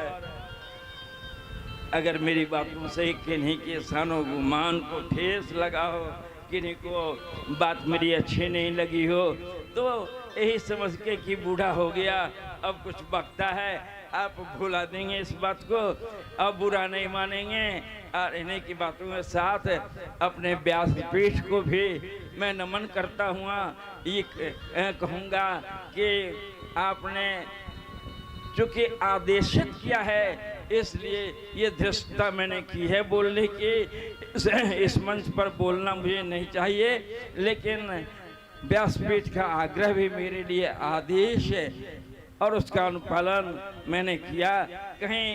अगर मेरी बातों से किन्हीं के सानो गुमान को ठेस लगा हो, किन्हीं को बात मेरी अच्छी नहीं लगी हो, तो यही समझ के कि बूढ़ा हो गया अब कुछ बकता है, आप भुला देंगे इस बात को, अब बुरा नहीं मानेंगे। और इन्हीं की बातों के साथ अपने व्यासपीठ को भी मैं नमन करता हुआ ये कहूँगा कि आपने चूँकि आदेशित किया है, इसलिए ये धृष्टता मैंने की है बोलने की। इस मंच पर बोलना मुझे नहीं चाहिए, लेकिन व्यासपीठ का आग्रह भी मेरे लिए आदेश है और उसका अनुपालन मैंने किया। कहीं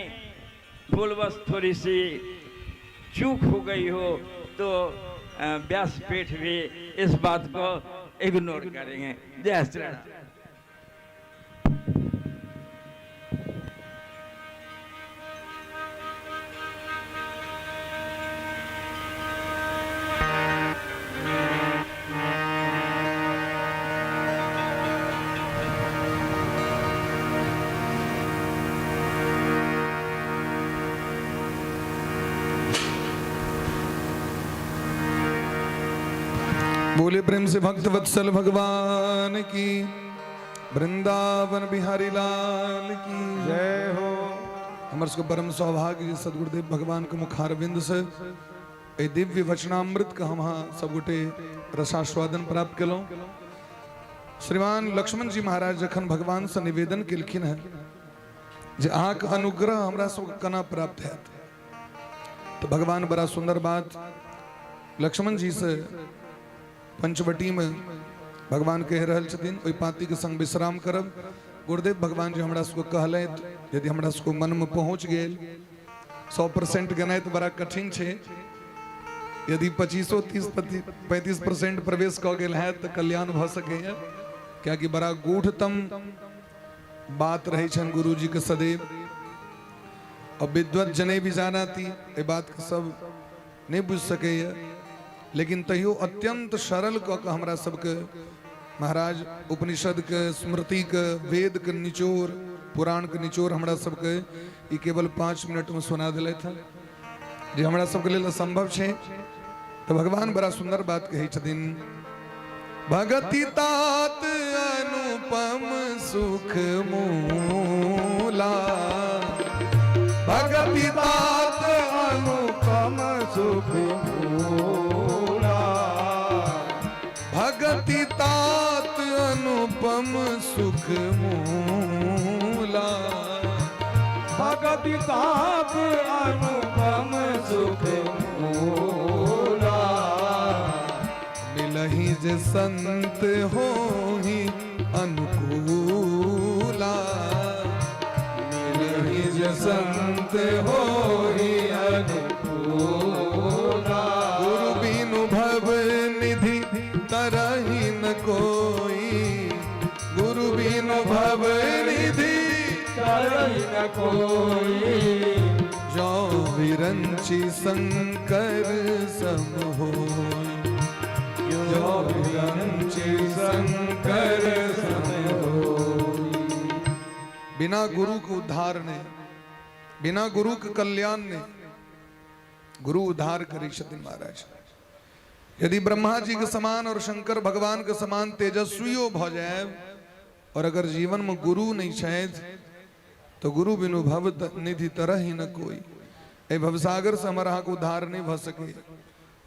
भूलवश थोड़ी सी चूक हो गई हो तो व्यासपीठ भी इस बात को इग्नोर करेंगे। जय श्री राम। बोले प्रेम से भक्त वत्सल भगवान की, वृंदावन बिहारी लाल की जय हो। हमर सबके परम सौभाग्य जे सदगुरुदेव भगवान के मुखारविंद से एहि दिव्य वचनामृत के हम अहाँ सब गोटे रसास्वादन प्राप्त केलहुँ। श्रीमान लक्ष्मण जी महाराज जखन भगवान से निवेदन केलखिन हैं जे अहाँके अनुग्रह हमरा सबके केना प्राप्त हैत, तो भगवान बड़ा सुंदर बात लक्ष्मण जी से पंचवटी में भगवान कह रहल छथिन, ओहि पाती के संग विश्राम करब। गुरुदेव भगवान जी हमरा सबके कहलथि, यदि हमरा सबके मन में पहुँच गेल, 100% गेनाइ तऽ बड़ा कठिन छै, यदि 25 30 35% प्रवेश कऽ गेल हैत तऽ कल्याण भऽ सकैए, कियाकि बड़ा गूढ़तम बात रहै छनि गुरुजी के सदैव। और विद्वत जने भी जानाती, एहि बात के सब नहीं बुझि सकैए, लेकिन तैयो अत्यंत सरल कऽ के हमरा सबके महाराज उपनिषद के, स्मृति के, वेद के निचोड़, पुराण के निचोड़ हमरा सबके ई केवल 5 मिनट में सुना दिलथि हन, जे हमरा सबके लेल असंभव छै। तो भगवान बड़ा सुंदर बात कहै छथिन, भगति तात अनुपम सुख मूला, भगति तात अनुपम सुख मूला, भगति तात अनुपम सुख मूला, भगति तात अनुपम सुख मूला। मिलहि जे संत होहि अनुकूला। मिलहि जे संत होहि अनुकूला। गुरु बिनु भव निधि तरहि न कोई। गुरु बिनु भव निधि तरहि न कोई। जो विरंचि शंकर सम होई। जो विरंचि शंकर सम होई। बिना गुरु के उद्धार ने, बिना गुरु के कल्याण ने। गुरु उद्धार करै छथिन महाराज। यदि ब्रह्मा जी के समान और शंकर भगवान के समान तेजस्वियो भ जाए और अगर जीवन में गुरु नहीं छथि तो गुरु बिनु भव निधि तरह ही न कोई। एहि भवसागर से हमर अहाँके उद्धार नहीं भ सके।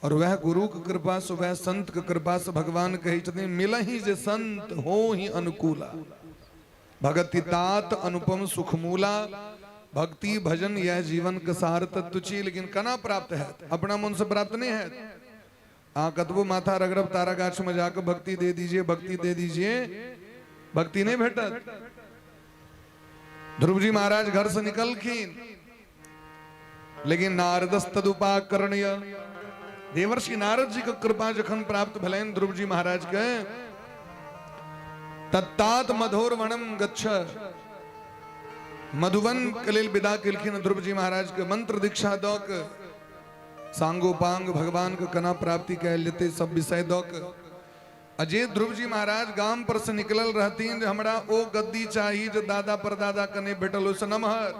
और वह गुरु के कृपा से, वह संत के कृपा से भगवान कहै छथिन, मिलहि जे संत हो ही अनुकूला, भगति तात अनुपम सुखमूला। भक्ति भजन यह जीवन के सार तत्व छी। लेकिन कना प्राप्त है? अपना मन से प्राप्त नहीं है। आ कतबो माथा रगड़ब, तारा गाछ में जाकर भक्ति दे दीजिए, भक्ति दे दीजिए, भक्ति नहीं भेटत। ध्रुव जी महाराज घर से निकलखिन, लेकिन नारदस्तदुपाकर्ण्य देवर्षि नारद जी के कृपा जखन प्राप्त भेलनि ध्रुव जी महाराज के, तत्तात मधुर वनम गच्छ, मधुबन के लेल विदा केलखिन ध्रुव जी महाराज के। मंत्र दीक्षा दऽ के, सांगोपांग भगवान के कना प्राप्ति कयल जेतै सब विषय दऽ के। आ जे ध्रुव जी महाराज गाम पर से निकलल रहथिन जे हमरा ओ गद्दी चाही जे दादा परदादा के नहि भेटल, ओहिसँ नमहर,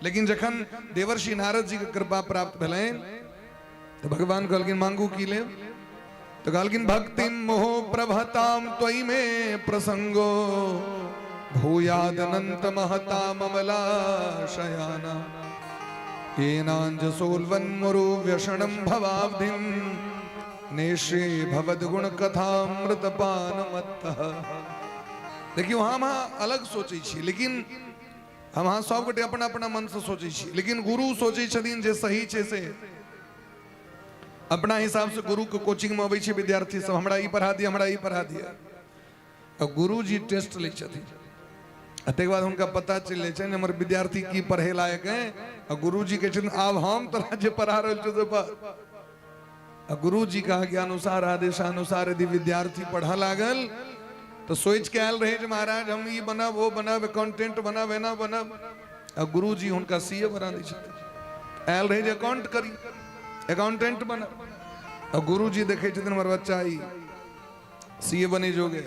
लेकिन जखन देवर्षि नारद जी के कृपा प्राप्त भेलनि तऽ भगवान कहलखिन, मांगू की लेब? तऽ कहलखिन, भक्ति मोह प्रभताम त्वयि मे प्रसंगो भूयादनंत महता ममलाशयाना येनांजसोल्वन्मुरु व्यसनं भवाब्धिं नेष्ये भवद्गुण कथामृतपानमत्तः। देखियौ, हम अहाँ अलग सोचै छी, लेकिन हम अहाँ सब गोटे अपना अपना मन से सोचै छी, लेकिन गुरु सोचै छथिन जे सही छै से। अपना हिसाब से गुरु के कोचिंग में अबै छै विद्यार्थी सब, हमरा ई पढ़ा दिअ, हमरा ई पढ़ा दिअ। आ गुरुजी टेस्ट लै छथिन आ ताहिके बाद हुनका पता चलि जाइ छनि हमर विद्यार्थी की पढ़े लायक है। आ गुरुजी कहै छथिन, आब हम तोरा जे पढ़ा रहल छियौ से पढ़। आ गुरुजी के आज्ञा अनुसार, आदेशानुसार यदि विद्यार्थी पढ़ऽ लागल तऽ सोचि के आयल रहै जे महाराज हम ई बनब, ओ बनब, अकाउंटेंट बनब, एना बनब, आ गुरुजी हुनका सी ए बना दै छथिन। आयल रहै जे अकाउंट करी, अकाउंटेंट बनब, आ गुरुजी देखै छथिन हमर बच्चा ई सी ए बने जोगे।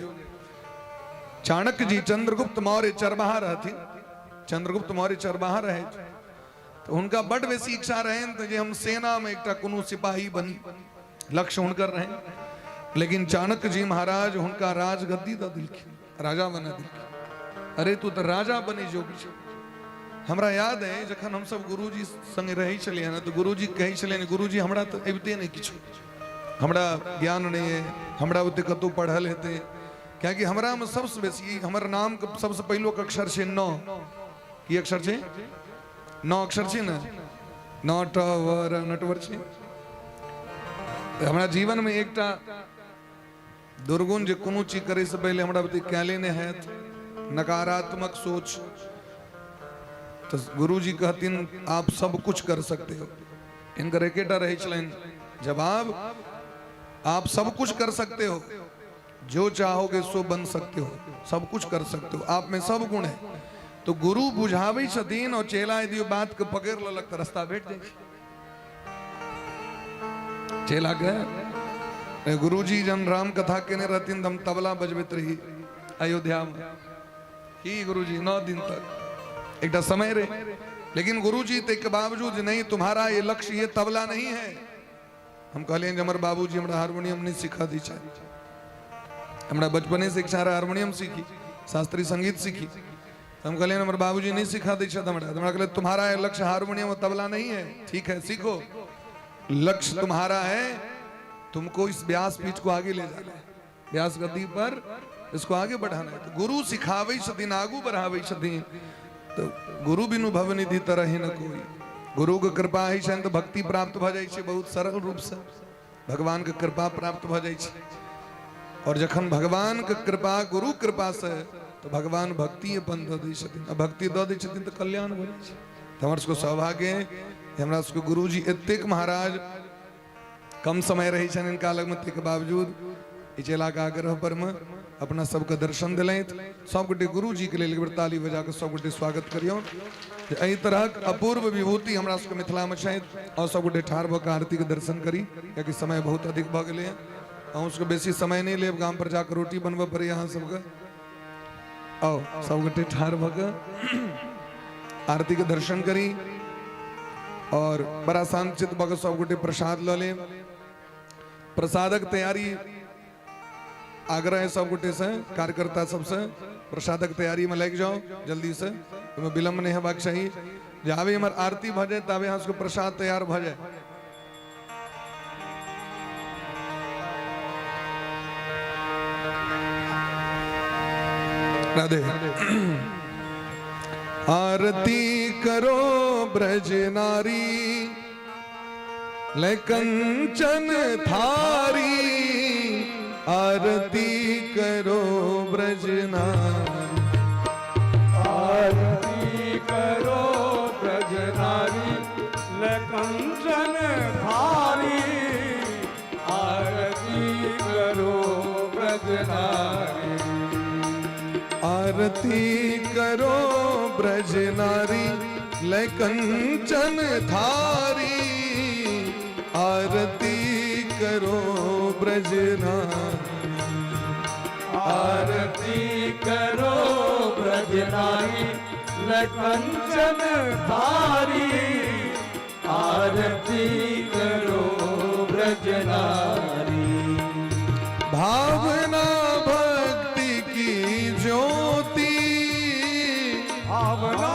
चाणक्य जी चंद्रगुप्त मौर्य चरवाहा रहथिन। चंद्रगुप्त मौर्य चरवाहा रहे तऽ हुनका बड बेसी इच्छा रहनि तऽ जे हम सेनामे एकटा कोनो सिपाही बनी, लक्ष्य हुनकर रहनि। लेकिन चाणक्य जी महाराज हुनका राजगद्दी दऽ देलखिन, राजा बना देलखिन। अरे तू तऽ राजा बने जोग्य छौ। हमरा याद है जखन हमसब गुरुजी संगे रहै छलियै ने तऽ गुरुजी कहै छलियनि, गुरुजी हमरा तऽ अबिते नहि किछु, हमरा ज्ञान नहि अइ, हमरा ओते कतहु पढ़ल हेतै? कियाकि हमरामे सबसँ बेसी हमर नामके सबसँ पहिलुक अक्षर छै न। की अक्षर छै? न अक्षर छै ने, न ट वर, नटवर छै। तऽ हमरा जीवनमे एकटा दुर्गुण जे कोनो चीज करैसँ पहिले हमरा बुते कयले नहि हैत, नकारात्मक सोच। तऽ गुरुजी कहथिन, आप सब कुछ कर सकते हो। हिनकर एकेटा रहै छलनि जवाब, आप सब कुछ कर सकते हो, जो चाहोगे सो बन सकते हो, सब कुछ कर सकते हो, आप में सब गुण है। तो गुरु बुझाबै छथिन और चेला यदि ओ बात के पकड़ लेलक तऽ रास्ता भेट जाइ छै चेला के। गुरुजी जन राम कथा केने रहथिन तऽ हम तबला बजबैत रही अयोध्या में। की गुरुजी 9 दिन तक एकटा समय रहे, लेकिन गुरुजी ताहिके बावजूद, नहीं, तुम्हारा ये लक्ष्य ये तबला नहीं है। हम कहलियनि जे हमर बाबूजी हमरा हारमोनियम नहि सिखा दै छथि, हमरा बचपने से इच्छा रहे हारमोनियम सीखी, शास्त्रीय संगीत सीखी। तो हम कहलियनि हमर बाबूजी नहीं सिखा दै छथि हमरा। हमरा कहले, तुम्हारा ये लक्ष्य हारमोनियम और तबला नहीं है। ठीक है, सीखो, लक्ष्य तुम्हारा है तुमको इस व्यासपीठ को आगे ले जाना है, व्यास गद्दी पर इसको आगे बढ़ाना है। तो गुरु सिखाबै छथिन, आगू बढ़ाबै छथिन। तऽ गुरु बिनु भवनिधि तरहि न कोई। गुरुके कृपा होइ छनि तऽ भक्ति प्राप्त भऽ जाइ छै बहुत सरल रूपसँ, भगवानके कृपा प्राप्त भऽ जाइ छै। और जखन भगवानके कृपा गुरु कृपासँ, तऽ भगवान भक्ति अपन दऽ दै छथिन, आ भक्ति दऽ दै छथिन तऽ कल्याण भऽ जाइ छै। तऽ हमर सबके सौभाग्य जे हमरा सबके गुरुजी एतेक महाराज कम समय रहै छनि हिनका लगमे, ताहिके बावजूद ई चेलाके आग्रह परमे अपना सबके दर्शन देलथि। सबगोटे गुरुजीके लेल एक बेर ताली बजा कऽ सबगोटे स्वागत करियौ जे एहि तरहक अपूर्व विभूति हमरा सबके मिथिलामे छथि। और सबगोटे ठाढ़ भऽ कऽ आरतीके दर्शन करी, कियाकि समय बहुत अधिक भऽ गेलै हँ। अहूँ सबके बेसी समय नहि लेब, गाम पर जाकऽ रोटी बनबऽ पड़ैए अहाँ सबके। आओ सबगोटे ठाढ़ भऽ कऽ आरतीके दर्शन करी और बड़ा शांतचित भऽ कऽ सबगोटे प्रसाद लऽ लेब। प्रसादक तैयारी आग्रह है सब गोटे से, कार्यकर्ता सबसे, प्रसादक तैयारी में लागि जाओ जल्दी से, ओहिमे विलम्ब नहीं हेबाक चाही। जाबे हमर आरती भऽ जाए ताबे अहाँ सबके प्रसाद तैयार भऽ जाए। राधे। आरती करो ब्रज नारी ले कंचन थारी, आरती करो ब्रज नारी। आरती करो ब्रज नारी ले कंचन थारी, आरती करो ब्रज नारी। आरती करो ब्रज नारी ले कंचन थारी, आरती करो ब्रज नारी। आरती करो ब्रज नारी ले कंचन थारी, आरती करो ब्रज नारी। भावना भक्ति की ज्योति, भावना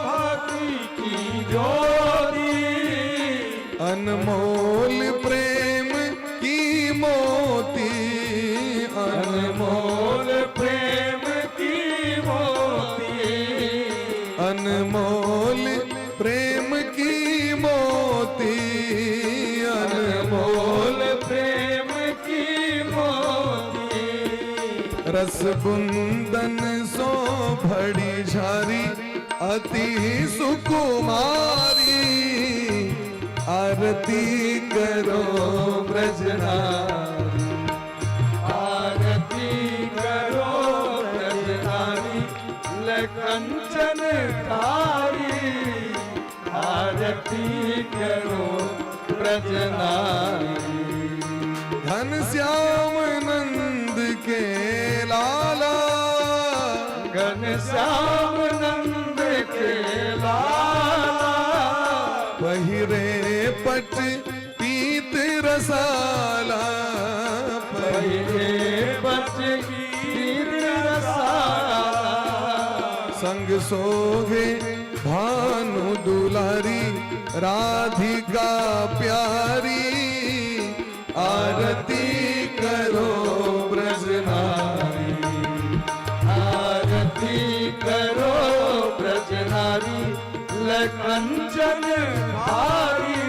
भक्ति की ज्योति, अनमोल प्रेम की मोती, अनमोल प्रेम की मोती, अनमोल प्रेम की मोती, अनमोल प्रेम की मोती। रस बुंदन सो भड़ी झारी अति सुकुमारी, आरती करो ब्रज नारी। आरती करो ब्रज नारी ले कंचन थारी, आरती करो ब्रज नारी। घन श्याम नंद के लाला, घन श्याम नंद के लाला, पहिरे पट पीत रसाला, पहिरे पट पीत रसाला, संग सोहे भानु दुलारी राधिका प्यारी, आरती करो ब्रज नारी। आरती करो ब्रज नारी ले कंचन थारी,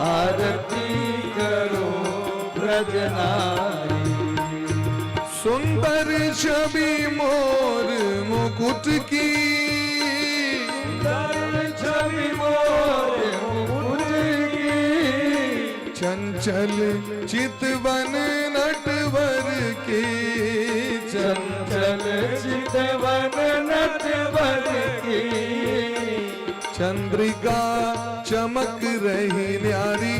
आरती करो ब्रज नारी। सुंदर छवि मोर मुकुट की, सुंदर छवि मोर मुकुट की, चंचल चितवन नटवर की, चंचल चितवन नटवर की, चंद्रिका चमक रही न्यारी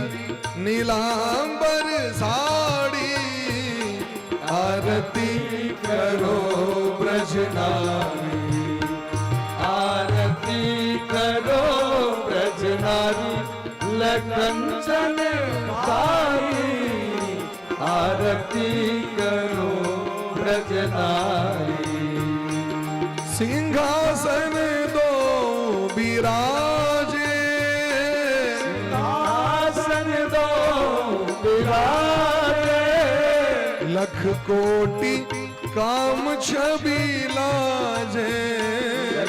नीलांबर साड़ी, आरती करो ब्रज नारी। आरती करो ब्रज नारी ले कंचन थारी, आरती करो ब्रज नारी। सिंहासन दो विराजे, सिंहासन दो विराजे, लख कोटि काम छवि लाजे,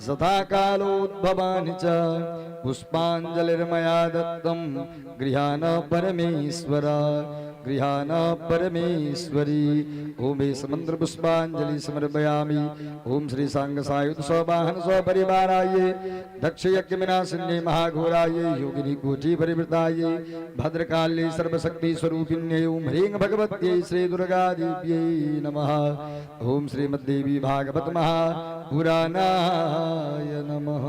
सथा कालोद्भवानि च पुष्पाञ्जलिर्मया दत्तं गृहाण परमेश्वर गृहाण परमेश्वरी। ओम समंत्र पुष्पांजलि समर्पयामि। ओम श्री सांग सायुध सवाहन सपरिवाराय दक्ष यज्ञ विनाशिन्ये महाघोराय योगिनी कोटि परिवृताय भद्रकाल्यै सर्वशक्ति स्वरूपिण्यै ओम ह्रीं भगवत्यै श्री दुर्गा देव्यै नमः। ओम श्रीमद्देवी भागवत महापुराणाय नमः।